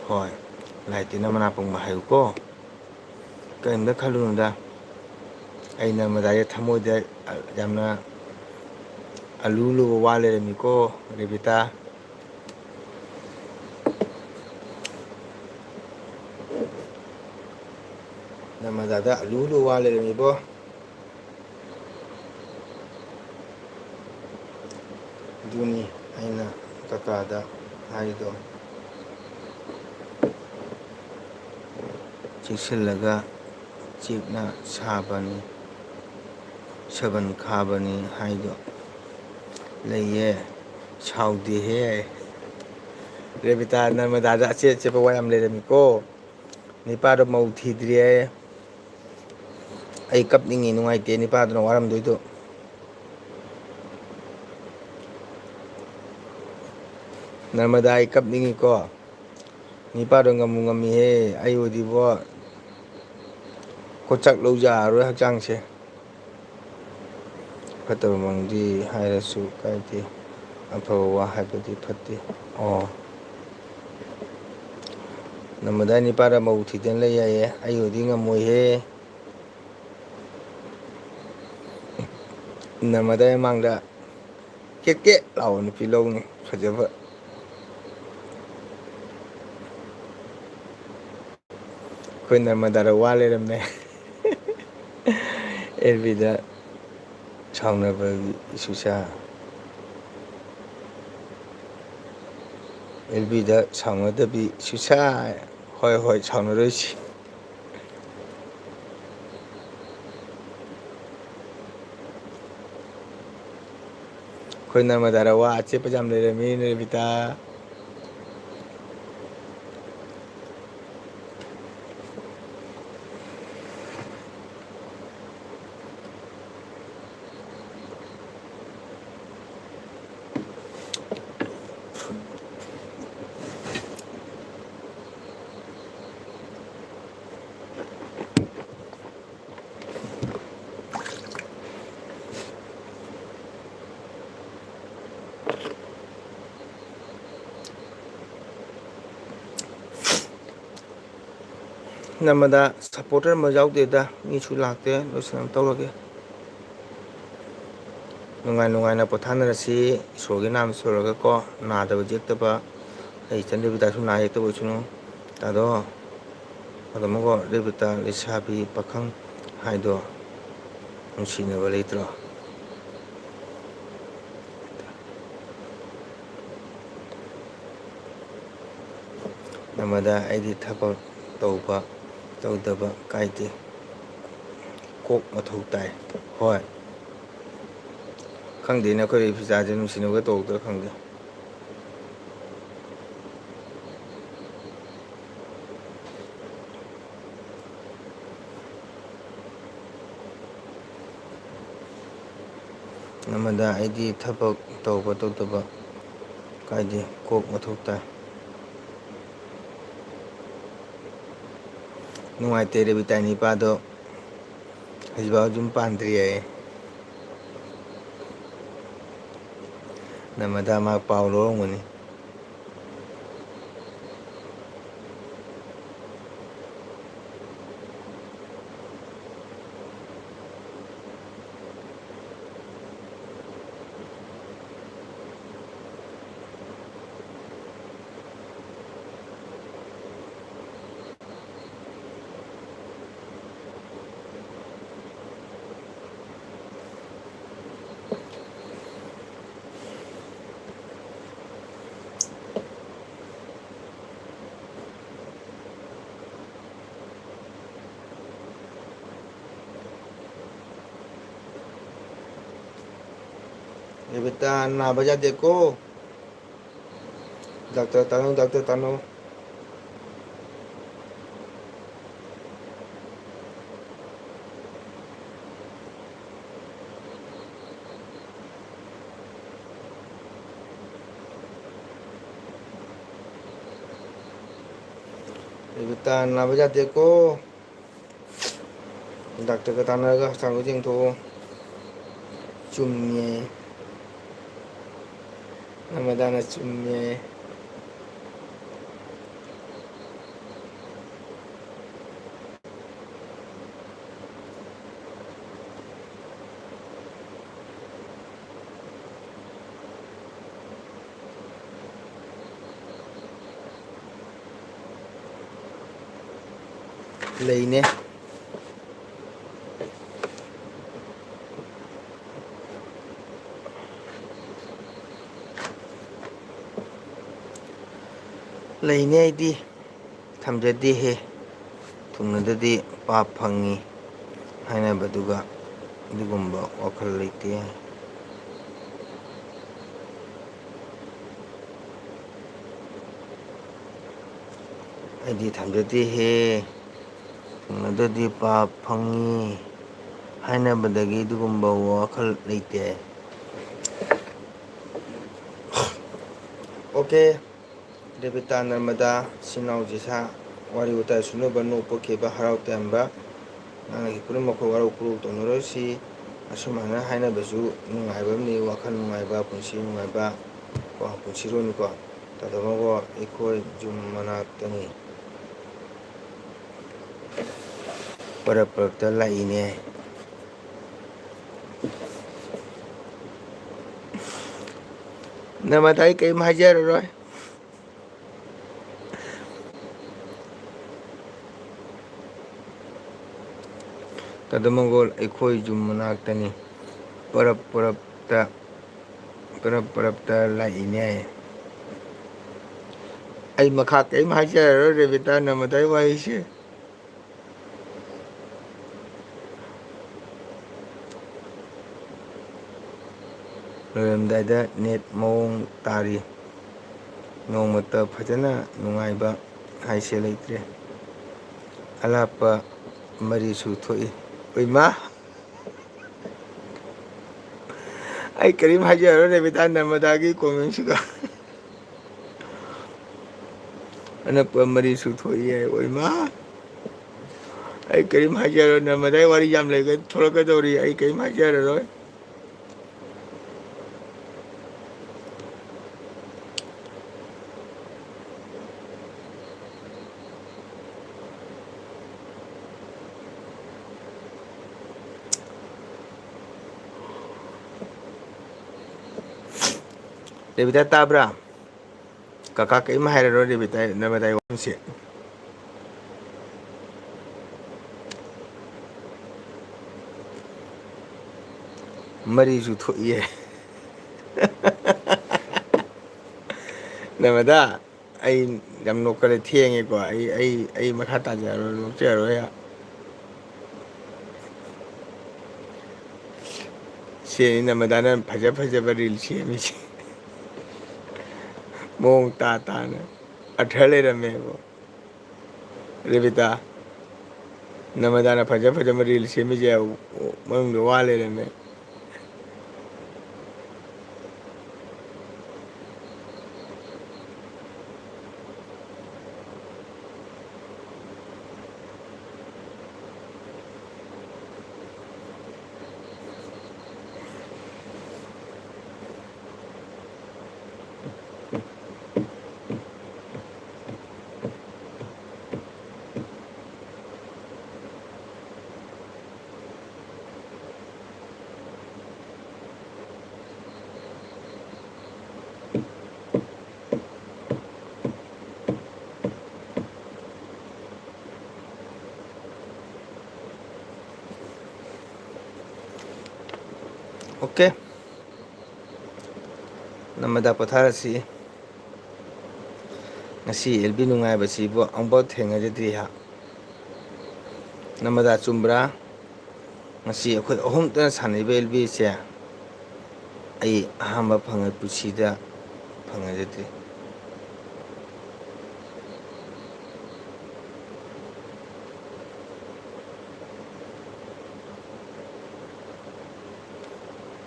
ꯍꯣꯏ, ꯂꯥꯏ ꯇꯤꯟꯅ ꯃꯅꯥ ꯄꯪꯕ ꯍꯥꯏꯌꯨꯀꯣ꯫ ꯀꯔꯤꯝꯇ ꯈꯜꯂꯨꯅꯨꯗ꯫ ꯑꯩꯅ ꯃꯗꯥꯏꯗ ꯊꯃꯣꯏꯗ ꯌꯥꯝꯅ ꯑꯂꯨ ꯂꯨꯕ ꯋꯥ ꯂꯩꯔꯝꯃꯤꯀꯣ, ꯔꯦꯕꯤꯇꯥ꯫ ꯅꯃꯗꯥꯗ ꯑꯂꯨ ꯂꯨ ꯋꯥ ꯂꯩꯔꯝꯃꯤꯕꯣ꯫ ꯑꯗꯨꯅꯤ ꯑꯩꯅ ꯀꯀꯥꯗ ꯍꯥꯏꯗꯣ꯫ ꯆꯦꯛꯁꯤꯜꯂꯒ ꯆꯦꯛꯅ ꯁꯥꯕꯅꯤ, ꯁꯕꯟ ꯈꯥꯕꯅꯤ ꯍꯥꯏꯗꯣ ꯂꯩꯌꯦ꯫ ꯁꯥꯎꯗꯦꯍꯦ꯫ ꯔꯦꯕꯤꯇꯥ, ꯅꯔꯃꯗꯥꯗ ꯑꯆꯦꯠ ꯑꯆꯦꯠꯄ ꯋꯥ ꯌꯥꯝ ꯂꯩꯔꯝꯃꯤꯀꯣ꯫ ꯅꯤꯄꯥꯗꯣ ꯃꯧ ꯊꯤꯗ꯭ꯔꯤ ꯍꯥꯏꯌꯦ꯫ ꯑꯩ ꯀꯞꯅꯤꯡꯉꯤ, ꯅꯨꯡꯉꯥꯏꯇꯦ ꯅꯤꯄꯥꯗꯨꯅ ꯋꯥꯔꯝꯗꯣꯏꯗꯣ꯫ ꯅꯔꯃꯗꯥ, ꯑꯩ ꯀꯞꯅꯤꯡꯉꯤꯀꯣ꯫ ꯅꯤꯄꯥꯗꯣ ꯉꯝꯃꯨ ꯉꯝꯃꯤꯍꯦ꯫ ꯑꯩ ꯑꯣꯏꯗꯤꯕꯣ, ꯀꯣꯆꯥꯛ ꯂꯧ ꯌꯥꯔꯔꯣꯏ ꯍꯛꯆꯥꯡꯁꯦ꯫ ꯐꯠꯇꯕ ꯃꯪꯗꯤ ꯍꯥꯏꯔꯁꯨ ꯀꯥꯏꯗꯦ, ꯑꯐꯕ ꯋꯥ ꯍꯥꯏꯕꯗꯤ ꯐꯠꯇꯦ꯫ ꯑꯣ, ꯅꯔꯃꯗꯥ, ꯅꯤꯄꯥꯗ ꯃꯧ ꯊꯤꯗꯅ ꯂꯩ ꯍꯥꯏꯌꯦ꯫ ꯑꯩ ꯑꯣꯏꯗꯤ ꯉꯝꯃꯣꯏꯍꯦ꯫ ꯅꯔꯃꯗꯥ ꯃꯃꯥꯡꯗ ꯀꯦꯛ ꯀꯦꯛ ꯂꯥꯎꯕ ꯅꯨꯄꯤ ꯂꯧꯅꯤ, ꯐꯖꯕ꯫ ꯑꯩꯈꯣꯏ ꯅꯔꯃꯗꯥꯗ ꯋꯥ ꯂꯩꯔꯝꯃꯦ꯫ ꯑꯦꯜ ꯕꯤꯗ ꯁꯥꯎꯅꯕꯒꯤ ꯏꯁꯨꯁꯥ꯫ ꯑꯦꯜ ꯕꯤꯗ ꯁꯥꯎꯅꯗꯕꯤ ꯏꯁꯨꯁꯥ꯫ ꯍꯣꯏ, ꯍꯣꯏ, ꯁꯥꯎꯅꯔꯣꯏꯁꯤ꯫ ꯑꯩꯈꯣꯏ ꯅꯔꯃꯗꯥꯗ ꯋꯥ ꯑꯆꯦꯠꯄ ꯌꯥꯝ ꯂꯩꯔꯝꯃꯤ, ꯔꯦꯕꯤꯇꯥ꯫ ꯅꯝꯕꯗ ꯁꯞꯄꯣꯔꯇꯔ ꯑꯃ ꯌꯥꯎꯗꯦꯗ, ꯃꯤꯁꯨ ꯂꯥꯛꯇꯦ꯫ ꯂꯣꯏꯁꯤꯟꯅꯕ ꯇꯧꯔꯒꯦ꯫ ꯅꯨꯡꯉꯥꯏ ꯅꯨꯡꯉꯥꯏꯅ ꯄꯣꯊꯥꯅꯔꯁꯤ꯫ ꯏꯁꯣꯔꯒꯤ ꯅꯥꯝ ꯁꯨꯔꯒꯀꯣ, ꯅꯥꯗꯕ ꯌꯦꯛꯇꯕ, ꯑꯩ ꯏꯆꯟ ꯔꯦꯕꯤꯇꯥꯁꯨ ꯅꯥ ꯌꯦꯛꯇꯕ ꯑꯣꯏꯁꯅꯨ꯫ ꯇꯥꯗꯣ, ꯑꯗꯨꯃꯒꯣ ꯔꯦꯕꯤꯇꯥ, ꯂꯩꯁꯥꯕꯤ ꯄꯥꯈꯪ ꯍꯥꯏꯗꯣ ꯅꯨꯡꯁꯤꯅꯕ ꯂꯩꯇ꯭ꯔꯣ? ꯅꯝꯕꯗ ꯑꯩꯗꯤ ꯊꯕꯛ ꯇꯧꯕ ꯇꯧꯗꯕ ꯀꯥꯏꯗꯦ, ꯀꯣꯛ ꯃꯊꯧ ꯇꯥꯏ꯫ ꯍꯣꯏ, ꯈꯪꯗꯦꯅꯦ, ꯑꯩꯈꯣꯏ ꯐꯤꯖꯥꯁꯦ ꯅꯨꯡꯁꯤꯅꯕꯒ ꯇꯧꯗ꯭ꯔꯥ ꯈꯪꯗꯦ꯫ ꯑꯃꯗ ꯑꯩꯗꯤ ꯊꯕꯛ ꯇꯧꯕ ꯇꯧꯗꯕ ꯀꯥꯏꯗꯦ, ꯀꯣꯛ ꯃꯊꯧ ꯇꯥꯏ꯫ ꯅꯨꯡꯉꯥꯏꯇꯦ ꯔꯦꯕꯤꯇꯥꯏ ꯅꯤꯄꯥꯗꯣ ꯍꯧꯖꯤꯛꯐꯥꯎ ꯌꯨꯝ ꯄꯥꯟꯗ꯭ꯔꯤ ꯍꯥꯏꯌꯦ꯫ ꯅꯃꯗ ꯃꯥ ꯄꯥꯎ ꯂꯧꯔꯝꯒꯅꯤ꯫ ꯔꯦꯕꯤꯇꯥ ꯅꯥꯕ ꯌꯥꯗꯦꯀꯣ꯫ Doctor ꯇꯥꯅꯧ, doctor ꯇꯥꯅꯧ꯫ ꯔꯦꯕꯤꯇꯥ ꯅꯥꯕ ꯌꯥꯗꯦꯀꯣ꯫ ꯗꯥꯛꯇꯔꯒ ꯇꯥꯟꯅꯔꯒ ꯍꯛꯆꯥꯡꯗꯣ ꯌꯦꯡꯊꯣꯛꯑꯣ꯫ ꯆꯨꯝꯃꯦ꯫ ꯅꯃꯗꯥꯅ ꯆꯨꯝꯃꯦ꯫ ꯂꯩꯅꯦ꯫ ꯂꯩꯅꯦ ꯑꯩꯗꯤ꯫ ꯊꯝꯖꯗꯦꯍꯦ꯫ ꯊꯨꯡꯅꯗꯗꯤ ꯄꯥꯞ ꯐꯪꯉꯤ ꯍꯥꯏꯅꯕꯗꯨꯒ ꯑꯗꯨꯒꯨꯝꯕ ꯋꯥꯈꯜ ꯂꯩꯇꯦ꯫ ꯑꯩꯗꯤ ꯊꯝꯖꯗꯦꯍꯦ꯫ ꯊꯨꯡꯅꯗꯗꯤ ꯄꯥꯞ ꯐꯪꯉꯤ ꯍꯥꯏꯅꯕꯗꯒꯤ ꯑꯗꯨꯒꯨꯝꯕ ꯋꯥꯈꯜ ꯂꯩꯇꯦ꯫ ꯑꯣꯀꯦ꯫ ꯔꯦꯕꯤꯇꯥ ꯅꯔꯃꯗꯥ, ꯏꯆꯤꯟ ꯏꯅꯥꯎ ꯖꯤꯁꯥ, ꯋꯥꯔꯤ ꯋꯥꯇꯥꯏ ꯁꯨꯅꯕ, ꯅꯣꯛꯄ ꯈꯦꯕ, ꯍꯔꯥꯎ ꯇꯌꯥꯝꯕ, ꯉꯥꯡꯅꯈꯤ ꯄꯨꯝꯅꯃꯛ ꯑꯩꯈꯣꯏ ꯋꯥꯔꯧ ꯄꯨꯔꯧ ꯇꯧꯅꯔꯣꯏꯁꯤ꯫ ꯑꯁꯨꯝꯍꯥꯏꯅ ꯍꯥꯏꯅꯕꯁꯨ ꯅꯨꯡꯉꯥꯏꯕ ꯑꯃꯅꯤ, ꯋꯥꯈꯜ ꯅꯨꯡꯉꯥꯏꯕ, ꯄꯨꯟꯁꯤ ꯅꯨꯡꯉꯥꯏꯕ, ꯀꯣ, ꯄꯨꯟꯁꯤꯔꯣꯟꯅꯤꯀꯣ꯫ ꯇꯥꯗꯃꯒꯣ ꯑꯩꯈꯣꯏ ꯌꯨꯝ ꯃꯅꯥꯛꯇꯅꯤ꯫ ꯄꯔꯞ ꯄꯔꯞꯇ ꯂꯥꯛꯏꯅꯦ꯫ ꯅꯃꯗꯥꯏ ꯀꯔꯤꯝ ꯍꯥꯏꯖꯔꯔꯣꯏ꯫ ꯇꯥꯗ ꯃꯪꯒꯣꯜ ꯑꯩꯈꯣꯏ ꯌꯨꯝ ꯃꯅꯥꯛꯇꯅꯤ꯫ ꯄꯔꯞ ꯄꯔꯞꯇ, ꯄꯔꯞ ꯄꯔꯞꯇ ꯂꯥꯛꯏꯅꯦ꯫ ꯑꯩ ꯃꯈꯥ ꯀꯔꯤꯝ ꯍꯥꯏꯖꯔꯔꯣꯏ ꯔꯦꯕꯤꯇꯥ ꯅꯃꯗꯥꯏ ꯋꯥꯍꯩꯁꯦ꯫ ꯂꯣꯏꯔꯝꯗꯥꯏꯗ ꯅꯦꯠ ꯃꯑꯣꯡ ꯇꯥꯔꯤ꯫ ꯅꯣꯡꯃꯇ ꯐꯖꯅ ꯅꯨꯡꯉꯥꯏꯕ ꯍꯥꯏꯁꯦ ꯂꯩꯇ꯭ꯔꯦ꯫ ꯑꯂꯥꯞꯄ ꯃꯔꯤꯁꯨ ꯊꯣꯛꯏ꯫ ꯏꯃꯥ! ꯑꯩ ꯀꯔꯤꯝ ꯍꯥꯏꯖꯔꯔꯣꯏ ꯔꯦꯕꯤꯇꯥ ꯅꯔꯃꯗꯥꯒꯤ ꯀꯣꯃꯦꯟꯁꯤꯒ꯫ ꯑꯅꯛꯄ ꯃꯔꯤꯁꯨ ꯊꯣꯛꯏ ꯍꯥꯏ꯫ ꯑꯣꯏꯃꯥ! ꯑꯩ ꯀꯔꯤꯝ ꯍꯥꯏꯖꯔꯔꯣꯏ꯫ ꯅꯔꯃꯗꯥꯒꯤ ꯋꯥꯔꯤ ꯌꯥꯝ ꯂꯩꯒ-, ꯊꯣꯛꯂꯛꯀꯗꯧꯔꯤ꯫ ꯑꯩ ꯀꯔꯤꯝ ꯍꯥꯏꯖꯔꯔꯣꯏ꯫ ꯔꯦꯕꯤꯇꯥ ꯇꯥꯕ꯭ꯔꯥ? ꯀꯀꯥ ꯀꯔꯤꯝ ꯍꯥꯏꯔꯔꯣꯏ ꯔꯦꯕꯤꯇꯥ, ꯅꯔꯃꯗꯥꯏ ꯋꯥꯐꯝꯁꯦ꯫ ꯃꯔꯤꯁꯨ ꯊꯣꯛꯏꯌꯦ꯫ ꯅꯃꯗꯥ, ꯑꯩ ꯌꯥꯝ ꯅꯣꯛꯀꯜꯂꯦ, ꯊꯦꯡꯉꯦꯀꯣ꯫ ꯑꯩ, ꯑꯩ, ꯑꯩ ꯃꯈꯥ ꯇꯥꯖꯔꯔꯣꯏ, ꯅꯣꯛꯆꯔꯔꯣꯏ꯫ ꯁꯤꯅꯤ ꯅꯃꯗꯥꯅ ꯐꯖ ꯐꯖꯕ reel ꯁꯦꯝꯃꯤꯁꯦ꯫ ꯃꯑꯣꯡ ꯇꯥ ꯇꯥꯅ꯫ ꯑꯊ꯭ꯔ ꯂꯩꯔꯝꯃꯦꯕ꯫ ꯔꯦꯕꯤꯇꯥ, ꯅꯃꯗꯥꯅ ꯐꯖ ꯐꯖꯕ reel ꯁꯦꯝꯃꯤꯁꯦ ꯃꯅꯨꯡꯗ ꯋꯥ ꯂꯩꯔꯝꯃꯦ꯫ OK꯫ ꯅꯃꯗꯥ ꯄꯣꯊꯥꯔꯁꯤ꯫ ꯉꯁꯤ ꯑꯦꯜ ꯕꯤ ꯅꯨꯡꯉꯥꯏꯕꯁꯤꯕꯨ ꯑꯃꯨꯛꯐꯥꯎ ꯊꯦꯡꯅꯖꯗ꯭ꯔꯤ ꯍꯥ꯫ ꯅꯃꯗꯥ ꯆꯨꯝꯕ꯭ꯔꯥ? ꯉꯁꯤ ꯑꯩꯈꯣꯏ ꯑꯍꯨꯝꯇꯅ ꯁꯥꯟꯅꯔꯤꯕ ꯑꯦꯜ ꯕꯤꯁꯦ ꯑꯩ ꯑꯍꯥꯟꯕ ꯐꯪꯉꯦ, ꯄꯨꯟꯁꯤꯗ ꯐꯪꯅꯖꯗ꯭ꯔꯤ꯫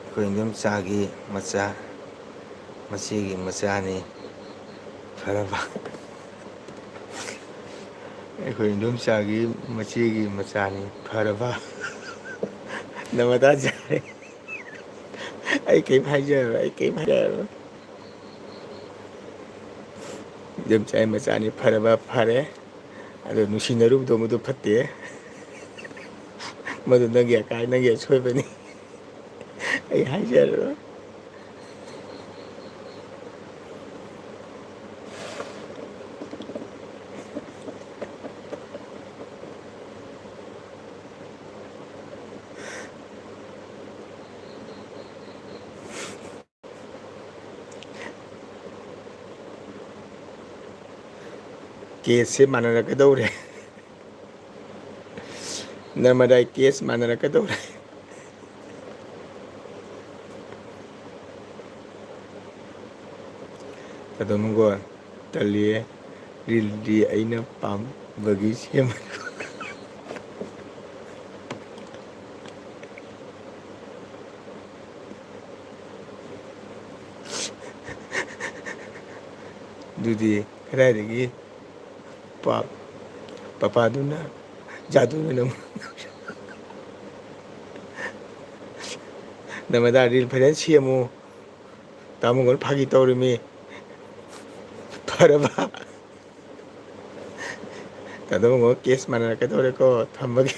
ꯑꯩꯈꯣꯏ ꯏꯟꯗꯣꯝꯆꯥꯒꯤ ꯃꯆꯥ, ꯃꯆꯦꯒꯤ ꯃꯆꯥꯅꯤ꯫ ꯐꯔꯕ? ꯑꯩꯈꯣꯏ ꯏꯟꯗꯣꯝꯆꯥꯒꯤ ꯃꯆꯦꯒꯤ ꯃꯆꯥꯅꯤ꯫ ꯐꯔꯕ? ꯅꯃꯗꯥ ꯌꯥꯔꯦ꯫ ꯑꯩ ꯀꯩꯝ ꯍꯥꯏꯖꯔꯔꯣꯏ, ꯑꯩ ꯀꯩꯝ ꯍꯥꯏꯖꯔꯔꯣꯏ꯫ ꯏꯟꯗꯣꯝꯆꯥꯒꯤ ꯃꯆꯥꯅꯤ꯫ ꯐꯔꯕ? ꯐꯔꯦ꯫ ꯑꯗꯣ ꯅꯨꯡꯁꯤꯅꯔꯨꯕꯗꯣ ꯃꯗꯨ ꯐꯠꯇꯦ꯫ ꯃꯗꯨ ꯅꯪꯒꯤ ꯑꯀꯥꯏ, ꯅꯪꯒꯤ ꯑꯁꯣꯏꯕꯅꯤ꯫ ꯑꯩ ꯍꯥꯏꯖꯔꯔꯣꯏ꯫ ꯀꯦꯁꯁꯦ ꯃꯥꯟꯅꯔꯛꯀꯗꯧꯔꯦ꯫ ꯅꯔꯃꯗꯥꯏ ꯀꯦꯁ ꯃꯥꯟꯅꯔꯛꯀꯗꯧꯔꯦ꯫ ꯑꯗꯣ ꯃꯒꯣꯟ ꯇꯜꯂꯤꯌꯦ꯫ ꯔꯤꯜꯗꯤ ꯑꯩꯅ ꯄꯥꯝꯕꯒꯤ ꯁꯦꯝꯕ꯫ ꯑꯗꯨꯗꯤ ꯀꯗꯥꯏꯗꯒꯤ ꯄꯥ-, ꯄꯄꯥꯗꯨꯅ ꯖꯥꯗꯨꯅ ꯅꯪ-, ꯅꯃꯗꯥ ꯔꯤꯜ ꯐꯖꯅ ꯁꯦꯝꯃꯨ꯫ ꯇꯥꯃꯣꯒ ꯐꯥꯒꯤ ꯇꯧꯔꯤꯃꯤ꯫ ꯐꯔꯕ? ꯇꯥꯃꯣꯒ ꯀꯦꯁ ꯃꯥꯟꯅꯔꯛꯀꯗꯧꯔꯦꯀꯣ꯫ ꯊꯝꯃꯒꯦ꯫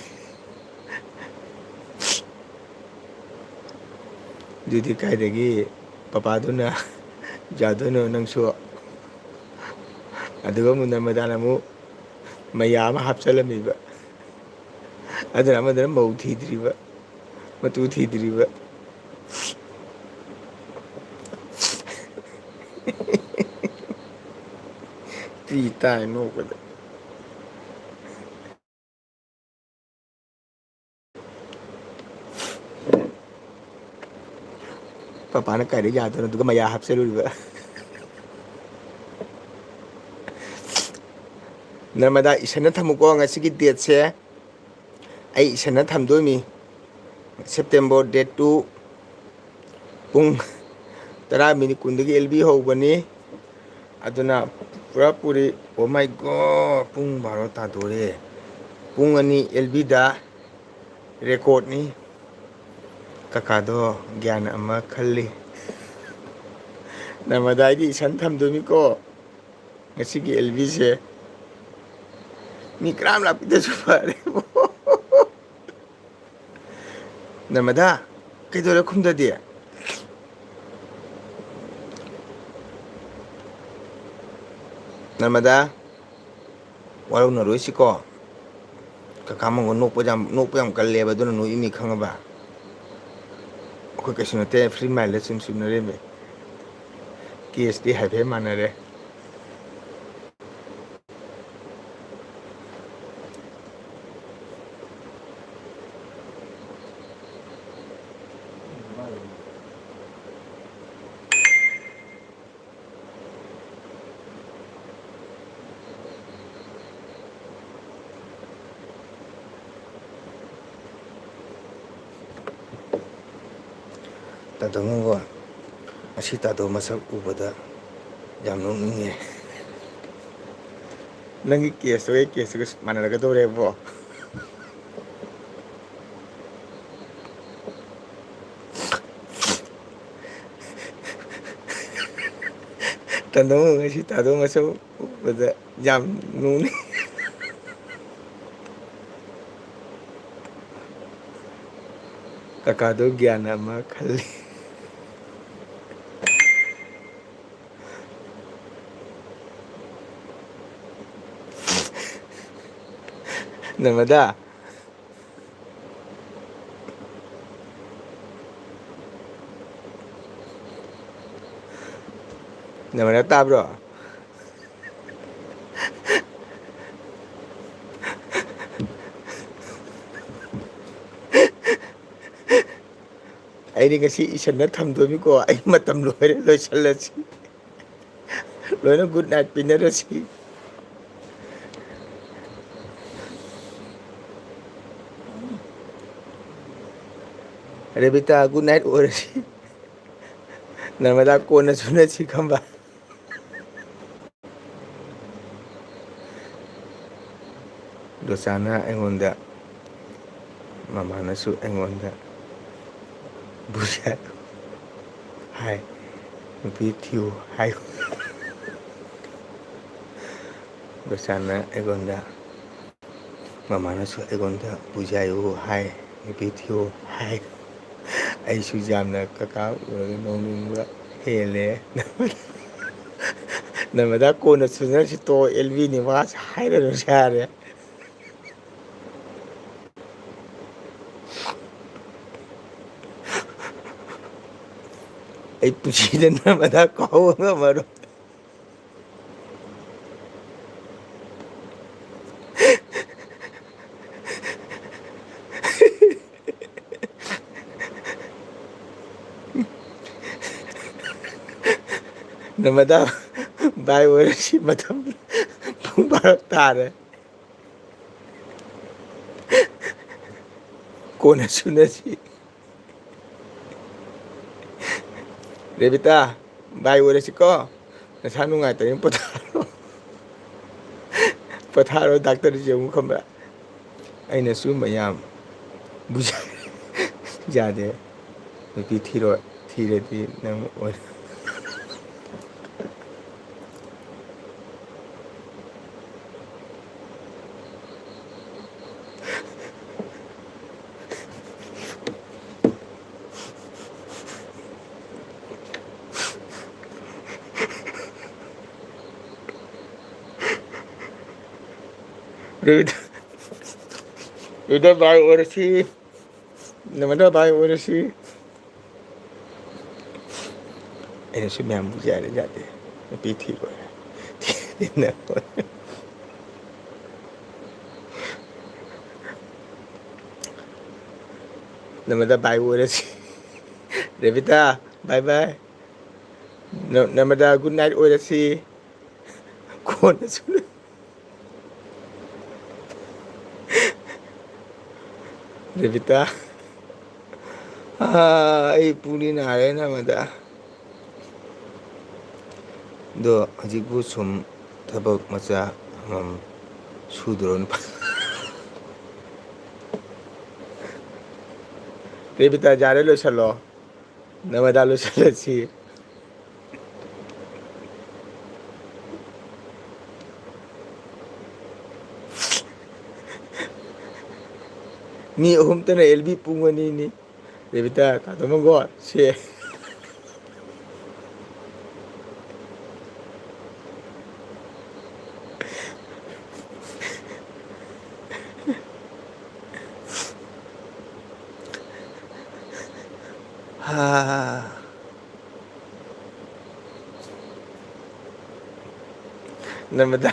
ꯑꯗꯨꯗꯤ ꯀꯥꯏꯗꯒꯤ ꯄꯄꯥꯗꯨꯅ ꯖꯥꯗꯨꯅꯣ ꯅꯪꯁꯨ? ꯑꯗꯨꯒ ꯑꯃꯨꯛ ꯅꯃꯗꯥꯅ ꯑꯃꯨꯛ ꯃꯌꯥ ꯑꯃ ꯍꯥꯞꯆꯜꯂꯝꯃꯤꯕ꯫ ꯑꯗꯨꯅ ꯑꯃꯗꯨꯅ ꯃꯧ ꯊꯤꯗ꯭ꯔꯤꯕ, ꯃꯇꯨ ꯊꯤꯗ꯭ꯔꯤꯕ꯫ ꯄꯤ ꯇꯥꯏ ꯅꯣꯛꯄꯗ꯫ ꯄꯄꯥꯅ ꯀꯥꯏꯗ ꯌꯥꯗꯣꯏꯅꯣ? ꯑꯗꯨꯒ ꯃꯌꯥ ꯍꯥꯞꯆꯜꯂꯨꯔꯤꯕ꯫ ꯅꯔꯃꯗꯥ, ꯏꯁꯟꯅ ꯊꯝꯃꯨꯀꯣ ꯉꯁꯤꯒꯤ ꯗꯦꯠꯁꯦ꯫ ꯑꯩ ꯏꯁꯟꯅ ꯊꯝꯗꯣꯏꯃꯤ꯫ ꯁꯦꯞꯇꯦꯝꯕꯔ ꯗꯦꯠ ꯇꯨ, ꯄꯨꯡ ꯇꯔꯥ ꯃꯤꯅꯤꯠ ꯀꯨꯟꯗꯒꯤ ꯑꯦꯜ ꯕꯤ ꯍꯧꯕꯅꯤ꯫ ꯑꯗꯨꯅ ꯄꯨꯔꯥ ꯄꯨꯔꯤ, oh my God, ꯄꯨꯡ ꯕꯥꯔꯣ ꯇꯥꯗꯣꯔꯦ꯫ ꯄꯨꯡ ꯑꯅꯤ ꯑꯦꯜ ꯕꯤꯗ ꯔꯦꯀꯣꯔꯠꯅꯤ꯫ ꯀꯀꯥꯗꯣ ꯒ꯭ꯌꯥꯟ ꯑꯃ ꯈꯜꯂꯤ꯫ ꯅꯔꯃꯗꯥꯏꯗꯤ ꯏꯁꯟ ꯊꯝꯗꯣꯏꯅꯤꯀꯣ꯫ ꯉꯁꯤꯒꯤ ꯑꯦꯜ ꯕꯤꯁꯦ ꯃꯤ ꯀꯅꯥꯝ ꯂꯥꯛꯄꯤꯗꯁꯨ ꯐꯔꯦ꯫ ꯅꯔꯃꯗꯥ, ꯀꯩꯗꯧꯔꯦ ꯈꯨꯝꯗꯗꯤ? ꯅꯔꯃꯗꯥ, ꯋꯥꯔꯧꯅꯔꯣꯏꯁꯤꯀꯣ꯫ ꯀꯀꯥ ꯃꯪꯒꯣꯜ ꯅꯣꯛꯄ ꯌꯥꯝ, ꯅꯣꯛꯄ ꯌꯥꯝ ꯀꯜꯂꯦꯕ, ꯑꯗꯨꯅ ꯅꯣꯛꯏꯃꯤ ꯈꯪꯉꯕ? ꯑꯩꯈꯣꯏ ꯀꯩꯁꯨ ꯅꯠꯇꯦ, ꯐ꯭ꯔꯤ ꯃꯥꯏꯜꯗ ꯁꯨꯝ ꯁꯨꯝꯅꯔꯤꯃꯤ꯫ ꯀꯦꯁꯇꯤ ꯍꯥꯏꯐꯦꯠ ꯃꯥꯟꯅꯔꯦ꯫ ꯇꯥꯗꯣ ꯅꯪꯕꯣ, ꯉꯁꯤ ꯇꯥꯗꯣ ꯃꯁꯛ ꯎꯕꯗ ꯌꯥꯝ ꯅꯣꯛꯅꯤꯡꯉꯦ꯫ ꯅꯪꯒꯤ ꯀꯦꯁꯇꯨꯒ ꯑꯩ ꯀꯦꯁꯇꯨꯒ ꯃꯥꯟꯅꯔꯒꯗꯧꯔꯦꯕꯣ꯫ ꯇꯥꯗꯣ ꯉꯁꯤ ꯇꯥꯗꯣ ꯃꯁꯛ ꯎꯕꯗ ꯌꯥꯝ ꯅꯣꯛꯅꯤꯡ꯫ ꯀꯀꯥꯗꯣ ꯒ꯭ꯌꯥꯟ ꯑꯃ ꯈꯜꯂꯤ꯫ ꯅꯃꯗꯥ, ꯅꯃꯗꯥ ꯇꯥꯕ꯭ꯔꯣ? ꯑꯩꯗꯤ ꯉꯁꯤ ꯏꯁꯟꯅ ꯊꯝꯗꯣꯏꯅꯤꯀꯣ꯫ ꯑꯩ ꯃꯇꯝ ꯂꯣꯏꯔꯦ, ꯂꯣꯏꯁꯜꯂꯁꯤ꯫ ꯂꯣꯏꯅ good night ꯄꯤꯅꯔꯁꯤ꯫ ꯔꯦꯕꯤꯇꯥ, good night ꯑꯣꯏꯔꯁꯤ꯫ ꯅꯔꯃꯗꯥ, ꯀꯣꯟꯅ ꯁꯨꯅꯁꯤ ꯈꯝꯕ꯫ ꯗꯣꯁꯥꯅ ꯑꯩꯉꯣꯟꯗ, ꯃꯃꯥꯅꯁꯨ ꯑꯩꯉꯣꯟꯗ ꯕꯨꯁꯥ ꯍꯥꯏ, "ꯅꯨꯄꯤ ꯊꯤꯌꯨ" ꯍꯥꯏ꯫ ꯗꯣꯁꯥꯅ ꯑꯩꯉꯣꯟꯗ, ꯃꯃꯥꯅꯁꯨ ꯑꯩꯉꯣꯟꯗ "ꯕꯨꯖꯥꯌꯨ" ꯍꯥꯏ, "ꯅꯨꯄꯤ ꯊꯤꯌꯨ" ꯍꯥꯏ꯫ ꯑꯩꯁꯨ ꯌꯥꯝꯅ ꯀꯀꯥ ꯎꯔꯒ ꯅꯣꯛꯅꯤꯡꯕ ꯍꯦꯜꯂꯦ꯫ ꯅꯔꯃꯗꯥ, ꯀꯣꯟꯅ ꯁꯨꯅꯔꯁꯤ ꯇꯣ, ꯑꯦꯜ ꯕꯤ ꯅꯤꯋꯥꯁ ꯍꯥꯏꯔꯅꯨ ꯌꯥꯔꯦ꯫ ꯑꯩ ꯄꯨꯟꯁꯤꯗ ꯅꯔꯃꯗꯥ ꯀꯥꯎꯕ ꯉꯝꯃꯔꯣꯏ꯫ ꯅꯔꯃꯗꯥ, ꯕꯥꯏ ꯑꯣꯏꯔꯁꯤ, ꯃꯇꯝ ꯄꯨꯡ ꯕꯥꯔꯣ ꯇꯥꯔꯦ꯫ ꯀꯣꯟꯅ ꯁꯨꯅꯁꯤ꯫ ꯔꯦꯕꯤꯇꯥ, ꯕꯥꯏ ꯑꯣꯏꯔꯁꯤꯀꯣ꯫ ꯅꯁꯥ ꯅꯨꯡꯉꯥꯏꯇꯔꯦ, ꯄꯣꯊꯥꯔꯣ꯫ ꯄꯣꯊꯥꯔꯣ, ꯗꯥꯛꯇꯔꯁꯦ ꯑꯃꯨꯛ ꯈꯪꯕ꯭ꯔꯥ? ꯑꯩꯅꯁꯨ ꯃꯌꯥꯝ ꯕꯨꯖ-, ꯌꯥꯗꯦ꯫ ꯅꯨꯄꯤ ꯊꯤꯔꯣꯏ, ꯊꯤꯔꯗꯤ ꯅꯪ ꯑꯣꯏ-, ꯔꯣꯍꯤꯠ, ꯔꯣꯍꯤꯠ ꯚꯥꯏ ꯑꯣꯏꯔꯁꯤ, ꯅꯃꯗ ꯚꯥꯏ ꯑꯣꯏꯔꯁꯤ꯫ ꯑꯩꯅꯁꯨ ꯃꯌꯥꯝ ꯕꯨꯖꯥꯔꯦ ꯌꯥꯗꯦ, ꯅꯨꯄꯤ ꯊꯤꯔꯣꯏ꯫ ꯅꯃꯗ ꯚꯥꯏ ꯑꯣꯏꯔꯁꯤ꯫ ꯔꯦꯕꯤꯇꯥ, ꯕꯥꯏ ꯕꯥꯏ꯫ ꯅ-, ꯅꯃꯗ ꯒꯨꯗ ꯅꯥꯏꯠ ꯑꯣꯏꯔꯁꯤ꯫ ꯀꯣꯟꯅꯁꯨ꯫ ꯔꯦꯕꯤꯇꯥ꯫ ꯑꯥ, ꯑꯩ ꯄꯨꯛꯅꯤꯡ ꯅꯥꯔꯦ ꯅꯃꯗ꯫ ꯑꯗꯣ ꯍꯧꯖꯤꯛꯄꯨ ꯁꯨꯝ ꯊꯕꯛ ꯃꯆꯥ ꯑꯃꯃꯝ ꯁꯨꯗ꯭ꯔꯣ ꯅꯨꯄꯥ? ꯔꯦꯕꯤꯇꯥ, ꯌꯥꯔꯦ, ꯂꯣꯏꯁꯜꯂꯣ꯫ ꯅꯃꯗꯥ ꯂꯣꯏꯁꯜꯂꯁꯤ꯫ ꯃꯤ ꯑꯍꯨꯝꯇꯅ ꯑꯦꯜ ꯕꯤ ꯄꯨꯡ ꯑꯅꯤꯅꯤ꯫ ꯔꯦꯕꯤꯇꯥ, ꯀꯥꯗꯣ ꯃꯪꯒꯣꯜ, ꯁꯦ꯫ ꯍꯥ꯫ ꯅꯃꯗꯥ꯫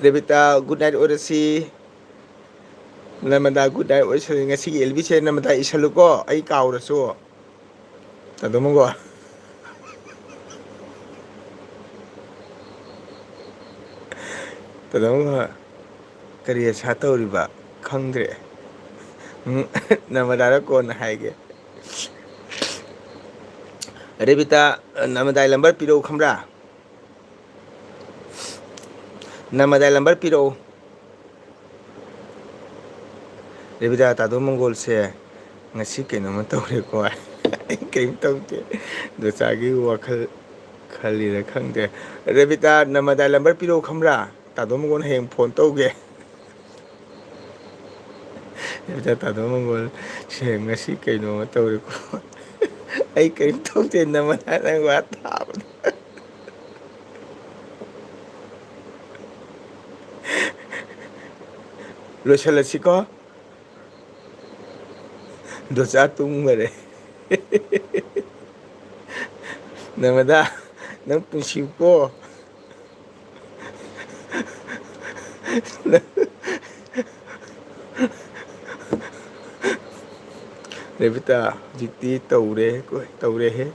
ꯔꯦꯕꯤꯇꯥ, ꯒꯨꯗ ꯅꯥꯏꯠ ꯑꯣꯏꯔꯁꯤ꯫ ꯅꯃꯗꯥ, ꯒꯨꯗ ꯅꯥꯏꯠ ꯑꯣꯏꯁꯜꯂꯤ꯫ ꯉꯁꯤꯒꯤ ꯑꯦꯜ ꯕꯤꯁꯦ ꯅꯃꯗꯥ ꯏꯁꯜꯂꯨꯀꯣ, ꯑꯩ ꯀꯥꯎꯔꯁꯨ꯫ ꯇꯥꯗꯣ ꯃꯪꯒꯣꯜ꯫ ꯇꯥꯗꯣ ꯃꯪꯒꯣꯜ꯫ ꯀꯔꯤ ꯑꯁꯥ ꯇꯧꯔꯤꯕ? ꯈꯪꯗ꯭ꯔꯦ꯫ ꯎꯝ, ꯅꯃꯗꯥꯗ ꯀꯣꯟꯅ ꯍꯥꯏꯒꯦ꯫ ꯔꯦꯕꯤꯇꯥ, ꯅꯃꯗꯥꯏ ꯂꯝꯕꯔ ꯄꯤꯔꯛꯎ ꯈꯪꯕ꯭ꯔꯥ? ꯅꯃꯗꯥꯏ ꯂꯝꯕꯔ ꯄꯤꯔꯛꯎ꯫ ꯔꯦꯕꯤꯇꯥ, ꯇꯥꯗꯣ ꯃꯪꯒꯣꯜꯁꯦ ꯉꯁꯤ ꯀꯩꯅꯣꯝꯃ ꯇꯧꯔꯦꯀꯣ꯫ ꯑꯩ ꯀꯔꯤꯝ ꯇꯧꯗꯦ꯫ ꯗꯣꯆꯥꯒꯤ ꯋꯥꯈꯜ ꯈꯜꯂꯤꯔ ꯈꯪꯗꯦ꯫ ꯔꯦꯕꯤꯇꯥ, ꯅꯃꯗꯥꯏ ꯂꯝꯕꯔ ꯄꯤꯔꯛꯎ ꯈꯪꯕ꯭ꯔꯥ? ꯇꯥꯗꯣ ꯃꯪꯒꯣꯜ ꯍꯌꯦꯡ ꯐꯣꯟ ꯇꯧꯒꯦ꯫ ꯔꯦꯕꯤꯇꯥ, ꯇꯥꯗꯣ ꯃꯪꯒꯣꯜ ꯁꯦ ꯉꯁꯤ ꯀꯩꯅꯣꯝꯃ ꯇꯧꯔꯦꯀꯣ꯫ ꯑꯩ ꯀꯔꯤꯝ ꯇꯧꯗꯦ, ꯅꯃꯗꯥꯏ ꯅꯪ ꯋꯥ ꯇꯥꯕꯗ꯫ ꯂꯣꯏꯁꯤꯜꯂꯁꯤꯀꯣ꯫ ꯗꯣꯆꯥ ꯇꯨꯝꯈꯔꯦ꯫ ꯅꯃꯗꯥ, ꯅꯪ ꯄꯨꯟꯁꯤꯀꯣ꯫ ꯔꯦꯕꯤꯇꯥ, ꯍꯧꯖꯤꯛꯇꯤ ꯇꯧꯔꯦ, ꯇꯧꯔꯦꯍꯦ꯫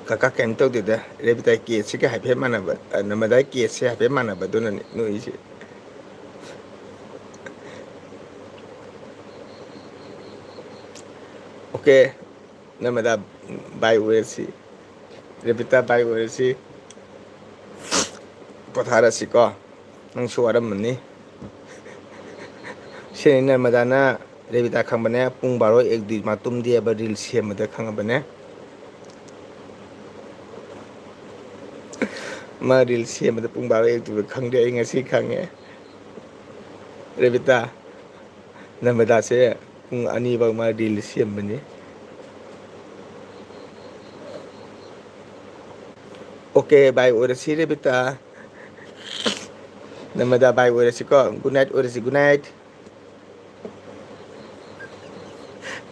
ꯀꯀꯥ ꯀꯩꯝ ꯇꯧꯗꯦꯗ, ꯔꯦꯕꯤꯇꯥꯏ ꯀꯦꯁꯁꯤꯒ ꯍꯥꯏꯐꯦꯠ ꯃꯥꯟꯅꯕ, ꯑ, ꯅꯃꯗꯥꯏ ꯀꯦꯁꯁꯦ ꯍꯥꯏꯐꯦꯠ ꯃꯥꯟꯅꯕ, ꯑꯗꯨꯅꯅꯦ ꯅꯣꯛꯏꯁꯦ꯫ ꯑꯣꯀꯦ, ꯅꯃꯗꯥ ꯕꯥꯏ ꯑꯣꯏꯔꯁꯤ, ꯔꯦꯕꯤꯇꯥ ꯕꯥꯏ ꯑꯣꯏꯔꯁꯤ, ꯄꯣꯊꯥꯔꯁꯤꯀꯣ꯫ ꯅꯪꯁꯨ ꯋꯥꯔꯝꯃꯅꯤ꯫ ꯁꯤꯅꯤ ꯅꯔꯃꯗꯥꯅ ꯔꯦꯕꯤꯇꯥ ꯈꯪꯕꯅꯦ, ꯄꯨꯡ ꯕꯥꯔꯣ ꯑꯦꯛ ꯗꯨꯏ ꯃꯥ ꯇꯨꯝꯗꯦ ꯍꯥꯏꯕ ꯔꯤꯜꯁ ꯁꯦꯝꯕꯗ ꯈꯪꯉꯕꯅꯦ꯫ ꯃꯥ ꯔꯤꯜꯁ ꯁꯦꯝꯕꯗ ꯄꯨꯡ ꯕꯥꯔꯣ ꯑꯦꯛ ꯗꯨꯏ ꯈꯪꯗꯦ, ꯑꯩ ꯉꯁꯤ ꯈꯪꯉꯦ꯫ ꯔꯦꯕꯤꯇꯥ, ꯅꯔꯃꯗꯥꯁꯦ ꯄꯨꯡ ꯑꯅꯤꯐꯥꯎ ꯃꯥ ꯔꯤꯜꯁ ꯁꯦꯝꯕꯅꯤ꯫ ꯑꯣꯀꯦ, ꯕꯥꯏ ꯑꯣꯏꯔꯁꯤ ꯔꯦꯕꯤꯇꯥ꯫ ꯅꯔꯃꯗꯥ ꯕꯥꯏ ꯑꯣꯏꯔꯁꯤꯀꯣ꯫ ꯒꯨꯗ ꯅꯥꯏꯠ ꯑꯣꯏꯔꯁꯤ, good night.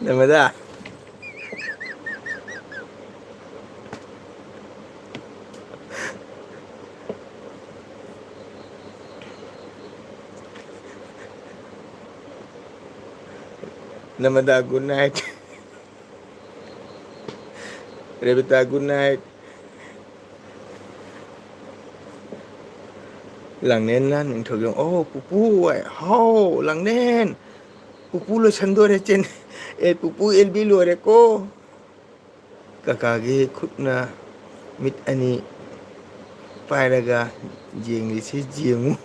Narmada. Narmada, good night. Rebita, good night꯫ ꯂꯥꯡꯂꯦꯟꯅ ꯅꯤꯡꯊꯧꯖꯝ, "ꯑꯣ, ꯄꯨꯄꯨ!" ꯍꯥꯏ꯫ "ꯍꯥꯎ, ꯂꯥꯡꯂꯦꯟ! ꯄꯨꯄꯨ ꯂꯣꯏꯁꯟꯗꯣꯔꯦ, ꯆꯦꯟ-, ꯑꯦ, ꯄꯨꯄꯨ ꯑꯦꯜ ꯕꯤ ꯂꯣꯏꯔꯦꯀꯣ!" ꯀꯀꯥꯒꯤ ꯈꯨꯠꯅ ꯃꯤꯠ ꯑꯅꯤ ꯄꯥꯏꯔꯒ ꯌꯦꯡꯂꯤꯁꯤ ꯌꯦꯡꯉꯨ꯫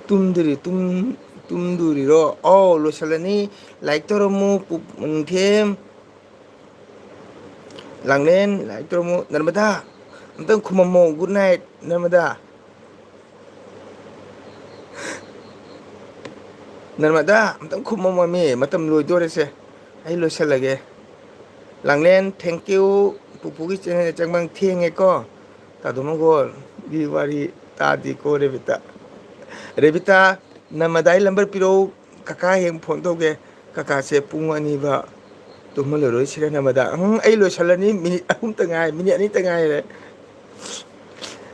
ꯇꯨꯝꯗꯣꯔꯤ-, ꯇꯨꯝ-, ꯇꯨꯝꯗꯣꯔꯤꯔꯣ? ꯑꯧ, ꯂꯣꯏꯁꯜꯂꯅꯤ꯫ ꯂꯥꯏꯛ ꯇꯧꯔꯝꯃꯨ, ꯄꯨ-, ꯅꯤꯡꯊꯦꯝ꯫ ꯂꯥꯡꯂꯦꯟ, ꯂꯥꯏꯛ ꯇꯧꯔꯝꯃꯨ꯫ ꯅꯔꯃꯗꯥ, ꯑꯝꯇꯪ ꯈꯨꯝꯃꯝꯃꯣ꯫ Good night, ꯅꯔꯃꯗꯥ꯫ ꯅꯔꯃꯗꯥ, ꯑꯝꯇꯪ ꯈꯨꯝꯃꯝꯃꯣꯃꯤ, ꯃꯇꯝ ꯂꯣꯏꯗꯣꯔꯦꯁꯦ꯫ ꯑꯩ ꯂꯣꯏꯁꯜꯂꯒꯦ꯫ ꯂꯥꯡꯂꯦꯟ, thank you꯫ ꯄꯨꯄꯨꯒꯤ ꯆꯦꯅꯦꯜꯗ ꯆꯪꯕ ꯊꯦꯡꯉꯦꯀꯣ꯫ ꯇꯥꯗꯣ ꯃꯪꯒꯣꯜꯒꯤ ꯋꯥꯔꯤ ꯇꯥꯗꯦꯀꯣ, ꯔꯦꯕꯤꯇꯥ꯫ ꯔꯦꯕꯤꯇꯥ, ꯅꯃꯗꯥꯏ ꯂꯝꯕꯔ ꯄꯤꯔꯛꯎ꯫ ꯀꯀꯥ ꯍꯌꯦꯡ ꯐꯣꯟ ꯇꯧꯒꯦ꯫ ꯀꯀꯥꯁꯦ ꯄꯨꯡ ꯑꯅꯤꯕ ꯇꯨꯝꯍꯜꯂꯔꯣꯏꯁꯤꯔ ꯅꯃꯗꯥ? ꯎꯝ, ꯑꯩ ꯂꯣꯏꯁꯜꯂꯅꯤ꯫ ꯃꯤꯅꯤꯠ ꯑꯍꯨꯝꯇ ꯉꯥꯏ-, ꯃꯤꯅꯤꯠ ꯑꯅꯤꯇ ꯉꯥꯏꯔꯦ꯫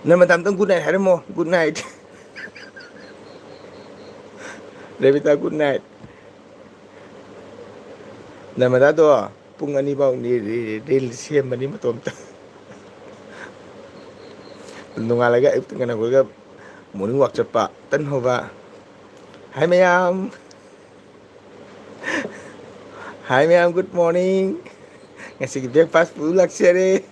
ꯅꯃꯗꯥ ꯑꯝꯇꯪ good night ꯍꯥꯏꯔꯝꯃꯣ꯫ Good night꯫ ꯔꯦꯕꯤꯇꯥ, good night꯫ ꯅꯃꯗꯥꯗꯣ ꯄꯨꯡ ꯑꯅꯤ ꯐꯥꯎꯅꯤ ꯔꯤ-, ꯔꯤꯜ ꯁꯦꯝꯕꯅꯤ ꯃꯇꯣꯝꯇ꯫ ꯅꯣꯡꯉꯥꯜꯂꯒ ꯑꯌꯨꯛꯇ ꯉꯟꯅ ꯍꯧꯒꯠꯂꯒ morning walk ꯆꯠꯄ, ꯇꯟ ꯍꯧꯕ꯫ Hi ꯃꯌꯥꯝ꯫ Hi ꯃꯌꯥꯝ, good morning꯫ ꯉꯁꯤꯒꯤ breakfast ꯄꯨ ꯂꯥꯛꯆꯔꯦ꯫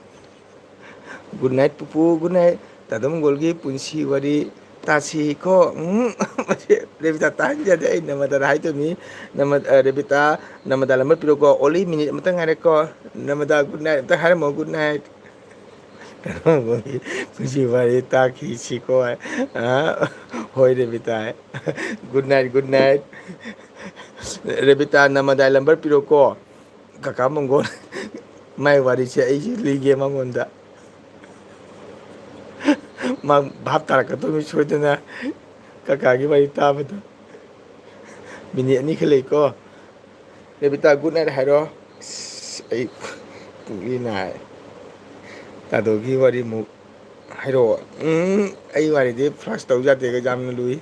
Good night ꯄꯨꯄꯨ, good night꯫ ꯇꯥꯗꯣ ꯃꯪꯒꯣꯜꯒꯤ ꯄꯨꯟꯁꯤ ꯋꯥꯔꯤ ꯇꯥꯁꯤꯀꯣ꯫ ꯎꯝ, ꯃꯁꯤ ꯔꯦꯕꯤꯇꯥ ꯇꯥꯍꯟꯖꯗꯦ, ꯑꯩ ꯅꯃꯗꯥꯗ ꯍꯥꯏꯗꯣꯏꯅꯤ꯫ ꯅꯃ-, ꯑ, ꯔꯦꯕꯤꯇꯥ, ꯅꯃꯗꯥ ꯂꯝꯕꯔ ꯄꯤꯔꯛꯎꯀꯣ꯫ Only minute ꯑꯃꯇꯪ ꯉꯥꯏꯔꯦꯀꯣ꯫ ꯅꯃꯗꯥ, good night ꯑꯝꯇ ꯍꯥꯏꯔꯝꯃꯣ, good night꯫ ꯄꯨꯟꯁꯤ ꯋꯥꯔꯤ ꯇꯥꯈꯤꯁꯤꯀꯣ꯫ ꯑ, ꯍꯣꯏ ꯔꯦꯕꯤꯇꯥ꯫ Good night, good night꯫ ꯔꯦꯕꯤꯇꯥ, ꯅꯃꯗꯥꯏ ꯂꯝꯕꯔ ꯄꯤꯔꯛꯎꯀꯣ꯫ ꯀꯀꯥ ꯃꯪꯒꯣꯜ ꯃꯥꯏ ꯋꯥꯔꯤꯁꯦ ꯑꯩꯁꯨ ꯂꯤꯒꯦ ꯃꯉꯣꯟꯗ꯫ ꯃꯥ ꯚꯥꯞ ꯇꯥꯔꯛꯀꯗꯧꯅꯤ ꯁꯣꯏꯗꯅ ꯀꯀꯥꯒꯤ ꯋꯥꯔꯤ ꯇꯥꯕꯗ꯫ ꯃꯤꯅꯤꯠ ꯑꯅꯤ ꯈꯛ ꯂꯩꯀꯣ꯫ ꯔꯦꯕꯤꯇꯥ, good night ꯍꯥꯏꯔꯣ꯫ ꯑꯁ, ꯑꯩ ꯄꯨꯛꯂꯤ ꯅꯥꯏ꯫ ꯇꯥꯗꯣꯒꯤ ꯋꯥꯔꯤꯃꯨꯛ ꯍꯥꯏꯔꯛꯑꯣ꯫ ꯎꯝ, ꯑꯩ ꯋꯥꯔꯤꯗꯤ flash ꯇꯧ ꯌꯥꯗꯦ, ꯌꯥꯝꯅ ꯂꯨꯏ꯫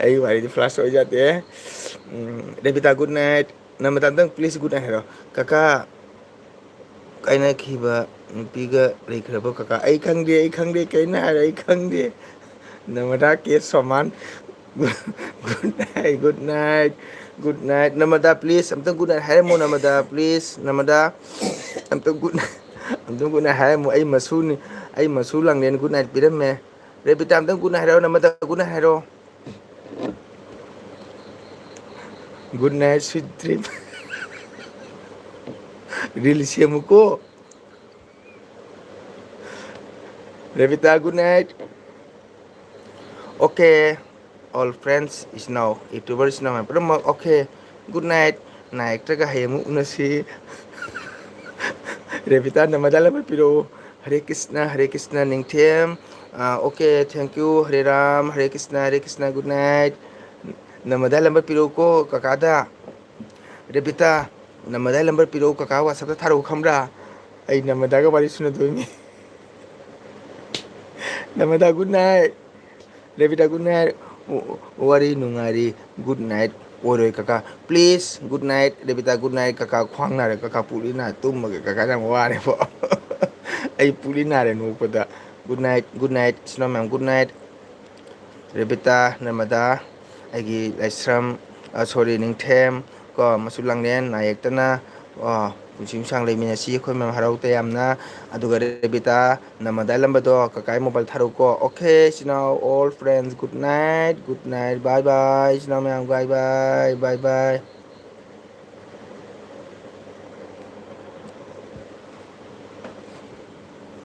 ꯑꯩ ꯋꯥꯔꯤꯗꯤ flash ꯇꯧ ꯌꯥꯗꯦ꯫ ꯎꯝ, ꯔꯦꯕꯤꯇꯥ, good night꯫ ꯅꯃꯗꯥ ꯑꯝꯇꯪ please good night ꯍꯥꯏꯔꯣ꯫ ꯀꯀꯥ, ꯀꯥꯏꯅꯈꯤꯕ ꯅꯨꯄꯤꯒ ꯂꯩꯈ꯭ꯔꯕꯣ ꯀꯀꯥ? ꯑꯩ ꯈꯪꯗꯦ, ꯑꯩ ꯈꯪꯗꯦ, ꯀꯩꯅꯣ ꯍꯥꯏꯔꯣ, ꯑꯩ ꯈꯪꯗꯦ꯫ ꯅꯃꯗꯥ ꯀꯦ ꯁꯣꯃꯥꯟ꯫ Good night, good night, good night. ꯅꯃꯗꯥ please ꯑꯝꯇꯪ good night ꯍꯥꯏꯔꯝꯃꯣ ꯅꯃꯗꯥ please꯫ ꯅꯃꯗꯥ ꯑꯝꯇꯪ good night, ꯑꯝꯇꯪ good night ꯍꯥꯏꯔꯝꯃꯣ꯫ ꯑꯩ ꯃꯁꯨꯅꯤ, ꯑꯩ ꯃꯁꯨ ꯂꯥꯡꯂꯦꯟ good night ꯄꯤꯔꯝꯃꯦ꯫ ꯔꯦꯕꯤꯇꯥ ꯑꯝꯇꯪ good night ꯍꯥꯏꯔꯣ, ꯅꯃꯗꯥ good night ꯍꯥꯏꯔꯣ꯫ Good night, sweet dream. Reel ꯁꯦꯝꯃꯨꯀꯣ꯫ ꯔꯦꯕꯤꯇꯥ, good night. Okay, all friends, ꯏꯆꯤꯟ ꯏꯅꯥꯎ, YouTuber ꯏꯆꯤꯟ ꯏꯅꯥꯎ ꯃꯌꯥꯝ ꯄꯨꯝꯅꯃꯛ, okay, good night. ꯅꯥꯏꯛꯇꯒ ꯍꯌꯦꯡ ꯑꯃꯨꯛ ꯎꯅꯁꯤ꯫ ꯔꯦꯕꯤꯇꯥ, ꯅꯃꯗꯥ ꯂꯝꯕ ꯄꯤꯔꯛꯑꯣ꯫ ꯍꯔꯦ ꯀ꯭ꯔꯤꯁꯅ, ꯍꯔꯦ ꯀ꯭ꯔꯤꯁꯅ, ꯅꯤꯡꯊꯦꯝ꯫ ꯑꯥ, okay, thank you, ꯍꯔꯦ ꯔꯥꯝ, ꯍꯔꯦ ꯀ꯭ꯔꯤꯁꯅ, ꯍꯔꯦ ꯀ꯭ꯔꯤꯁꯅ, good night. ꯅꯃꯗꯥ ꯂꯝꯕ ꯄꯤꯔꯛꯎꯀꯣ ꯀꯀꯥꯗ꯫ ꯔꯦꯕꯤꯇꯥ, ꯅꯃꯗꯥ ꯂꯝꯕꯔ ꯄꯤꯔꯛꯎ ꯀꯀꯥ, WhatsApp-ꯇ ꯊꯥꯔꯛꯎ ꯈꯪꯕ꯭ꯔꯥ? ꯑꯩ ꯅꯃꯗꯥꯒ ꯋꯥꯔꯤ ꯁꯨꯅꯗꯣꯏꯅꯤ꯫ ꯅꯃꯗꯥ, good night꯫ ꯔꯦꯕꯤꯇꯥ, good night꯫ ꯋꯥꯔꯤ ꯅꯨꯡꯉꯥꯏꯔꯤ꯫ Good night ꯑꯣꯏꯔꯣꯏ ꯀꯀꯥ꯫ Please, good night꯫ ꯔꯦꯕꯤꯇꯥ, good night꯫ ꯀꯀꯥ ꯈ꯭ꯋꯥꯡ ꯅꯥꯔꯦ, ꯀꯀꯥ ꯄꯨꯛꯂꯤ ꯅꯥꯔꯦ, ꯇꯨꯝꯃꯒꯦ ꯀꯀꯥ, ꯌꯥꯝ ꯋꯥꯔꯦꯕꯣ꯫ ꯑꯩ ꯄꯨꯛꯂꯤ ꯅꯥꯔꯦ ꯅꯣꯛꯄꯗ꯫ Good night, good night, ꯏꯆꯤꯟ ꯏꯅꯥꯎ ꯃꯌꯥꯝ, good night꯫ ꯔꯦꯕꯤꯇꯥ, ꯅꯔꯃꯗꯥ, ꯑꯩꯒꯤ ꯂꯥꯏꯁ꯭ꯔꯝ, ꯑ, sorry, ꯅꯤꯡꯊꯦꯝ, ꯀꯣ, ꯃꯁꯨ ꯂꯥꯡꯂꯦꯟ, ꯅꯥꯌꯦꯛꯇꯅ, ꯑ, ꯄꯨꯟꯁꯤ ꯅꯨꯡꯁꯥꯡ ꯂꯩꯃꯤꯟꯅꯁꯤ ꯑꯩꯈꯣꯏ ꯃꯌꯥꯝ ꯍꯔꯥꯎ ꯇꯌꯥꯝꯅ꯫ ꯑꯗꯨꯒ ꯔꯦꯕꯤꯇꯥ, ꯅꯔꯃꯗꯥ ꯂꯝꯕꯗꯣ ꯀꯀꯥꯒꯤ mobile ꯊꯥꯔꯛꯎꯀꯣ꯫ Okay, ꯏꯆꯤꯟ ꯏꯅꯥꯎ, all friends, good night, good night, bye bye, ꯏꯆꯤꯟ ꯏꯅꯥꯎ ꯃꯌꯥꯝ, bye bye, bye bye꯫